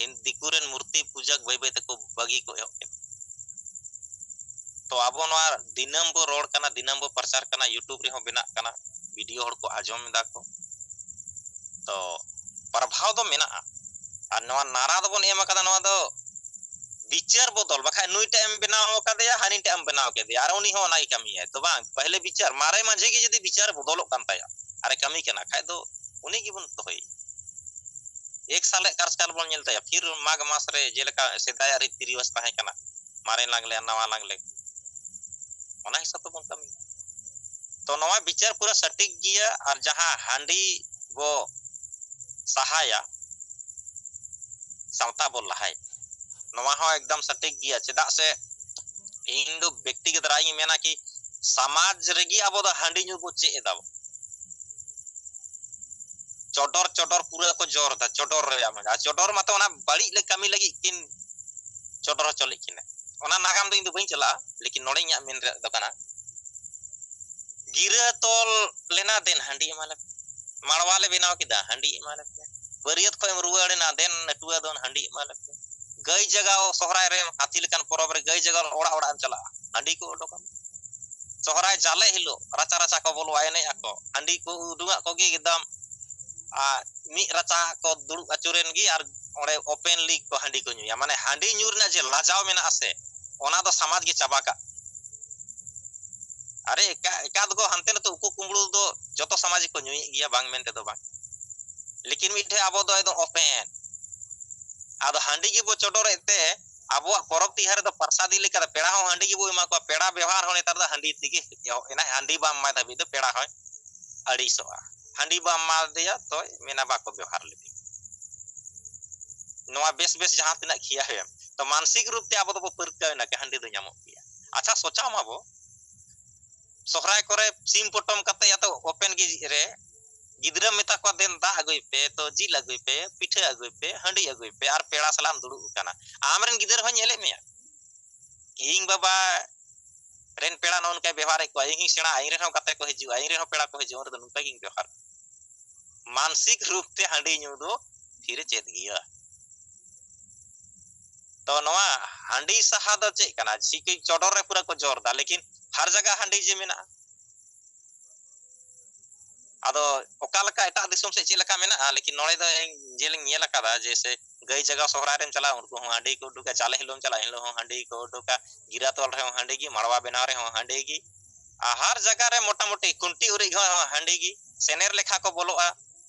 ᱦᱤᱱ-, ᱫᱤᱠᱩ ᱨᱮᱱ ᱢᱩᱨᱛᱤ ᱯᱩᱡᱟᱹ ᱵᱟᱹᱭ ᱵᱟᱹᱭ ᱛᱮᱠᱚ ᱵᱟᱹᱜᱤ ᱠᱚ ᱮᱦᱚᱵ ᱠᱮᱫᱟ᱾ ᱛᱚ ᱟᱵᱚ ᱱᱚᱣᱟ ᱫᱤᱱᱟᱹᱢ ᱵᱚ ᱨᱚᱲ ᱠᱟᱱᱟ, ᱫᱤᱱᱟᱹᱢ ᱵᱚ ᱯᱨᱚᱪᱟᱨ ᱠᱟᱱᱟ, YouTube ᱨᱮᱦᱚᱸ ᱵᱮᱱᱟᱜ ᱠᱟᱱᱟ, video ᱦᱚᱲ ᱠᱚ ᱟᱸᱡᱚᱢ ᱮᱫᱟ ᱠᱚ᱾ ᱛᱚ ᱯᱨᱚᱵᱷᱟᱣ ᱫᱚ ᱢᱮᱱᱟᱜᱼᱟ᱾ ᱟᱨ ᱱᱚᱣᱟ ᱱᱟᱨᱟ ᱫᱚᱵᱚᱱ ᱮᱢ ᱟᱠᱟᱫᱟ, ᱱᱚᱣᱟ ᱫᱚ ᱵᱤᱪᱟᱹᱨ ᱵᱚᱫᱚᱞ, ᱵᱟᱠᱷᱟᱡ ᱱᱩᱭᱴᱟᱜ ᱮᱢ ᱵᱮᱱᱟᱣ ᱟᱠᱟᱫᱮᱭᱟ, ᱦᱟᱹᱱᱤᱴᱟᱜ ᱮᱢ ᱵᱮᱱᱟᱣ ᱠᱮᱫᱮᱭᱟ, ᱟᱨ ᱩᱱᱤ ᱦᱚᱸ ᱚᱱᱟᱭ ᱠᱟᱹᱢᱤᱭᱟᱭ᱾ ᱛᱚ ᱵᱟᱝ, ᱯᱟᱦᱞᱮ ᱵᱤᱪᱟᱹᱨ, ᱢᱟᱨᱮ ᱢᱟᱹᱡᱷᱤ ᱜᱮ ᱡᱩᱫᱤ ᱵᱤᱪᱟᱹᱨ ᱵᱚᱫᱚᱞᱚᱜ ᱠᱟᱱ ᱛᱟᱭᱟ ᱟᱨᱮ ᱠᱟᱹᱢᱤ ᱠᱟᱱᱟ ᱠᱷᱟᱡ ᱫᱚ ᱩᱱᱤ ᱜᱮᱵᱚᱱ ᱫᱚᱦᱚᱭᱮᱭᱟ᱾ ᱮᱠ ᱥᱟᱞ ᱮᱠᱟᱨ ᱥᱟᱞ ᱵᱚᱱ ᱧᱮᱞ ᱛᱟᱭᱟ, ᱯᱷᱤᱨ ᱢᱟᱜᱽ ᱢᱟᱥ ᱨᱮ ᱡᱮᱞᱮᱠᱟ ᱥᱮᱫᱟᱭᱟᱜ ᱨᱤᱛᱤ ᱨᱤᱣᱟᱡᱽ ᱛᱟᱦᱮᱸ ᱠᱟᱱᱟ, ᱢᱟᱨᱮ ᱞᱟᱜᱽᱞᱮ ᱟᱨ ᱱᱟᱣᱟ ᱞᱟᱜᱽᱞᱮ, ᱚᱱᱟ ᱦᱤᱥᱟᱹᱵ ᱛᱮᱵᱚᱱ ᱠᱟᱹᱢᱤᱭᱟ᱾ ᱛᱚ ᱱᱚᱣᱟ ᱵᱤᱪᱟᱹᱨ ᱯᱩᱨᱟᱹ ᱥᱚᱴᱷᱤᱠ ᱜᱮᱭᱟ, ᱟᱨ ᱡᱟᱦᱟᱸ ᱦᱟᱺᱰᱤ ᱵᱚ ᱥᱟᱦᱟᱭᱟ, ᱥᱟᱶᱛᱟ ᱵᱚ ᱞᱟᱦᱟᱭᱟ᱾ ᱱᱚᱣᱟ ᱦᱚᱸ ᱮᱠᱫᱚᱢ ᱥᱚᱴᱷᱤᱠ ᱜᱮᱭᱟ᱾ ᱪᱮᱫᱟᱜ ᱥᱮ ᱤᱧ ᱫᱚ ᱵᱮᱠᱛᱤᱜᱚᱛ ᱨᱟᱭ ᱤᱧ ᱢᱮᱱᱟ ᱠᱤ ᱥᱚᱢᱟᱡᱽ ᱨᱮᱜᱮ ᱟᱵᱚ ᱫᱚ ᱦᱟᱺᱰᱤ ᱧᱩ ᱵᱚ ᱪᱮᱫ ᱮᱫᱟ ᱵᱚ᱾ ᱪᱚᱰᱚᱨ ᱪᱚᱰᱚᱨ ᱯᱩᱨᱟᱹ ᱠᱚ ᱡᱚᱨ ᱮᱫᱟ, ᱪᱚᱰᱚᱨ ᱨᱮᱭᱟᱜ ᱢᱟᱱᱮ ᱪᱚᱰᱚᱨ ᱢᱟᱛᱚ ᱚᱱᱟ ᱵᱟᱹᱲᱤᱡ ᱞᱮ ᱠᱟᱹᱢᱤ ᱞᱟᱹᱜᱤᱫ ᱠᱤᱱ ᱪᱚᱰᱚᱨ ᱦᱚᱪᱚ ᱞᱮᱫ ᱠᱤᱱᱟ᱾ ᱚᱱᱟ ᱱᱟᱜᱟᱢ ᱫᱚ ᱤᱧ ᱫᱚ ᱵᱟᱹᱧ ᱪᱟᱞᱟᱜᱼᱟ, ᱞᱮᱠᱤᱱ ᱱᱚᱰᱮ ᱤᱧᱟᱹᱜ ᱢᱮᱱ ᱨᱮᱭᱟᱜ ᱫᱚ ᱠᱟᱱᱟ, ᱜᱤᱨᱟᱹ ᱛᱚᱞ ᱞᱮᱱᱟ, ᱫᱮᱱ ᱦᱟᱺᱰᱤ ᱮᱢᱟ ᱞᱮᱯᱮ᱾ ᱢᱟᱲᱣᱟ ᱞᱮ ᱵᱮᱱᱟᱣ ᱠᱮᱫᱟ, ᱦᱟᱺᱰᱤ ᱮᱢᱟ ᱞᱮᱯᱮ᱾ ᱵᱟᱹᱨᱭᱟᱹᱛ ᱠᱷᱚᱱ ᱮᱢ ᱨᱩᱣᱟᱹᱲ ᱮᱱᱟ, ᱫᱮᱱ ᱱᱟᱹᱴᱩᱣᱟᱹ ᱫᱚᱱ, ᱦᱟᱺᱰᱤ ᱮᱢᱟ ᱞᱮᱯᱮ᱾ ᱜᱟᱹᱭ ᱡᱟᱜᱟᱣ ᱥᱚᱦᱨᱟᱭ ᱨᱮ, ᱦᱟᱹᱛᱤ ᱞᱮᱠᱟᱱ ᱯᱚᱨᱚᱵᱽ ᱨᱮ ᱜᱟᱹᱭ ᱡᱟᱜᱟᱣ ᱚᱲᱟᱜ ᱚᱲᱟᱜ ᱮᱢ ᱪᱟᱞᱟᱜᱼᱟ, ᱦᱟᱺᱰᱤ ᱠᱚ ᱚᱰᱚᱠᱟ᱾ ᱥᱚᱦᱨᱟᱭ ᱡᱟᱞᱮ ᱦᱤᱞᱳᱜ ᱨᱟᱪᱟ ᱨᱟᱪᱟ ᱠᱚ ᱵᱚᱞᱚᱜᱼᱟ, ᱮᱱᱮᱡ ᱟᱠᱚ, ᱦᱟᱺᱰᱤ ᱠᱚ ᱩᱰᱩᱝᱟᱜ ᱠᱚᱜᱮ ᱮᱠᱫᱚᱢ᱾ ᱟᱨ ᱢᱤᱫ ᱨᱟᱪᱟ ᱠᱚ ᱫᱩᱲᱩᱵ ᱟᱹᱪᱩᱨᱮᱱ ᱜᱮ ᱟᱨ ᱚᱸᱰᱮ openly ᱠᱚ ᱦᱟᱺᱰᱤ ᱠᱚ ᱧᱩᱭᱟ᱾ ᱢᱟᱱᱮ ᱦᱟᱺᱰᱤ ᱧᱩ ᱨᱮᱱᱟᱜ ᱡᱮ ᱞᱟᱡᱟᱣ ᱢᱮᱱᱟᱜᱼᱟ ᱥᱮ, ᱚᱱᱟ ᱫᱚ ᱥᱚᱢᱟᱡᱽ ᱜᱮ ᱪᱟᱵᱟ ᱠᱟᱜ᱾ ᱟᱨᱮ ᱮᱠᱟ-, ᱮᱠᱟᱫ ᱜᱚ ᱦᱟᱱᱛᱮ ᱱᱟᱛᱮ ᱩᱠᱩ ᱠᱩᱢᱵᱽᱲᱩ ᱫᱚ ᱡᱚᱛᱚ ᱥᱚᱢᱟᱡᱽ ᱜᱮᱠᱚ ᱧᱩᱭᱮᱫ ᱜᱮᱭᱟ, ᱵᱟᱝ ᱢᱮᱱᱛᱮ ᱫᱚ ᱵᱟᱝ᱾ ᱞᱮᱠᱤᱱ ᱢᱤᱫ ᱴᱷᱮᱡ ᱟᱵᱚ ᱫᱚ ᱮᱠᱫᱚᱢ open᱾ ᱟᱫᱚ ᱦᱟᱺᱰᱤ ᱜᱮᱵᱚ ᱪᱚᱰᱚᱨᱮᱫ ᱛᱮ ᱟᱵᱚᱣᱟᱜ ᱯᱚᱨᱚᱵᱽ ᱛᱤᱦᱟᱨ ᱨᱮᱫᱚ ᱯᱨᱚᱥᱟᱫᱤ ᱞᱮᱠᱟᱛᱮ ᱯᱮᱲᱟ ᱦᱚᱸ ᱦᱟᱺᱰᱤ ᱜᱮᱵᱚ ᱮᱢᱟ ᱠᱚᱣᱟ᱾ ᱯᱮᱲᱟ ᱵᱮᱣᱦᱟᱨ ᱦᱚᱸ ᱱᱮᱛᱟᱨ ᱫᱚ ᱦᱟᱺᱰᱤ ᱛᱮᱜᱮ ᱮᱦᱚᱵ ᱮᱱᱟ᱾ ᱦᱟᱺᱰᱤ ᱵᱟᱢ ᱮᱢᱟᱭ ᱫᱷᱟᱹᱵᱤᱡ ᱫᱚ ᱯᱮᱲᱟ ᱦᱚᱸᱭ ᱟᱹᱲᱤᱥᱚᱜᱼᱟ᱾ ᱦᱟᱺᱰᱤ ᱵᱟᱢ ᱮᱢᱟᱫᱮᱭᱟ ᱛᱚ ᱢᱮᱱᱟ ᱵᱟᱠᱚ ᱵᱮᱣᱦᱟᱨ ᱞᱮᱫᱮ᱾ ᱱᱚᱣᱟ ᱵᱮᱥ ᱵᱮᱥ ᱡᱟᱦᱟᱸ ᱛᱤᱱᱟᱹᱜ ᱠᱷᱤᱭᱟ ᱦᱩᱭᱮᱱ, ᱛᱚ ᱢᱟᱱᱥᱤᱠ ᱨᱩᱯ ᱛᱮ ᱟᱵᱚ ᱫᱚᱵᱚ ᱯᱟᱹᱨᱠᱟᱹᱣ ᱮᱱᱟ ᱠᱤ ᱦᱟᱺᱰᱤ ᱫᱚ ᱧᱟᱢᱚᱜ ᱜᱮᱭᱟ᱾ ᱟᱪᱪᱷᱟ, ᱥᱚᱪᱟᱣ ᱢᱟᱵᱚ, ᱥᱚᱦᱨᱟᱭ ᱠᱚᱨᱮ ᱥᱤᱢ ᱯᱚᱴᱚᱢ ᱠᱟᱛᱮ ᱭᱟᱛᱚ open ᱜᱮ ᱨᱮ ᱜᱤᱫᱽᱨᱟᱹ ᱢᱮᱛᱟ ᱠᱚᱣᱟ, "ᱫᱮᱱ ᱫᱟᱜ ᱟᱹᱜᱩᱭ ᱯᱮ, ᱛᱚ ᱡᱤᱞ ᱟᱹᱜᱩᱭ ᱯᱮ, ᱯᱤᱴᱷᱟᱹ ᱟᱹᱜᱩᱭ ᱯᱮ, ᱦᱟᱺᱰᱤ ᱟᱹᱜᱩᱭ ᱯᱮ", ᱟᱨ ᱯᱮᱲᱟ ᱥᱟᱞᱟᱜ ᱮᱢ ᱫᱩᱲᱩᱵ ᱟᱠᱟᱱᱟ᱾ ᱟᱢᱨᱮᱱ ᱜᱤᱫᱟᱹᱨ ᱦᱚᱸ ᱧᱮᱞᱮᱫ ᱢᱮᱭᱟ, ᱤᱧ ᱵᱟᱵᱟ ᱨᱮᱱ ᱯᱮᱲᱟ ᱱᱚᱜᱼᱚ ᱱᱚᱝᱠᱟᱭ ᱵᱮᱣᱦᱟᱨᱮᱫ ᱠᱚᱣᱟ, ᱤᱧ ᱦᱚᱸᱧ ᱥᱮᱬᱟᱜᱼᱟ, ᱤᱧ ᱨᱮᱱ ᱦᱚᱸ ᱜᱟᱛᱮ ᱠᱚ ᱦᱤᱡᱩᱜᱼᱟ, ᱤᱧ ᱨᱮᱱ ᱦᱚᱸ ᱯᱮᱲᱟ ᱠᱚ ᱦᱤᱡᱩᱜᱼᱟ, ᱩᱱ ᱨᱮᱫᱚ ᱱᱚᱝᱠᱟ ᱜᱤᱧ ᱵᱮᱣᱦᱟᱨ᱾ ᱢᱟᱱᱥᱤᱠ ᱨᱩᱯ ᱛᱮ ᱦᱟᱺᱰᱤ ᱧᱩ ᱫᱚ ᱛᱷᱤᱨ ᱪᱮᱫ ᱜᱮᱭᱟ᱾ ᱛᱚ ᱱᱚᱣᱟ ᱦᱟᱺᱰᱤ ᱥᱟᱦᱟ ᱫᱚ ᱪᱮᱫ ᱠᱟᱱᱟ? ᱪᱤᱠᱟᱹ ᱪᱚᱰᱚᱨ ᱨᱮ ᱯᱩᱨᱟᱹ ᱠᱚ ᱡᱳᱨ ᱫᱟ, ᱞᱮᱠᱤᱱ ᱦᱟᱨ ᱡᱟᱭᱜᱟ ᱦᱟᱺᱰᱤ ᱡᱮ ᱢᱮᱱᱟᱜᱼᱟ᱾ ᱟᱫᱚ ᱚᱠᱟ ᱞᱮᱠᱟ ᱮᱴᱟᱜ ᱫᱤᱥᱚᱢ ᱥᱮᱫ ᱪᱮᱫ ᱞᱮᱠᱟ ᱢᱮᱱᱟᱜᱼᱟ, ᱞᱮᱠᱤᱱ ᱱᱚᱰᱮ ᱫᱚ ᱤᱧ ᱡᱮᱞᱤᱧ ᱧᱮᱞ ᱟᱠᱟᱫᱟ, ᱡᱮᱭᱥᱮ ᱜᱟᱹᱭ ᱡᱟᱜᱟᱣ ᱥᱚᱦᱨᱟᱭ ᱨᱮᱢ ᱪᱟᱞᱟᱜᱼᱟ, ᱩᱱᱠᱩ ᱦᱚᱸ ᱦᱟᱺᱰᱤ ᱠᱚ ᱩᱰᱩᱠᱟ, ᱡᱟᱞᱮ ᱦᱤᱞᱳᱜ ᱮᱢ ᱪᱟᱞᱟᱜᱼᱟ, ᱮᱱ ᱦᱤᱞᱳᱜ ᱦᱚᱸ ᱦᱟᱺᱰᱤ ᱠᱚ ᱩᱰᱩᱠᱟ, ᱜᱤᱨᱟ ᱛᱚᱞ ᱨᱮᱦᱚᱸ ᱦᱟᱺᱰᱤ ᱜᱮ, ᱢᱟᱲᱣᱟ ᱵᱮᱱᱟᱣ ᱨᱮᱦᱚᱸ ᱦᱟᱺᱰᱤ ᱜᱮ, ᱟᱨ ᱦᱟᱨ ᱡᱟᱭᱜᱟ ᱨᱮ ᱢᱚᱴᱟᱢᱩᱴᱤ ᱠᱷᱩᱱᱴᱤ ᱩᱨᱤᱡ ᱦᱚᱸ ᱦᱟᱺᱰᱤ ᱜᱮ, ᱥᱮᱱᱮᱨ ᱞᱮᱠᱷᱟ ᱠᱚ ᱵᱚᱞᱚᱜᱼᱟ,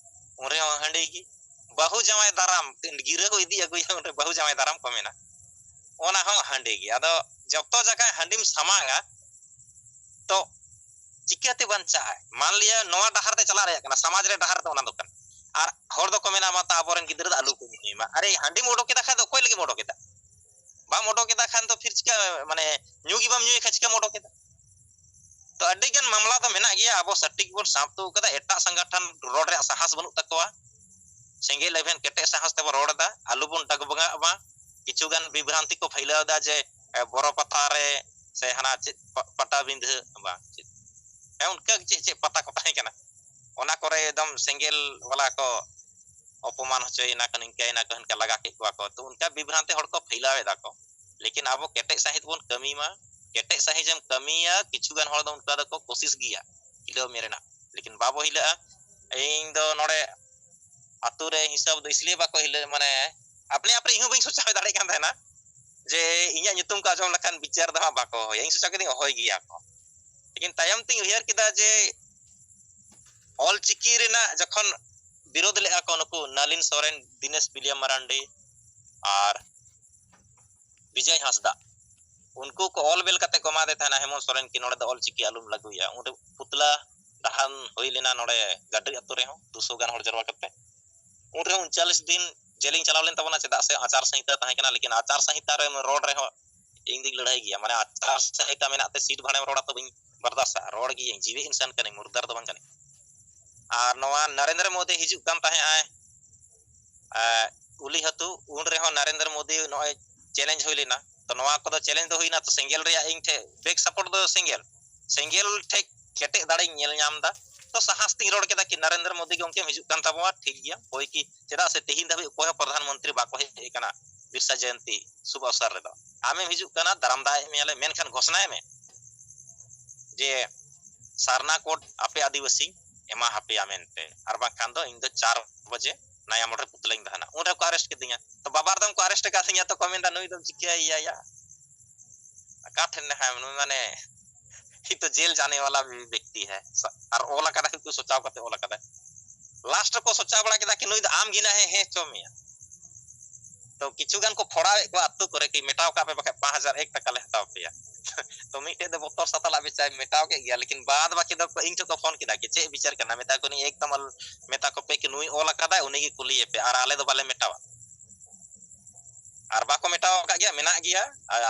ᱩᱱ ᱨᱮᱦᱚᱸ ᱦᱟᱺᱰᱤ ᱜᱮ, ᱵᱟᱹᱦᱩ ᱡᱟᱶᱟᱭ ᱫᱟᱨᱟᱢ ᱜᱤᱨᱟᱹ ᱠᱚ ᱤᱫᱤ ᱟᱹᱜᱩᱭᱟ, ᱩᱱᱨᱮ ᱵᱟᱹᱦᱩ ᱡᱟᱶᱟᱭ ᱫᱟᱨᱟᱢ ᱠᱚ ᱢᱮᱱᱟ, ᱚᱱᱟ ᱦᱚᱸ ᱦᱟᱺᱰᱤ ᱜᱮ᱾ ᱟᱫᱚ ᱡᱚᱛᱚ ᱡᱟᱭᱜᱟ ᱦᱟᱺᱰᱤᱢ ᱥᱟᱢᱟᱝᱟ, ᱛᱚ ᱪᱤᱠᱟᱹᱛᱮ ᱵᱟᱧᱪᱟᱜᱼᱟᱭ? ᱢᱟᱱ ᱞᱤᱭᱟ ᱱᱚᱣᱟ ᱰᱟᱦᱟᱨ ᱛᱮ ᱪᱟᱞᱟᱜ ᱨᱮᱭᱟᱜ ᱠᱟᱱᱟ, ᱥᱚᱢᱟᱡᱽ ᱨᱮ ᱰᱟᱦᱟᱨ ᱫᱚ ᱚᱱᱟ ᱫᱚ ᱠᱟᱱᱟ᱾ ᱟᱨ ᱦᱚᱲ ᱫᱚᱠᱚ ᱢᱮᱱᱟ, "ᱢᱟ ᱛᱟ ᱟᱵᱚᱨᱮᱱ ᱜᱤᱫᱽᱨᱟᱹ ᱫᱚ ᱟᱞᱚ ᱠᱚ ᱧᱩᱭ ᱢᱟ᱾" ᱟᱨᱮ, ᱦᱟᱺᱰᱤᱢ ᱚᱰᱚᱠ ᱠᱮᱫᱟ ᱠᱷᱟᱡ ᱫᱚ ᱚᱠᱚᱭ ᱞᱟᱹᱜᱤᱫ ᱮᱢ ᱚᱰᱚᱠ ᱠᱮᱫᱟ? ᱵᱟᱢ ᱚᱰᱚᱠ ᱮᱫᱟ ᱠᱷᱟᱱ ᱫᱚ ᱯᱷᱤᱨ ᱪᱤᱠᱟ, ᱢᱟᱱᱮ ᱧᱩ ᱜᱮ ᱵᱟᱢ ᱧᱩᱭ ᱠᱷᱟᱱ ᱪᱤᱠᱟᱢ ᱚᱰᱚᱠ ᱮᱫᱟ? ᱛᱚ ᱟᱹᱰᱤ ᱜᱟᱱ ᱢᱟᱢᱞᱟ ᱫᱚ ᱢᱮᱱᱟᱜ ᱜᱮᱭᱟ, ᱟᱵᱚ ᱥᱚᱴᱷᱤᱠ ᱵᱚᱱ ᱥᱟᱵ ᱛᱩᱜ ᱠᱟᱫᱟ, ᱮᱴᱟᱜ ᱥᱚᱝᱜᱚᱴᱷᱚᱱ ᱨᱚᱲ ᱨᱮᱭᱟᱜ ᱥᱟᱦᱟᱥ ᱵᱟᱹᱱᱩᱜ ᱛᱟᱠᱚᱣᱟ᱾ ᱥᱮᱸᱜᱮᱞ ᱮᱵᱷᱮᱱ ᱠᱮᱴᱮᱡ ᱥᱟᱦᱟᱥ ᱛᱮᱵᱚᱱ ᱨᱚᱲ ᱮᱫᱟ, ᱟᱞᱚ ᱵᱚᱱ ᱰᱟᱜᱽᱵᱟᱜᱟᱜ ᱢᱟ᱾ ᱠᱤᱪᱷᱩ ᱜᱟᱱ ᱵᱤᱵᱷᱨᱟᱱᱛᱤ ᱠᱚ ᱯᱷᱟᱹᱭᱞᱟᱹᱣ ᱮᱫᱟ ᱡᱮ ᱮ, ᱵᱚᱨᱚ ᱯᱟᱛᱟ ᱨᱮ ᱥᱮ ᱦᱟᱱᱟ ᱪᱮᱫ ᱯᱟ- ᱯᱟᱴᱟᱵᱤᱸᱫᱷᱟᱹ ᱵᱟᱝ ᱪᱮᱫ, ᱦᱮᱸ, ᱚᱱᱠᱟ ᱜᱮ ᱪᱮᱫ ᱪᱮᱫ ᱯᱟᱛᱟ ᱠᱚ ᱛᱟᱦᱮᱸ ᱠᱟᱱᱟ, ᱚᱱᱟ ᱠᱚᱨᱮ ᱮᱠᱫᱚᱢ ᱥᱮᱸᱜᱮᱞ ᱵᱟᱞᱟ ᱠᱚ ᱚᱯᱚᱢᱟᱱ ᱦᱚᱪᱚᱭᱮᱱᱟ ᱠᱚ, ᱱᱤᱝᱠᱟᱹᱭᱮᱱᱟ ᱠᱚ, ᱦᱟᱱᱠᱟ ᱞᱟᱜᱟ ᱠᱮᱫ ᱠᱚᱣᱟ ᱠᱚ᱾ ᱛᱚ ᱚᱱᱠᱟ ᱵᱤᱵᱷᱨᱟᱱᱛᱤ ᱦᱚᱲ ᱠᱚ ᱯᱷᱟᱹᱭᱞᱟᱹᱣ ᱮᱫᱟ ᱠᱚ᱾ ᱞᱮᱠᱤᱱ ᱟᱵᱚ ᱠᱮᱴᱮᱡ ᱥᱟᱺᱦᱤᱡ ᱵᱚᱱ ᱠᱟᱹᱢᱤ ᱢᱟ᱾ ᱠᱮᱴᱮᱡ ᱥᱟᱺᱦᱤᱡ ᱮᱢ ᱠᱟᱹᱢᱤᱭᱟ, ᱠᱤᱪᱷᱩ ᱜᱟᱱ ᱦᱚᱲ ᱫᱚ ᱚᱱᱠᱟ ᱫᱚᱠᱚ ᱠᱳᱥᱤᱥ ᱜᱮᱭᱟ ᱦᱤᱞᱟᱹᱣ ᱢᱮ ᱨᱮᱱᱟᱜ, ᱞᱮᱠᱤᱱ ᱵᱟᱵᱚ ᱦᱤᱞᱟᱹᱜᱼᱟ᱾ ᱤᱧ ᱫᱚ ᱱᱚᱰᱮ ᱟᱛᱳ ᱨᱮ ᱦᱤᱥᱟᱹᱵ ᱫᱚ ᱤᱥᱞᱤᱭᱮ ᱵᱟᱠᱚ ᱦᱤᱞᱟᱹᱜ, ᱢᱟᱱᱮ ᱟᱯᱱᱮ ᱟᱯᱱᱮ ᱤᱧ ᱦᱚᱸ ᱵᱟᱹᱧ ᱥᱚᱪᱟᱣ ᱫᱟᱲᱮᱭᱟᱜ ᱠᱟᱱ ᱛᱟᱦᱮᱱᱟ ᱡᱮ ᱤᱧᱟᱹᱜ ᱧᱩᱛᱩᱢ ᱠᱚ ᱟᱸᱡᱚᱢ ᱞᱮᱠᱷᱟᱱ ᱵᱤᱪᱟᱹᱨ ᱫᱚ ᱦᱟᱸᱜ ᱵᱟᱠᱚ ᱦᱚᱦᱚᱭᱟ᱾ ᱤᱧ ᱥᱚᱪᱟᱣ ᱠᱤᱫᱟᱹᱧ ᱦᱚᱦᱚᱭ ᱜᱮᱭᱟ ᱠᱚ, ᱞᱮᱠᱤᱱ ᱛᱟᱭᱚᱢ ᱛᱤᱧ ᱩᱭᱦᱟᱹᱨ ᱠᱮᱫᱟ ᱡᱮ ᱚᱞ ᱪᱤᱠᱤ ᱨᱮᱱᱟᱜ ᱡᱚᱠᱷᱚᱱ ᱵᱤᱨᱳᱫ ᱞᱮᱫᱼᱟ ᱠᱚ ᱱᱩᱠᱩ ᱱᱟᱞᱤᱱ ᱥᱚᱨᱮᱱ, ᱫᱤᱱᱮᱥ ᱵᱤᱞᱤᱭᱟ ᱢᱟᱨᱟᱱᱰᱤ ᱟᱨ ᱵᱤᱡᱚᱭ ᱦᱟᱸᱥᱫᱟ, ᱩᱱᱠᱩ ᱠᱚ ᱚᱞ ᱵᱮᱞ ᱠᱟᱛᱮ ᱠᱚ ᱮᱢᱟᱫᱮ ᱛᱟᱦᱮᱱᱟ ᱦᱮᱢᱚᱱᱛ ᱥᱚᱨᱮᱱ ᱠᱤ ᱱᱚᱰᱮ ᱫᱚ ᱚᱞ ᱪᱤᱠᱤ ᱟᱞᱚᱢ ᱞᱟᱹᱜᱩᱭᱟ᱾ ᱩᱱᱨᱮ ᱯᱩᱛᱞᱟ ᱫᱟᱬᱟᱱ ᱦᱩᱭ ᱞᱮᱱᱟ ᱱᱚᱰᱮ ᱜᱟᱹᱰᱤ ᱟᱛᱳ ᱨᱮᱦᱚᱸ ᱫᱩᱥᱚ ᱜᱟᱱ ᱦᱚᱲ ᱡᱟᱨᱣᱟ ᱠᱟᱛᱮ᱾ ᱩᱱ ᱨᱮᱦᱚᱸ ᱩᱱᱪᱟᱞᱤᱥ ᱫᱤᱱ ᱡᱮᱞᱤᱧ ᱪᱟᱞᱟᱣ ᱞᱮᱱ ᱛᱟᱵᱚᱱᱟ, ᱪᱮᱫᱟᱜ ᱥᱮ ᱟᱪᱟᱨ ᱥᱚᱝᱦᱤᱛᱟ ᱛᱟᱦᱮᱸ ᱠᱟᱱᱟ, ᱞᱮᱠᱤᱱ ᱟᱪᱟᱨ ᱥᱚᱝᱦᱤᱛᱟ ᱨᱮ ᱨᱚᱲ ᱨᱮᱦᱚᱸ ᱤᱧ ᱫᱩᱧ ᱞᱟᱹᱲᱦᱟᱹᱭ ᱜᱮᱭᱟ᱾ ᱢᱟᱱᱮ ᱟᱪᱟᱨ ᱥᱚᱝᱦᱤᱛᱟ ᱢᱮᱱᱟᱜ ᱛᱮ ᱥᱤᱴ ᱵᱷᱟᱲᱟᱢ ᱨᱚᱲᱟ ᱛᱚ ᱵᱟᱹᱧ ᱵᱟᱨᱫᱟᱥᱟ, ᱨᱚᱲ ᱜᱤᱭᱟᱹᱧ, ᱡᱤᱣᱤ ᱤᱱᱥᱟᱱ ᱠᱟᱹᱱᱟᱹᱧ, ᱢᱩᱨᱫᱟᱨ ᱫᱚ ᱵᱟᱝ ᱠᱟᱹᱱᱟᱹᱧ᱾ ᱟᱨ ᱱᱚᱣᱟ ᱱᱟᱨᱮᱱᱫᱨᱚ ᱢᱳᱫᱤ ᱦᱤᱡᱩᱜ ᱠᱟᱱ ᱛᱟᱦᱮᱸᱜ ᱟᱭ, ᱮ, ᱩᱞᱤ ᱦᱟᱹᱛᱩ, ᱩᱱ ᱨᱮᱦᱚᱸ ᱱᱟᱨᱮᱱᱫᱨᱚ ᱢᱳᱫᱤ ᱱᱚᱜᱼᱚᱭ ᱪᱮᱞᱮᱧᱡᱽ ᱦᱩᱭ ᱞᱮᱱᱟ᱾ ᱛᱚ ᱱᱚᱣᱟ ᱠᱚᱫᱚ ᱪᱮᱞᱮᱧᱡᱽ ᱫᱚ ᱦᱩᱭᱱᱟ, ᱛᱚ ᱥᱮᱸᱜᱮᱞ ᱨᱮᱭᱟᱜ ᱤᱧ ᱴᱷᱮᱡ ᱵᱮᱠ ᱥᱟᱯᱳᱨᱴ ᱫᱚ ᱥᱮᱸᱜᱮᱞ, ᱥᱮᱸᱜᱮᱞ ᱴᱷᱮᱡ ᱠᱮᱴᱮᱡ ᱫᱟᱲᱮᱧ ᱧᱮᱞ ᱧᱟᱢ ᱮᱫᱟ᱾ ᱛᱚ ᱥᱟᱦᱟᱥ ᱛᱤᱧ ᱨᱚᱲ ᱠᱮᱫᱟ ᱠᱤ ᱱᱟᱨᱮᱱᱫᱨᱚ ᱢᱳᱫᱤ ᱜᱚᱢᱠᱮᱢ ᱦᱤᱡᱩᱜ ᱠᱟᱱ ᱛᱟᱵᱚᱱᱟ, ᱴᱷᱤᱠ ᱜᱮᱭᱟ, ᱦᱳᱭ ᱠᱤ, ᱪᱮᱫᱟᱜ ᱥᱮ ᱛᱮᱦᱮᱧ ᱫᱷᱟᱹᱵᱤᱡ ᱚᱠᱚᱭ ᱦᱚᱸ ᱯᱨᱚᱫᱷᱟᱱ ᱢᱚᱱᱛᱨᱤ ᱵᱟᱠᱚ ᱦᱮᱡ ᱟᱠᱟᱱᱟ ᱵᱤᱨᱥᱟ ᱡᱚᱭᱚᱱᱛᱤ ᱥᱩᱵᱷ ᱚᱵᱥᱚᱨ ᱨᱮᱫᱚ᱾ ᱟᱢᱮᱢ ᱦᱤᱡᱩᱜ ᱠᱟᱱᱟ, ᱫᱟᱨᱟᱢ ᱫᱟᱜ ᱮᱫ ᱢᱮᱭᱟᱞᱮ, ᱢᱮᱱᱠᱷᱟᱱ ᱜᱷᱳᱥᱱᱟᱭ ᱢᱮ ᱡᱮ ᱥᱟᱨᱱᱟ ᱠᱳᱰ ᱟᱯᱮ ᱟᱹᱫᱤᱵᱟᱹᱥᱤ ᱮᱢᱟ ᱦᱟᱯᱮᱭᱟ ᱢᱮᱱᱛᱮ, ᱟᱨ ᱵᱟᱝᱠᱷᱟᱱ ᱫᱚ ᱤᱧ ᱫᱚ ᱪᱟᱨ ᱵᱟᱡᱮ ᱱᱟᱭᱟ ᱢᱳᱲ ᱨᱮ ᱯᱩᱛᱞᱟᱹᱧ ᱛᱟᱦᱮᱱᱟ᱾ ᱩᱱ ᱨᱮᱠᱚ ᱟᱨᱮᱥᱴ ᱠᱤᱫᱤᱧᱟ᱾ ᱛᱚ ᱵᱟᱵᱟ ᱫᱚᱢ ᱠᱚ ᱟᱨᱮᱥᱴ ᱟᱠᱟᱫᱤᱧᱟ, ᱛᱚ ᱠᱚ ᱢᱮᱱᱫᱟ ᱱᱩᱭ ᱫᱚᱢ ᱪᱤᱠᱟᱹᱭᱮᱭᱟ ᱭᱟ? ᱚᱠᱟ ᱴᱷᱮᱱ ᱱᱟᱦᱟᱜ ᱱᱩᱭ ᱢᱟᱱᱮ ᱦᱤ ᱛᱚ ᱡᱮᱞ ᱡᱟᱱᱮ ᱣᱟᱞᱟ ᱵᱮᱠᱛᱤ ᱦᱮ᱾ ᱟᱨ ᱚᱞ ᱟᱠᱟᱫᱟ ᱠᱚ, ᱥᱚᱪᱟᱣ ᱠᱟᱛᱮ ᱚᱞ ᱟᱠᱟᱫᱟ᱾ ᱞᱟᱥᱴ ᱨᱮᱠᱚ ᱥᱚᱪᱟᱣ ᱵᱟᱲᱟ ᱠᱮᱫᱟ ᱠᱤ ᱱᱩᱭ ᱫᱚ ᱟᱢ ᱜᱮ ᱱᱟᱦᱮ ᱦᱮᱸ ᱪᱚ ᱢᱮᱭᱟ᱾ ᱛᱚ ᱠᱤᱪᱷᱩ ᱜᱟᱱ ᱠᱚ ᱯᱷᱚᱲᱟᱣᱮᱫ ᱠᱚᱣᱟ ᱟᱹᱛᱩ ᱠᱚᱨᱮ ᱠᱤ ᱢᱮᱴᱟᱣ ᱠᱟᱜ ᱯᱮ, ᱵᱟᱠᱷᱟᱡ ᱯᱟᱸᱪ ᱦᱟᱡᱟᱨ ᱮᱠ ᱴᱟᱠᱟ ᱞᱮ ᱦᱟᱛᱟᱣ ᱯᱮᱭᱟ᱾ ᱛᱚ ᱢᱤᱫᱴᱮᱡ ᱫᱚ ᱵᱚᱛᱚᱨ ᱥᱟᱛᱟᱞᱟᱜ ᱵᱮᱪᱟᱭ ᱢᱮᱴᱟᱣ ᱠᱮᱫ ᱜᱮᱭᱟ, ᱞᱮᱠᱤᱱ ᱵᱟᱫ ᱵᱟᱹᱠᱤ ᱫᱚ ᱤᱧ ᱴᱷᱮᱱ ᱠᱚ ᱯᱷᱳᱱ ᱠᱮᱫᱟ ᱠᱤ ᱪᱮᱫ ᱵᱤᱪᱟᱹᱨ ᱠᱟᱱᱟ? ᱢᱮᱛᱟ ᱠᱚ ᱠᱟᱹᱱᱟᱹᱧ ᱮᱠᱫᱚᱢ ᱟᱞ-, ᱢᱮᱛᱟ ᱠᱚᱯᱮ ᱠᱤ ᱱᱩᱭ ᱚᱞ ᱟᱠᱟᱫᱟᱭ, ᱩᱱᱤ ᱜᱮ ᱠᱩᱞᱤᱭᱮᱯᱮ, ᱟᱨ ᱟᱞᱮ ᱫᱚ ᱵᱟᱞᱮ ᱢᱮᱴᱟᱣᱟ᱾ ᱟᱨ ᱵᱟᱠᱚ ᱢᱮᱴᱟᱣ ᱟᱠᱟᱫ ᱜᱮᱭᱟ, ᱢᱮᱱᱟᱜ ᱜᱮᱭᱟ᱾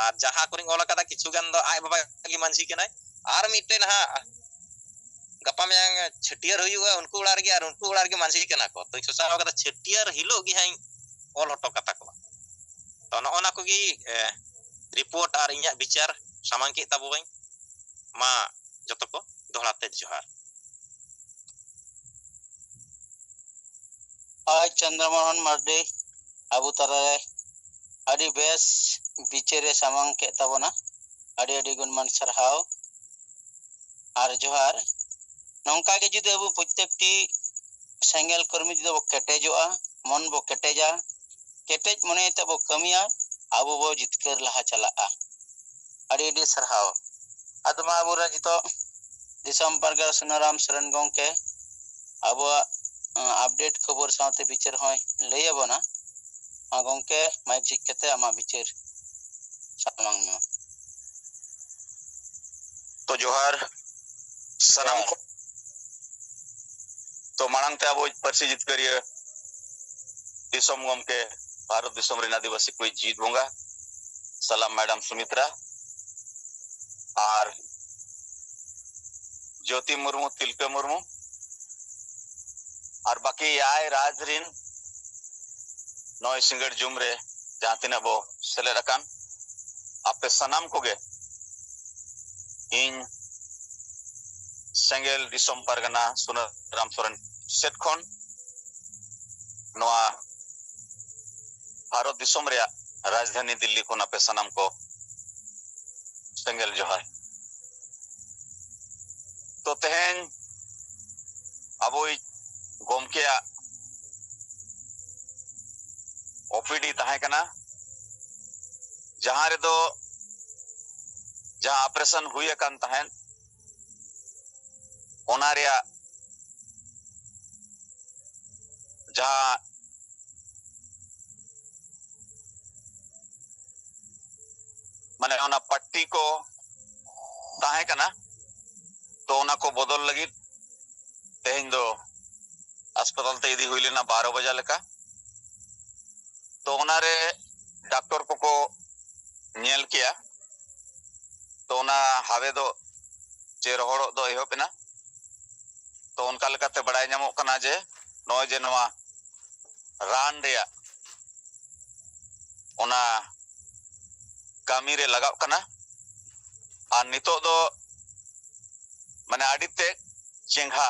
ᱟᱨ ᱡᱟᱦᱟᱸ ᱠᱚᱨᱮᱧ ᱚᱞ ᱟᱠᱟᱫᱟ, ᱠᱤᱪᱷᱩ ᱜᱟᱱ ᱫᱚ ᱟᱡ ᱵᱟᱵᱟ ᱜᱮ ᱢᱟᱹᱡᱷᱤ ᱠᱟᱱᱟᱭ᱾ ᱟᱨ ᱢᱤᱫᱴᱮᱱ ᱦᱟᱸᱜ ᱜᱟᱯᱟ ᱢᱮᱭᱟᱝ ᱪᱷᱟᱹᱴᱭᱟᱹᱨ ᱦᱩᱭᱩᱜᱼᱟ ᱩᱱᱠᱩ ᱚᱲᱟᱜ ᱨᱮᱜᱮ, ᱟᱨ ᱩᱱᱠᱩ ᱚᱲᱟᱜ ᱨᱮᱜᱮ ᱢᱟᱹᱡᱷᱤ ᱠᱟᱱᱟ ᱠᱚ᱾ ᱛᱚᱧ ᱥᱚᱪᱟᱣ ᱠᱟᱫᱟ ᱪᱷᱟᱹᱴᱭᱟᱹᱨ ᱦᱤᱞᱳᱜ ᱜᱮ ᱦᱟᱸᱜ ᱤᱧ ᱚᱞ ᱦᱚᱴᱚ ᱠᱟᱛᱟ ᱠᱚᱣᱟ᱾ ᱛᱚ, ᱱᱚᱜᱼᱚ ᱱᱟ ᱠᱚᱜᱮ, ᱮ, ᱨᱤᱯᱳᱨᱴ ᱟᱨ ᱤᱧᱟᱹᱜ ᱵᱤᱪᱟᱹᱨ ᱥᱟᱢᱟᱝ ᱠᱮᱫ ᱛᱟᱵᱚᱣᱟᱹᱧ᱾ ᱢᱟ ᱡᱚᱛᱚ ᱠᱚ ᱫᱚᱦᱲᱟ ᱛᱮ ᱡᱚᱦᱟᱨ᱾ ᱟᱡ ᱪᱚᱱᱫᱨᱚᱢᱳᱦᱚᱱ ᱢᱟᱨᱰᱤ ᱟᱵᱚ ᱛᱟᱞᱟᱨᱮ ᱟᱹᱰᱤ ᱵᱮᱥ ᱵᱤᱪᱟᱹᱨᱮ ᱥᱟᱢᱟᱝ ᱠᱮᱫ ᱛᱟᱵᱚᱱᱟ᱾ ᱟᱹᱰᱤ ᱟᱹᱰᱤ ᱜᱩᱱᱢᱟᱱ ᱥᱟᱨᱦᱟᱣ ᱟᱨ ᱡᱚᱦᱟᱨ᱾ ᱱᱚᱝᱠᱟ ᱜᱮ ᱡᱩᱫᱤ ᱟᱵᱚ ᱯᱨᱚᱛᱛᱮᱠᱴᱤ ᱥᱮᱸᱜᱮᱞ ᱠᱚᱨᱢᱤ ᱡᱩᱫᱤ ᱵᱚ ᱠᱮᱴᱮᱡᱚᱜᱼᱟ, ᱢᱚᱱ ᱵᱚ ᱠᱮᱴᱮᱡᱟ, ᱠᱮᱴᱮᱡ ᱢᱚᱱᱮ ᱛᱮ ᱵᱚ ᱠᱟᱹᱢᱤᱭᱟ, ᱟᱵᱚ ᱵᱚ ᱡᱤᱛᱠᱟᱹᱨ ᱞᱟᱦᱟ ᱪᱟᱞᱟᱜᱼᱟ᱾ ᱟᱹᱰᱤ ᱟᱹᱰᱤ ᱥᱟᱨᱦᱟᱣ᱾ ᱟᱫᱚ ᱢᱟ ᱟᱵᱚᱨᱮᱱ ᱱᱤᱛᱚᱜ ᱫᱤᱥᱚᱢ ᱯᱟᱨᱜᱟᱱᱟ ᱥᱩᱱᱟᱨᱟᱢ ᱥᱚᱨᱮᱱ ᱜᱚᱢᱠᱮ ᱟᱵᱚᱣᱟᱜ, ᱟᱸ, ᱟᱯᱰᱮᱴ ᱠᱷᱚᱵᱚᱨ ᱥᱟᱶᱛᱮ ᱵᱤᱪᱟᱹᱨ ᱦᱚᱸᱭ ᱞᱟᱹᱭ ᱟᱵᱚᱱᱟ᱾ ᱢᱟ ᱜᱚᱢᱠᱮ, ᱢᱟᱭᱤᱠ ᱡᱷᱤᱡ ᱠᱟᱛᱮ ᱟᱢᱟᱜ ᱵᱤᱪᱟᱹᱨ ᱥᱟᱢᱟᱝ ᱢᱮ᱾ ᱛᱚ ᱡᱚᱦᱟᱨ ᱥᱟᱱᱟᱢ ᱡᱚᱦᱟᱨ᱾ ᱠᱚ᱾ ᱛᱚ ᱢᱟᱲᱟᱝ ᱛᱮ ᱟᱵᱚ ᱯᱟᱹᱨᱥᱤ ᱡᱤᱛᱠᱟᱹᱨᱤᱭᱟᱹ ᱫᱤᱥᱚᱢ ᱜᱚᱢᱠᱮ, ᱵᱷᱟᱨᱚᱛ ᱫᱤᱥᱚᱢ ᱨᱮᱱ ᱟᱹᱫᱤᱵᱟᱹᱥᱤ ᱠᱚᱭᱤᱡ ᱡᱤᱣᱤᱫ ᱵᱚᱸᱜᱟ, ᱥᱟᱞᱟᱢ ᱢᱮᱰᱟᱢ ᱥᱩᱢᱤᱛᱨᱟ, ᱟᱨ ᱡᱳᱛᱤ ᱢᱩᱨᱢᱩ, ᱛᱤᱞᱠᱟᱹ ᱢᱩᱨᱢᱩ, ᱟᱨ ᱵᱟᱹᱠᱤ ᱮᱭᱟᱭ ᱨᱟᱡᱽ ᱨᱤᱱ ᱱᱚᱜᱼᱚᱭ ᱥᱤᱸᱜᱟᱹᱲ ᱡᱩᱢ ᱨᱮ ᱡᱟᱦᱟᱸ ᱛᱤᱱᱟᱹᱜ ᱵᱚ ᱥᱮᱞᱮᱫ ᱟᱠᱟᱱ, ᱟᱯᱮ ᱥᱟᱱᱟᱢ ᱠᱚᱜᱮ ᱤᱧ ᱥᱮᱸᱜᱮᱞ ᱫᱤᱥᱚᱢ ᱯᱟᱨᱜᱟᱱᱟ ᱥᱩᱱᱟᱹᱨᱟᱢ ᱥᱚᱨᱮᱱ ᱥᱮᱫ ᱠᱷᱚᱱ ᱱᱚᱣᱟ ᱵᱷᱟᱨᱚᱛ ᱫᱤᱥᱚᱢ ᱨᱮᱭᱟᱜ ᱨᱟᱡᱽᱫᱷᱟᱱᱤ ᱫᱤᱞᱞᱤ ᱠᱷᱚᱱ ᱟᱯᱮ ᱥᱟᱱᱟᱢ ᱠᱚ ᱥᱮᱸᱜᱮᱞ ᱡᱚᱦᱟᱨ᱾ ᱛᱚ ᱛᱮᱦᱮᱧ ᱟᱵᱚᱭᱤᱡ ᱜᱚᱢᱠᱮᱭᱟᱜ ᱳᱯᱤᱰᱤ ᱛᱟᱦᱮᱸ ᱠᱟᱱᱟ, ᱡᱟᱦᱟᱸ ᱨᱮᱫᱚ ᱡᱟᱦᱟᱸ ᱚᱯᱟᱨᱮᱥᱚᱱ ᱦᱩᱭ ᱟᱠᱟᱱ ᱛᱟᱦᱮᱸᱫ, ᱚᱱᱟ ᱨᱮᱭᱟᱜ ᱡᱟᱦᱟᱸ, ᱢᱟᱱᱮ, ᱚᱱᱟ ᱯᱟᱴᱴᱤ ᱠᱚ ᱛᱟᱦᱮᱸ ᱠᱟᱱᱟ, ᱛᱚ ᱚᱱᱟ ᱠᱚ ᱵᱚᱫᱚᱞ ᱞᱟᱹᱜᱤᱫ ᱛᱮᱦᱮᱧ ᱫᱚ ᱦᱟᱥᱯᱟᱛᱟᱞ ᱛᱮ ᱤᱫᱤ ᱦᱩᱭ ᱞᱮᱱᱟ ᱵᱟᱨᱚ ᱵᱟᱡᱟ ᱞᱮᱠᱟ᱾ ᱛᱚ ᱚᱱᱟᱨᱮ ᱰᱟᱠᱛᱚᱨ ᱠᱚᱠᱚ ᱧᱮᱞ ᱠᱮᱭᱟ᱾ ᱛᱚ ᱚᱱᱟ ᱦᱟᱣᱮᱫᱚᱜ ᱪᱮ ᱨᱚᱦᱚᱲᱚᱜ ᱫᱚ ᱮᱦᱚᱵ ᱮᱱᱟ᱾ ᱛᱚ ᱚᱱᱠᱟ ᱞᱮᱠᱟᱛᱮ ᱵᱟᱲᱟᱭ ᱧᱟᱢᱚᱜ ᱠᱟᱱᱟ ᱡᱮ ᱱᱚᱜᱼᱚᱭ ᱡᱮ ᱱᱚᱣᱟ ᱨᱟᱱ ᱨᱮᱭᱟᱜ ᱚᱱᱟ ᱠᱟᱹᱢᱤ ᱨᱮ ᱞᱟᱜᱟᱜ ᱠᱟᱱᱟ᱾ ᱟᱨ ᱱᱤᱛᱚᱜ ᱫᱚ ᱢᱟᱱᱮ ᱟᱹᱰᱤ ᱛᱮᱫ ᱪᱮᱸᱜᱷᱟ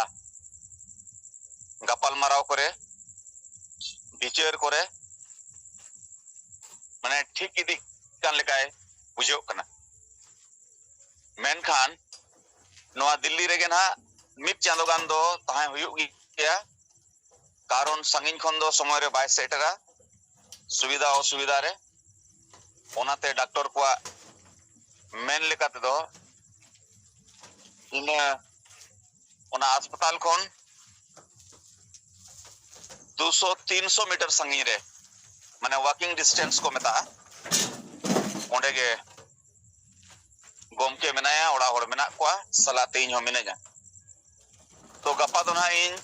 ᱜᱟᱯᱟᱞᱢᱟᱨᱟᱣ ᱠᱚᱨᱮ, ᱵᱤᱪᱟᱹᱨ ᱠᱚᱨᱮ ᱢᱟᱱᱮ ᱴᱷᱤᱠ ᱤᱫᱤᱜ ᱠᱟᱱ ᱞᱮᱠᱟᱭ ᱵᱩᱡᱷᱟᱹᱜ ᱠᱟᱱᱟ᱾ ᱢᱮᱱᱠᱷᱟᱱ ᱱᱚᱣᱟ ᱫᱤᱞᱞᱤ ᱨᱮᱜᱮ ᱱᱟᱦᱟᱜ ᱢᱤᱫ ᱪᱟᱸᱫᱳ ᱜᱟᱱ ᱫᱚ ᱛᱟᱦᱮᱸ ᱦᱩᱭᱩᱜ ᱜᱮᱭᱟ, ᱠᱟᱨᱚᱱ ᱥᱟᱺᱜᱤᱧ ᱠᱷᱚᱱ ᱫᱚ ᱥᱚᱢᱚᱭ ᱨᱮ ᱵᱟᱭ ᱥᱮᱴᱮᱨᱟ, ᱥᱩᱵᱤᱫᱷᱟ ᱚᱥᱩᱵᱤᱫᱷᱟ ᱨᱮ᱾ ᱚᱱᱟᱛᱮ ᱰᱟᱠᱛᱚᱨ ᱠᱚᱣᱟᱜ ᱢᱮᱱ ᱞᱮᱠᱟ ᱛᱮᱫᱚ ᱤᱱᱟᱹ ᱚᱱᱟ ᱦᱟᱥᱯᱟᱛᱟᱞ ᱠᱷᱚᱱ ᱫᱩᱥᱚ ᱛᱤᱱᱥᱚ ᱢᱤᱴᱟᱨ ᱥᱟᱺᱜᱤᱧ ᱨᱮ, ᱢᱟᱱᱮ ᱣᱟᱠᱤᱝ ᱰᱤᱥᱴᱮᱱᱥ ᱠᱚ ᱢᱮᱛᱟᱜᱼᱟ, ᱚᱸᱰᱮ ᱜᱮ ᱜᱚᱢᱠᱮ ᱢᱮᱱᱟᱭᱟ, ᱚᱲᱟᱜ ᱦᱚᱲ ᱢᱮᱱᱟᱜ ᱠᱚᱣᱟ, ᱥᱟᱞᱟᱜ ᱛᱮ ᱤᱧ ᱦᱚᱸ ᱢᱤᱱᱟᱹᱧᱟ᱾ ᱛᱚ ᱜᱟᱯᱟ ᱫᱚ ᱱᱟᱦᱟᱜ ᱤᱧ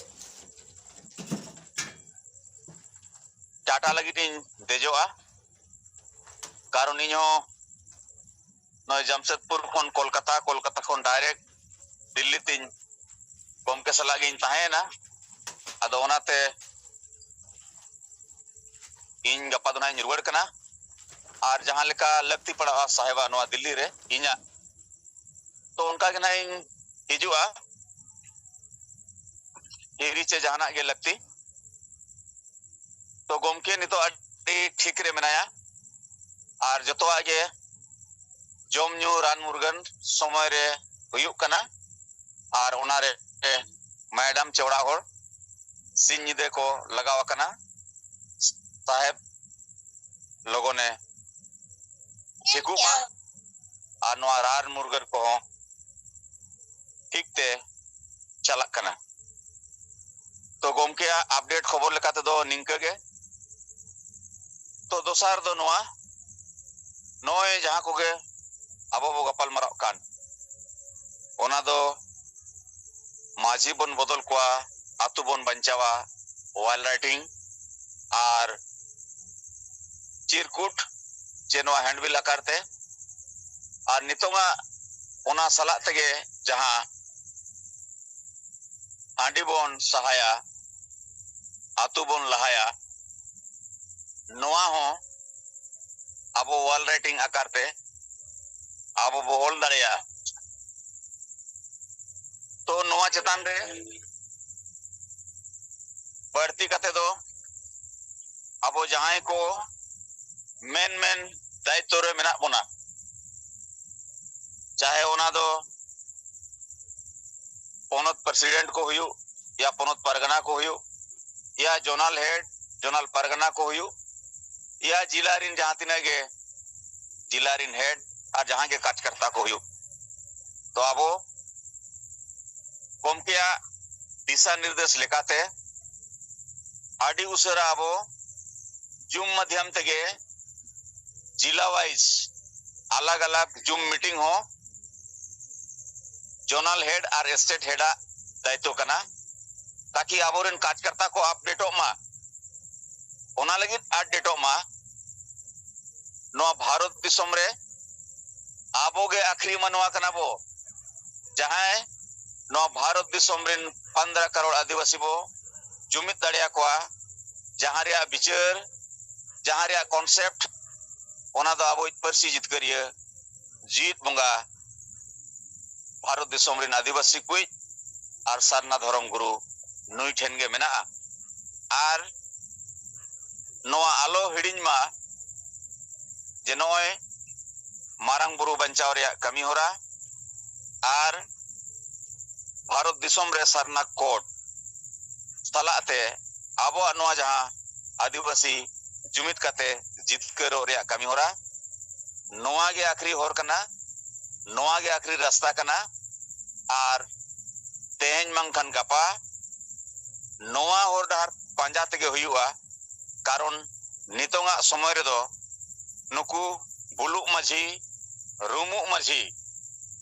ᱴᱟᱴᱟ ᱞᱟᱹᱜᱤᱫ ᱤᱧ ᱫᱮᱡᱚᱜᱼᱟ, ᱠᱟᱨᱚᱱ ᱤᱧ ᱦᱚᱸ ᱱᱚᱜᱼᱚᱭ ᱡᱟᱢᱥᱮᱫᱽᱯᱩᱨ ᱠᱷᱚᱱ ᱠᱳᱞᱠᱟᱛᱟ, ᱠᱳᱞᱠᱟᱛᱟ ᱠᱷᱚᱱ ᱰᱟᱭᱨᱮᱠᱴ ᱫᱤᱞᱞᱤ ᱛᱤᱧ ᱜᱚᱢᱠᱮ ᱥᱟᱞᱟᱜ ᱜᱤᱧ ᱛᱟᱦᱮᱸᱭᱮᱱᱟ᱾ ᱟᱫᱚ ᱚᱱᱟᱛᱮ ᱤᱧ ᱜᱟᱯᱟ ᱫᱚ ᱱᱟᱦᱟᱜ ᱤᱧ ᱨᱩᱣᱟᱹᱲ ᱠᱟᱱᱟ᱾ ᱟᱨ ᱡᱟᱦᱟᱸ ᱞᱮᱠᱟ ᱞᱟᱹᱠᱛᱤ ᱯᱟᱲᱟᱜᱼᱟ ᱥᱟᱦᱮᱵᱟ ᱱᱚᱣᱟ ᱫᱤᱞᱞᱤ ᱨᱮ ᱤᱧᱟᱹᱜ, ᱛᱚ ᱚᱱᱠᱟ ᱜᱮ ᱱᱟᱦᱟᱜ ᱤᱧ ᱦᱤᱡᱩᱜᱼᱟ᱾ ᱦᱤᱨᱤ ᱪᱮ ᱡᱟᱦᱟᱱᱟᱜ ᱜᱮ ᱞᱟᱹᱠᱛᱤ᱾ ᱛᱚ ᱜᱚᱢᱠᱮ ᱱᱤᱛᱚᱜ ᱟᱹᱰᱤ ᱴᱷᱤᱠ ᱨᱮ ᱢᱮᱱᱟᱭᱟ᱾ ᱟᱨ ᱡᱚᱛᱚᱣᱟᱜ ᱜᱮ ᱡᱚᱢ ᱧᱩ ᱨᱟᱱ ᱢᱩᱨᱜᱟᱹᱱ ᱥᱚᱢᱚᱭ ᱨᱮ ᱦᱩᱭᱩᱜ ᱠᱟᱱᱟ᱾ ᱟᱨ ᱚᱱᱟᱨᱮ ᱢᱮᱰᱟᱢ ᱪᱮ ᱚᱲᱟᱜ ᱦᱚᱲ ᱥᱤᱧ ᱧᱤᱫᱟᱹ ᱠᱚ ᱞᱟᱜᱟᱣ ᱟᱠᱟᱱᱟ᱾ ᱥᱟᱦᱮᱵ ᱞᱚᱜᱚᱱᱮ ᱴᱷᱤᱠᱚᱜ ᱢᱟ᱾ ᱟᱨ ᱱᱚᱣᱟ ᱨᱟᱱ ᱢᱩᱨᱜᱟᱹᱱ ᱠᱚᱦᱚᱸ ᱴᱷᱤᱠ ᱛᱮ ᱪᱟᱞᱟᱜ ᱠᱟᱱᱟ᱾ ᱛᱚ ᱜᱚᱢᱠᱮᱭᱟᱜ ᱟᱯᱰᱮᱴ ᱠᱷᱚᱵᱚᱨ ᱞᱮᱠᱟ ᱛᱮᱫᱚ ᱱᱤᱝᱠᱟᱹ ᱜᱮ᱾ ᱛᱚ ᱫᱚᱥᱟᱨ ᱫᱚ ᱱᱚᱣᱟ, ᱱᱚᱜᱼᱚᱭ ᱡᱟᱦᱟᱸ ᱠᱚᱜᱮ ᱟᱵᱚ ᱵᱚ ᱜᱟᱯᱟᱞ ᱢᱟᱨᱟᱜ ᱠᱟᱱ, ᱚᱱᱟ ᱫᱚ ᱢᱟᱹᱡᱷᱤ ᱵᱚᱱ ᱵᱚᱫᱚᱞ ᱠᱚᱣᱟ, ᱟᱛᱳ ᱵᱚᱱ ᱵᱟᱧᱪᱟᱣᱟ, ᱚᱣᱟᱞ ᱨᱟᱭᱴᱤᱝ ᱟᱨ ᱪᱤᱨᱠᱩᱴ ᱪᱮ ᱱᱚᱣᱟ ᱦᱮᱱᱰᱵᱤᱞ ᱟᱠᱟᱨ ᱛᱮ, ᱟᱨ ᱱᱤᱛᱚᱝᱟᱜ ᱚᱱᱟ ᱥᱟᱞᱟᱜ ᱛᱮᱜᱮ ᱡᱟᱦᱟᱸ ᱦᱟᱺᱰᱤ ᱵᱚᱱ ᱥᱟᱦᱟᱭᱟ, ᱟᱛᱳ ᱵᱚᱱ ᱞᱟᱦᱟᱭᱟ, ᱱᱚᱣᱟ ᱦᱚᱸ ᱟᱵᱚ ᱚᱞ ᱨᱟᱭᱴᱤᱝ ᱟᱠᱟᱨ ᱛᱮ ᱟᱵᱚ ᱵᱚ ᱚᱞ ᱫᱟᱲᱮᱭᱟᱜᱼᱟ᱾ ᱛᱚ ᱱᱚᱣᱟ ᱪᱮᱛᱟᱱ ᱨᱮ ᱵᱟᱹᱲᱛᱤ ᱠᱟᱛᱮ ᱫᱚ ᱟᱵᱚ ᱡᱟᱦᱟᱸᱭ ᱠᱚ ᱢᱮᱱ ᱢᱮᱱ ᱫᱟᱭᱤᱛᱛᱚ ᱨᱮ ᱢᱮᱱᱟᱜ ᱵᱚᱱᱟ, ᱪᱟᱦᱮ ᱚᱱᱟ ᱫᱚ ᱯᱚᱱᱚᱛ ᱯᱨᱮᱥᱤᱰᱮᱱᱴ ᱠᱚ ᱦᱩᱭᱩᱜ, ᱭᱟ ᱯᱚᱱᱚᱛ ᱯᱟᱨᱜᱟᱱᱟ ᱠᱚ ᱦᱩᱭᱩᱜ, ᱭᱟ ᱡᱳᱱᱟᱞ ᱦᱮᱰ, ᱡᱳᱱᱟᱞ ᱯᱟᱨᱜᱟᱱᱟ ᱠᱚ ᱦᱩᱭᱩᱜ, ᱭᱟ ᱡᱤᱞᱟ ᱨᱤᱱ ᱡᱟᱦᱟᱸ ᱛᱤᱱᱟᱹᱜ ᱜᱮ ᱡᱤᱞᱟ ᱨᱤᱱ ᱦᱮᱰ ᱟᱨ ᱡᱟᱦᱟᱸ ᱜᱮ ᱠᱟᱨᱡᱽᱠᱚᱨᱛᱟ ᱠᱚ ᱦᱩᱭᱩᱜ, ᱛᱚ ᱟᱵᱚ ᱜᱚᱢᱠᱮᱭᱟᱜ ᱫᱤᱥᱟ ᱱᱤᱨᱫᱮᱥ ᱞᱮᱠᱟᱛᱮ ᱟᱹᱰᱤ ᱩᱥᱟᱹᱨᱟ ᱟᱵᱚ ᱡᱩᱢ ᱢᱟᱫᱷᱭᱟᱢ ᱛᱮᱜᱮ ᱡᱤᱞᱟ ᱣᱟᱭᱤᱡ ᱟᱞᱟᱜᱽ ᱟᱞᱟᱜᱽ ᱡᱩᱢ ᱢᱤᱴᱤᱝ ᱦᱚᱸ ᱡᱳᱱᱟᱞ ᱦᱮᱰ ᱟᱨ ᱥᱴᱮᱴ ᱦᱮᱰᱟᱜ ᱫᱟᱭᱤᱛᱛᱚ ᱠᱟᱱᱟ, ᱛᱟᱠᱤ ᱟᱵᱚᱨᱮᱱ ᱠᱟᱨᱡᱽᱠᱚᱨᱛᱟ ᱠᱚ ᱟᱯᱰᱮᱴᱚᱜ ᱢᱟ, ᱚᱱᱟ ᱞᱟᱹᱜᱤᱫ ᱟᱯᱰᱮᱴᱚᱜ ᱢᱟ᱾ ᱱᱚᱣᱟ ᱵᱷᱟᱨᱚᱛ ᱫᱤᱥᱚᱢ ᱨᱮ ᱟᱵᱚ ᱜᱮ ᱟᱠᱷᱨᱤ ᱢᱟᱱᱣᱟ ᱠᱟᱱᱟ ᱵᱚ, ᱡᱟᱦᱟᱸᱭ ᱱᱚᱣᱟ ᱵᱷᱟᱨᱚᱛ ᱫᱤᱥᱚᱢ ᱨᱮᱱ ᱯᱚᱱᱫᱽᱨᱚ ᱠᱟᱨᱳᱲ ᱟᱹᱫᱤᱵᱟᱹᱥᱤ ᱵᱚ ᱡᱩᱢᱤᱫ ᱫᱟᱲᱮᱭᱟᱠᱚᱣᱟ, ᱡᱟᱦᱟᱸ ᱨᱮᱭᱟᱜ ᱵᱤᱪᱟᱹᱨ, ᱡᱟᱦᱟᱸ ᱨᱮᱭᱟᱜ ᱠᱚᱱᱥᱮᱯᱴ, ᱚᱱᱟ ᱫᱚ ᱟᱵᱚᱭᱤᱡ ᱯᱟᱹᱨᱥᱤ ᱡᱤᱛᱠᱟᱹᱨᱤᱭᱟᱹ ᱡᱤᱛ ᱵᱚᱸᱜᱟ ᱵᱷᱟᱨᱚᱛ ᱫᱤᱥᱚᱢ ᱨᱮᱱ ᱟᱹᱫᱤᱵᱟᱹᱥᱤ ᱠᱚᱭᱤᱡ ᱟᱨ ᱥᱟᱨᱱᱟ ᱫᱷᱚᱨᱚᱢ ᱜᱩᱨᱩ ᱱᱩᱭ ᱴᱷᱮᱱ ᱜᱮ ᱢᱮᱱᱟᱜᱼᱟ᱾ ᱟᱨ ᱱᱚᱣᱟ ᱟᱞᱚ ᱦᱤᱲᱤᱧ ᱢᱟ ᱡᱮ ᱱᱚᱜᱼᱚᱭ ᱢᱟᱨᱟᱝ ᱵᱩᱨᱩ ᱵᱟᱧᱪᱟᱣ ᱨᱮᱭᱟᱜ ᱠᱟᱹᱢᱤ ᱦᱚᱨᱟ ᱟᱨ ᱵᱷᱟᱨᱚᱛ ᱫᱤᱥᱚᱢ ᱨᱮ ᱥᱟᱨᱱᱟ ᱠᱳᱰ ᱥᱟᱞᱟᱜ ᱛᱮ ᱟᱵᱚᱣᱟᱜ ᱱᱚᱣᱟ ᱡᱟᱦᱟᱸ ᱟᱹᱫᱤᱵᱟᱹᱥᱤ ᱡᱩᱢᱤᱫ ᱠᱟᱛᱮ ᱡᱤᱛᱠᱟᱹᱨᱚᱜ ᱨᱮᱭᱟᱜ ᱠᱟᱹᱢᱤ ᱦᱚᱨᱟ, ᱱᱚᱣᱟ ᱜᱮ ᱟᱠᱷᱨᱤ ᱦᱚᱨ ᱠᱟᱱᱟ, ᱱᱚᱣᱟ ᱜᱮ ᱟᱠᱷᱨᱤ ᱨᱟᱥᱛᱟ ᱠᱟᱱᱟ᱾ ᱟᱨ ᱛᱮᱦᱮᱧ ᱵᱟᱝᱠᱷᱟᱱ ᱜᱟᱯᱟ ᱱᱚᱣᱟ ᱦᱚᱨ ᱰᱟᱦᱟᱨ ᱯᱟᱸᱡᱟ ᱛᱮᱜᱮ ᱦᱩᱭᱩᱜᱼᱟ᱾ ᱠᱟᱨᱚᱱ ᱱᱤᱛᱚᱝᱟᱜ ᱥᱚᱢᱚᱭ ᱨᱮᱫᱚ ᱱᱩᱠᱩ ᱵᱩᱞᱩᱜ ᱢᱟᱹᱡᱷᱤ, ᱨᱩᱢᱩᱜ ᱢᱟᱹᱡᱷᱤ,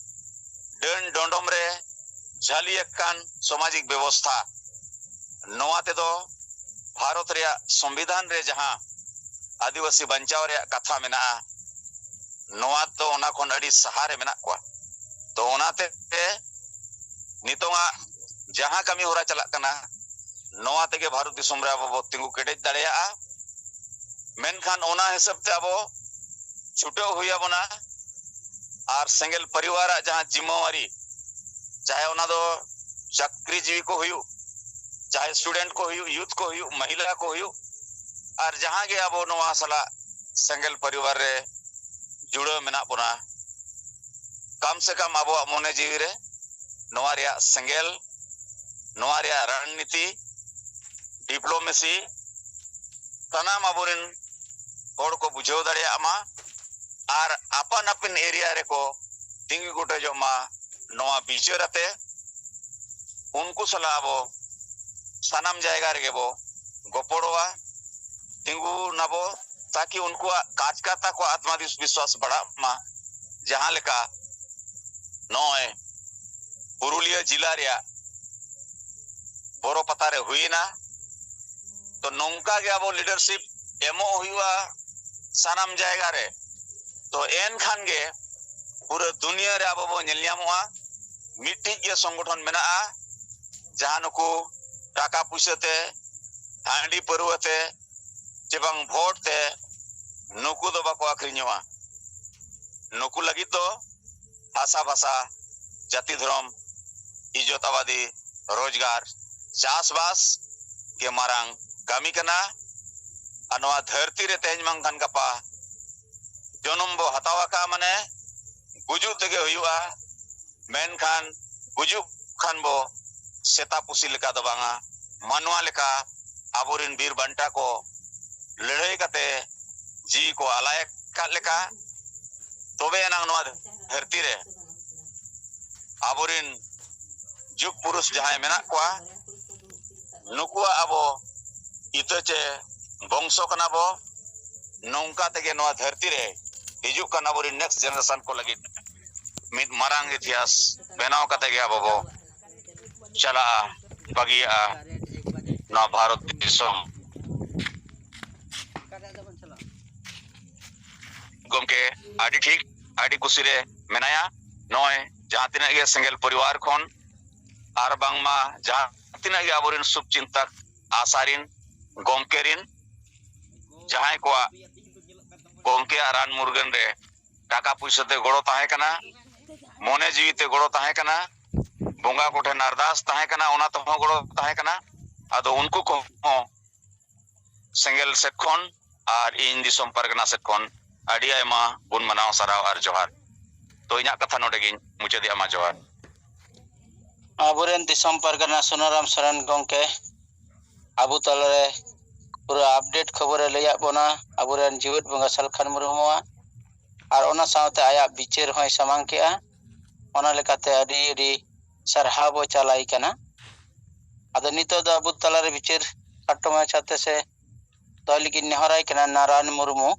ᱰᱟᱹᱱ ᱰᱚᱸᱰᱚᱢ ᱨᱮ ᱡᱷᱟᱹᱞᱤ ᱟᱠᱟᱱ ᱥᱟᱢᱟᱡᱤᱠ ᱵᱮᱵᱚᱥᱛᱷᱟ, ᱱᱚᱣᱟ ᱛᱮᱫᱚ ᱵᱷᱟᱨᱚᱛ ᱨᱮᱭᱟᱜ ᱥᱚᱝᱵᱤᱫᱷᱟᱱ ᱨᱮ ᱡᱟᱦᱟᱸ ᱟᱹᱫᱤᱵᱟᱹᱥᱤ ᱵᱟᱧᱪᱟᱣ ᱨᱮᱭᱟᱜ ᱠᱟᱛᱷᱟ ᱢᱮᱱᱟᱜᱼᱟ, ᱱᱚᱣᱟ ᱫᱚ ᱚᱱᱟ ᱠᱷᱚᱱ ᱟᱹᱰᱤ ᱥᱟᱦᱟ ᱨᱮ ᱢᱮᱱᱟᱜ ᱠᱚᱣᱟ᱾ ᱛᱚ ᱚᱱᱟᱛᱮ ᱱᱤᱛᱚᱝᱟᱜ ᱡᱟᱦᱟᱸ ᱠᱟᱹᱢᱤ ᱦᱚᱨᱟ ᱪᱟᱞᱟᱜ ᱠᱟᱱᱟ, ᱱᱚᱣᱟ ᱛᱮᱜᱮ ᱵᱷᱟᱨᱚᱛ ᱫᱤᱥᱚᱢ ᱨᱮ ᱟᱵᱚ ᱵᱚ ᱛᱤᱸᱜᱩ ᱠᱮᱴᱮᱡ ᱫᱟᱲᱮᱭᱟᱜᱼᱟ᱾ ᱢᱮᱱᱠᱷᱟᱱ ᱚᱱᱟ ᱦᱤᱥᱟᱹᱵ ᱛᱮ ᱟᱵᱚ ᱪᱷᱩᱴᱟᱹᱣ ᱦᱩᱭ ᱟᱵᱚᱱᱟ᱾ ᱟᱨ ᱥᱮᱸᱜᱮᱞ ᱯᱚᱨᱤᱵᱟᱨᱟᱜ ᱡᱟᱦᱟᱸ ᱡᱤᱢᱟᱹᱣᱟᱨᱤ, ᱪᱟᱦᱮ ᱚᱱᱟ ᱫᱚ ᱪᱟᱹᱠᱨᱤ ᱡᱤᱣᱤ ᱠᱚ ᱦᱩᱭᱩᱜ, ᱪᱟᱦᱮ ᱥᱴᱩᱰᱮᱱᱴ ᱠᱚ ᱦᱩᱭᱩᱜ, ᱭᱩᱛᱷ ᱠᱚ ᱦᱩᱭᱩᱜ, ᱢᱚᱦᱤᱞᱟ ᱠᱚ ᱦᱩᱭᱩᱜ, ᱟᱨ ᱡᱟᱦᱟᱸ ᱜᱮ ᱟᱵᱚ ᱱᱚᱣᱟ ᱥᱟᱞᱟᱜ ᱥᱮᱸᱜᱮᱞ ᱯᱚᱨᱤᱵᱟᱨ ᱨᱮ ᱡᱩᱲᱟᱹᱣ ᱢᱮᱱᱟᱜ ᱵᱚᱱᱟ, ᱠᱟᱢ ᱥᱮ ᱠᱟᱢ ᱟᱵᱚᱣᱟᱜ ᱢᱚᱱᱮ ᱡᱤᱣᱤ ᱨᱮ ᱱᱚᱣᱟ ᱨᱮᱭᱟᱜ ᱥᱮᱸᱜᱮᱞ, ᱱᱚᱣᱟ ᱨᱮᱭᱟᱜ ᱨᱚᱱᱱᱤᱛᱤ, ᱰᱤᱯᱞᱳᱢᱮᱥᱤ, ᱥᱟᱱᱟᱢ ᱟᱵᱚᱨᱮᱱ ᱦᱚᱲ ᱠᱚ ᱵᱩᱡᱷᱟᱹᱣ ᱫᱟᱲᱮᱭᱟᱜ ᱢᱟ ᱟᱨ ᱟᱯᱟᱱ ᱟᱹᱯᱤᱱ ᱮᱨᱤᱭᱟ ᱨᱮᱠᱚ ᱛᱤᱸᱜᱩ ᱠᱮᱴᱮᱡᱚᱜ ᱢᱟ᱾ ᱱᱚᱣᱟ ᱵᱤᱪᱟᱹᱨ ᱟᱛᱮ ᱩᱱᱠᱩ ᱥᱟᱞᱟᱜ ᱟᱵᱚ ᱥᱟᱱᱟᱢ ᱡᱟᱭᱜᱟ ᱨᱮᱜᱮ ᱵᱚ ᱜᱚᱯᱚᱲᱚᱜᱼᱟ, ᱛᱤᱸᱜᱩ ᱱᱟᱵᱚ, ᱛᱟᱠᱤ ᱩᱱᱠᱩᱣᱟᱜ ᱠᱟᱡᱽ ᱠᱟᱨᱛᱟ ᱠᱚᱣᱟᱜ ᱟᱛᱢᱟ ᱵᱤᱥ-, ᱵᱤᱥᱣᱟᱥ ᱵᱟᱲᱦᱟᱜ ᱢᱟ᱾ ᱡᱟᱦᱟᱸ ᱞᱮᱠᱟ ᱱᱚᱜᱼᱚᱭ ᱯᱩᱨᱩᱞᱤᱭᱟᱹ ᱡᱤᱞᱟ ᱨᱮᱭᱟᱜ ᱵᱚᱨᱚ ᱯᱟᱛᱟ ᱨᱮ ᱦᱩᱭᱮᱱᱟ, ᱛᱚ ᱱᱚᱝᱠᱟ ᱜᱮ ᱟᱵᱚ ᱞᱤᱰᱟᱨᱥᱤᱯ ᱮᱢᱚᱜ ᱦᱩᱭᱩᱜᱼᱟ ᱥᱟᱱᱟᱢ ᱡᱟᱭᱜᱟ ᱨᱮ᱾ ᱛᱚ ᱮᱱᱠᱷᱟᱱ ᱜᱮ ᱯᱩᱨᱟᱹ ᱫᱩᱱᱤᱭᱟᱹ ᱨᱮ ᱟᱵᱚ ᱵᱚ ᱧᱮᱞ ᱧᱟᱢᱚᱜᱼᱟ, ᱢᱤᱫᱴᱤᱡ ᱜᱮ ᱥᱚᱝᱜᱚᱴᱷᱚᱱ ᱢᱮᱱᱟᱜᱼᱟ, ᱡᱟᱦᱟᱸ ᱱᱩᱠᱩ ᱴᱟᱠᱟ ᱯᱩᱭᱥᱟᱹ ᱛᱮ, ᱦᱟᱺᱰᱤ ᱯᱟᱹᱨᱣᱟᱹ ᱛᱮ, ᱪᱮ ᱵᱟᱝ ᱵᱷᱳᱴ ᱛᱮ ᱱᱩᱠᱩ ᱫᱚ ᱵᱟᱠᱚ ᱟᱹᱠᱷᱨᱤᱧᱚᱜᱼᱟ᱾ ᱱᱩᱠᱩ ᱞᱟᱹᱜᱤᱫ ᱫᱚ ᱵᱷᱟᱥᱟ ᱵᱷᱟᱥᱟ, ᱡᱟᱹᱛᱤ ᱫᱷᱚᱨᱚᱢ, ᱤᱡᱽᱡᱚᱛ ᱟᱵᱟᱫᱤ, ᱨᱳᱡᱽᱜᱟᱨ, ᱪᱟᱥᱵᱟᱥ ᱜᱮ ᱢᱟᱨᱟᱝ ᱠᱟᱹᱢᱤ ᱠᱟᱱᱟ᱾ ᱟᱨ ᱱᱚᱣᱟ ᱫᱷᱟᱹᱨᱛᱤ ᱨᱮ ᱛᱮᱦᱮᱧ ᱵᱟᱝᱠᱷᱟᱱ ᱜᱟᱯᱟ ᱡᱚᱱᱚᱢ ᱵᱚ ᱦᱟᱛᱟᱣ ᱟᱠᱟᱫ ᱢᱟᱱᱮ ᱜᱩᱡᱩᱜ ᱛᱮᱜᱮ ᱦᱩᱭᱩᱜᱼᱟ᱾ ᱢᱮᱱᱠᱷᱟᱱ ᱜᱩᱡᱩᱜ ᱠᱷᱟᱱ ᱵᱚ ᱥᱮᱛᱟ ᱯᱩᱥᱤ ᱞᱮᱠᱟ ᱫᱚ ᱵᱟᱝᱟ, ᱢᱟᱱᱣᱟ ᱞᱮᱠᱟ ᱟᱵᱚᱨᱮᱱ ᱵᱤᱨ ᱵᱟᱱᱴᱟ ᱠᱚ ᱞᱟᱹᱲᱦᱟᱹᱭ ᱠᱟᱛᱮ ᱡᱤᱣᱤ ᱠᱚ ᱟᱞᱟᱭ ᱟᱠᱟᱫ ᱞᱮᱠᱟ, ᱛᱚᱵᱮ ᱮᱱᱟᱝ ᱱᱚᱣᱟ ᱫᱷᱟᱹᱨᱛᱤ ᱨᱮ ᱟᱵᱚᱨᱮᱱ ᱡᱩᱜᱽ ᱯᱩᱨᱩᱥ ᱡᱟᱦᱟᱸᱭ ᱢᱮᱱᱟᱜ ᱠᱚᱣᱟ, ᱱᱩᱠᱩᱣᱟᱜ ᱟᱵᱚ ᱤᱛᱟᱹ ᱪᱮ ᱵᱚᱝᱥᱚ ᱠᱟᱱᱟ ᱵᱚ᱾ ᱱᱚᱝᱠᱟ ᱛᱮᱜᱮ ᱱᱚᱣᱟ ᱫᱷᱟᱹᱨᱛᱤ ᱨᱮ ᱦᱤᱡᱩᱜ ᱠᱟᱱ ᱟᱵᱚᱨᱮᱱ ᱱᱮᱠᱥᱴ ᱡᱮᱱᱟᱨᱮᱥᱚᱱ ᱠᱚ ᱞᱟᱹᱜᱤᱫ ᱢᱤᱫ ᱢᱟᱨᱟᱝ ᱤᱛᱤᱦᱟᱥ ᱵᱮᱱᱟᱣ ᱠᱟᱛᱮ ᱜᱮ ᱟᱵᱚ ᱵᱚ ᱪᱟᱞᱟᱜᱼᱟ, ᱵᱟᱹᱜᱤᱭᱟᱜᱼᱟ ᱱᱚᱣᱟ ᱵᱷᱟᱨᱚᱛ ᱫᱤᱥᱚᱢ᱾ ᱜᱚᱢᱠᱮ ᱟᱹᱰᱤ ᱴᱷᱤᱠ, ᱟᱹᱰᱤ ᱠᱩᱥᱤ ᱨᱮ ᱢᱮᱱᱟᱭᱟ᱾ ᱱᱚᱜᱼᱚᱭ ᱡᱟᱦᱟᱸ ᱛᱤᱱᱟᱹᱜ ᱜᱮ ᱥᱮᱸᱜᱮᱞ ᱯᱚᱨᱤᱵᱟᱨ ᱠᱷᱚᱱ ᱟᱨ ᱵᱟᱝᱢᱟ ᱡᱟᱦᱟᱸ ᱛᱤᱱᱟᱹᱜ ᱜᱮ ᱟᱵᱚᱨᱮᱱ ᱥᱩᱵ ᱪᱤᱱᱛᱟᱠ ᱟᱥᱟ ᱨᱤᱱ ᱜᱚᱢᱠᱮ ᱨᱤᱱ ᱡᱟᱦᱟᱸᱭ ᱠᱚᱣᱟᱜ ᱜᱚᱢᱠᱮᱭᱟᱜ ᱨᱟᱱ ᱢᱩᱨᱜᱟᱹᱱ ᱨᱮ ᱴᱟᱠᱟ ᱯᱩᱭᱥᱟᱹ ᱛᱮ ᱜᱚᱲᱚ ᱛᱟᱦᱮᱸ ᱠᱟᱱᱟ, ᱢᱚᱱᱮ ᱡᱤᱣᱤ ᱛᱮ ᱜᱚᱲᱚ ᱛᱟᱦᱮᱸ ᱠᱟᱱᱟ, ᱵᱚᱸᱜᱟ ᱠᱚᱴᱷᱮᱱ ᱟᱨᱫᱟᱥ ᱛᱟᱦᱮᱸ ᱠᱟᱱᱟ, ᱚᱱᱟ ᱛᱮᱦᱚᱸ ᱜᱚᱲᱚ ᱛᱟᱦᱮᱸ ᱠᱟᱱᱟ᱾ ᱟᱫᱚ ᱩᱱᱠᱩ ᱠᱚᱦᱚᱸ ᱥᱮᱸᱜᱮᱞ ᱥᱮᱫ ᱠᱷᱚᱱ ᱟᱨ ᱤᱧ ᱫᱤᱥᱚᱢ ᱯᱟᱨᱜᱟᱱᱟ ᱥᱮᱫ ᱠᱷᱚᱱ ᱟᱹᱰᱤ ᱟᱭᱢᱟ ᱜᱩᱱ ᱢᱟᱱᱟᱣ ᱥᱟᱨᱦᱟᱣ ᱟᱨ ᱡᱚᱦᱟᱨ᱾ ᱛᱚ, ᱤᱧᱟᱹᱜ ᱠᱟᱛᱷᱟ ᱱᱚᱰᱮ ᱜᱤᱧ ᱢᱩᱪᱟᱹᱫᱮᱜᱼᱟ, ᱢᱟ ᱡᱚᱦᱟᱨ᱾ ᱟᱵᱚᱨᱮᱱ ᱫᱤᱥᱚᱢ ᱯᱟᱨᱜᱟᱱᱟ ᱥᱩᱱᱟᱨᱟᱢ ᱥᱚᱨᱮᱱ ᱜᱚᱢᱠᱮ ᱟᱵᱚ ᱛᱟᱞᱟᱨᱮ ᱯᱩᱨᱟᱹ ᱟᱯᱰᱮᱴ ᱠᱷᱚᱵᱚᱨᱮ ᱞᱟᱹᱭᱟᱫ ᱵᱚᱱᱟ, ᱟᱵᱚᱨᱮᱱ ᱡᱤᱣᱮᱫ ᱵᱚᱸᱜᱟ ᱥᱟᱞᱠᱷᱟᱱ ᱢᱩᱨᱢᱩᱣᱟᱜ, ᱟᱨ ᱚᱱᱟ ᱥᱟᱶᱛᱮ ᱟᱭᱟᱜ ᱵᱤᱪᱟᱹᱨ ᱦᱚᱸᱭ ᱥᱟᱢᱟᱝ ᱠᱮᱜᱼᱟ᱾ ᱚᱱᱟ ᱞᱮᱠᱟᱛᱮ ᱟᱹᱰᱤ ᱟᱹᱰᱤ ᱥᱟᱨᱦᱟᱣ ᱵᱚ ᱪᱟᱞᱟᱭ ᱠᱟᱱᱟ᱾ ᱟᱫᱚ ᱱᱤᱛᱚᱜ ᱫᱚ ᱟᱵᱚ ᱛᱟᱞᱟᱨᱮ ᱵᱤᱪᱟᱹᱨ ᱠᱷᱟᱴᱚ ᱢᱟᱪᱷᱟᱛᱮ ᱥᱮ ᱫᱚᱦᱚᱭ ᱞᱟᱹᱜᱤᱫ ᱱᱮᱦᱚᱨᱟᱭ ᱠᱟᱱᱟ ᱱᱟᱨᱟᱭᱚᱱ ᱢᱩᱨᱢᱩ᱾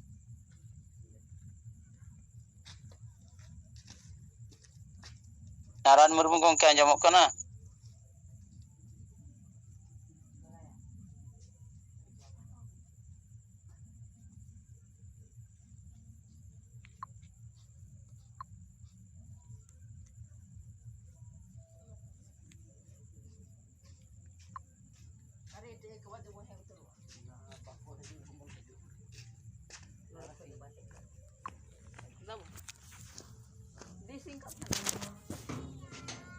ᱱᱟᱨᱟᱭᱚᱱ ᱢᱩᱨᱢᱩ ᱜᱚᱢᱠᱮ, ᱟᱸᱡᱚᱢᱚᱜ ᱠᱟᱱᱟ?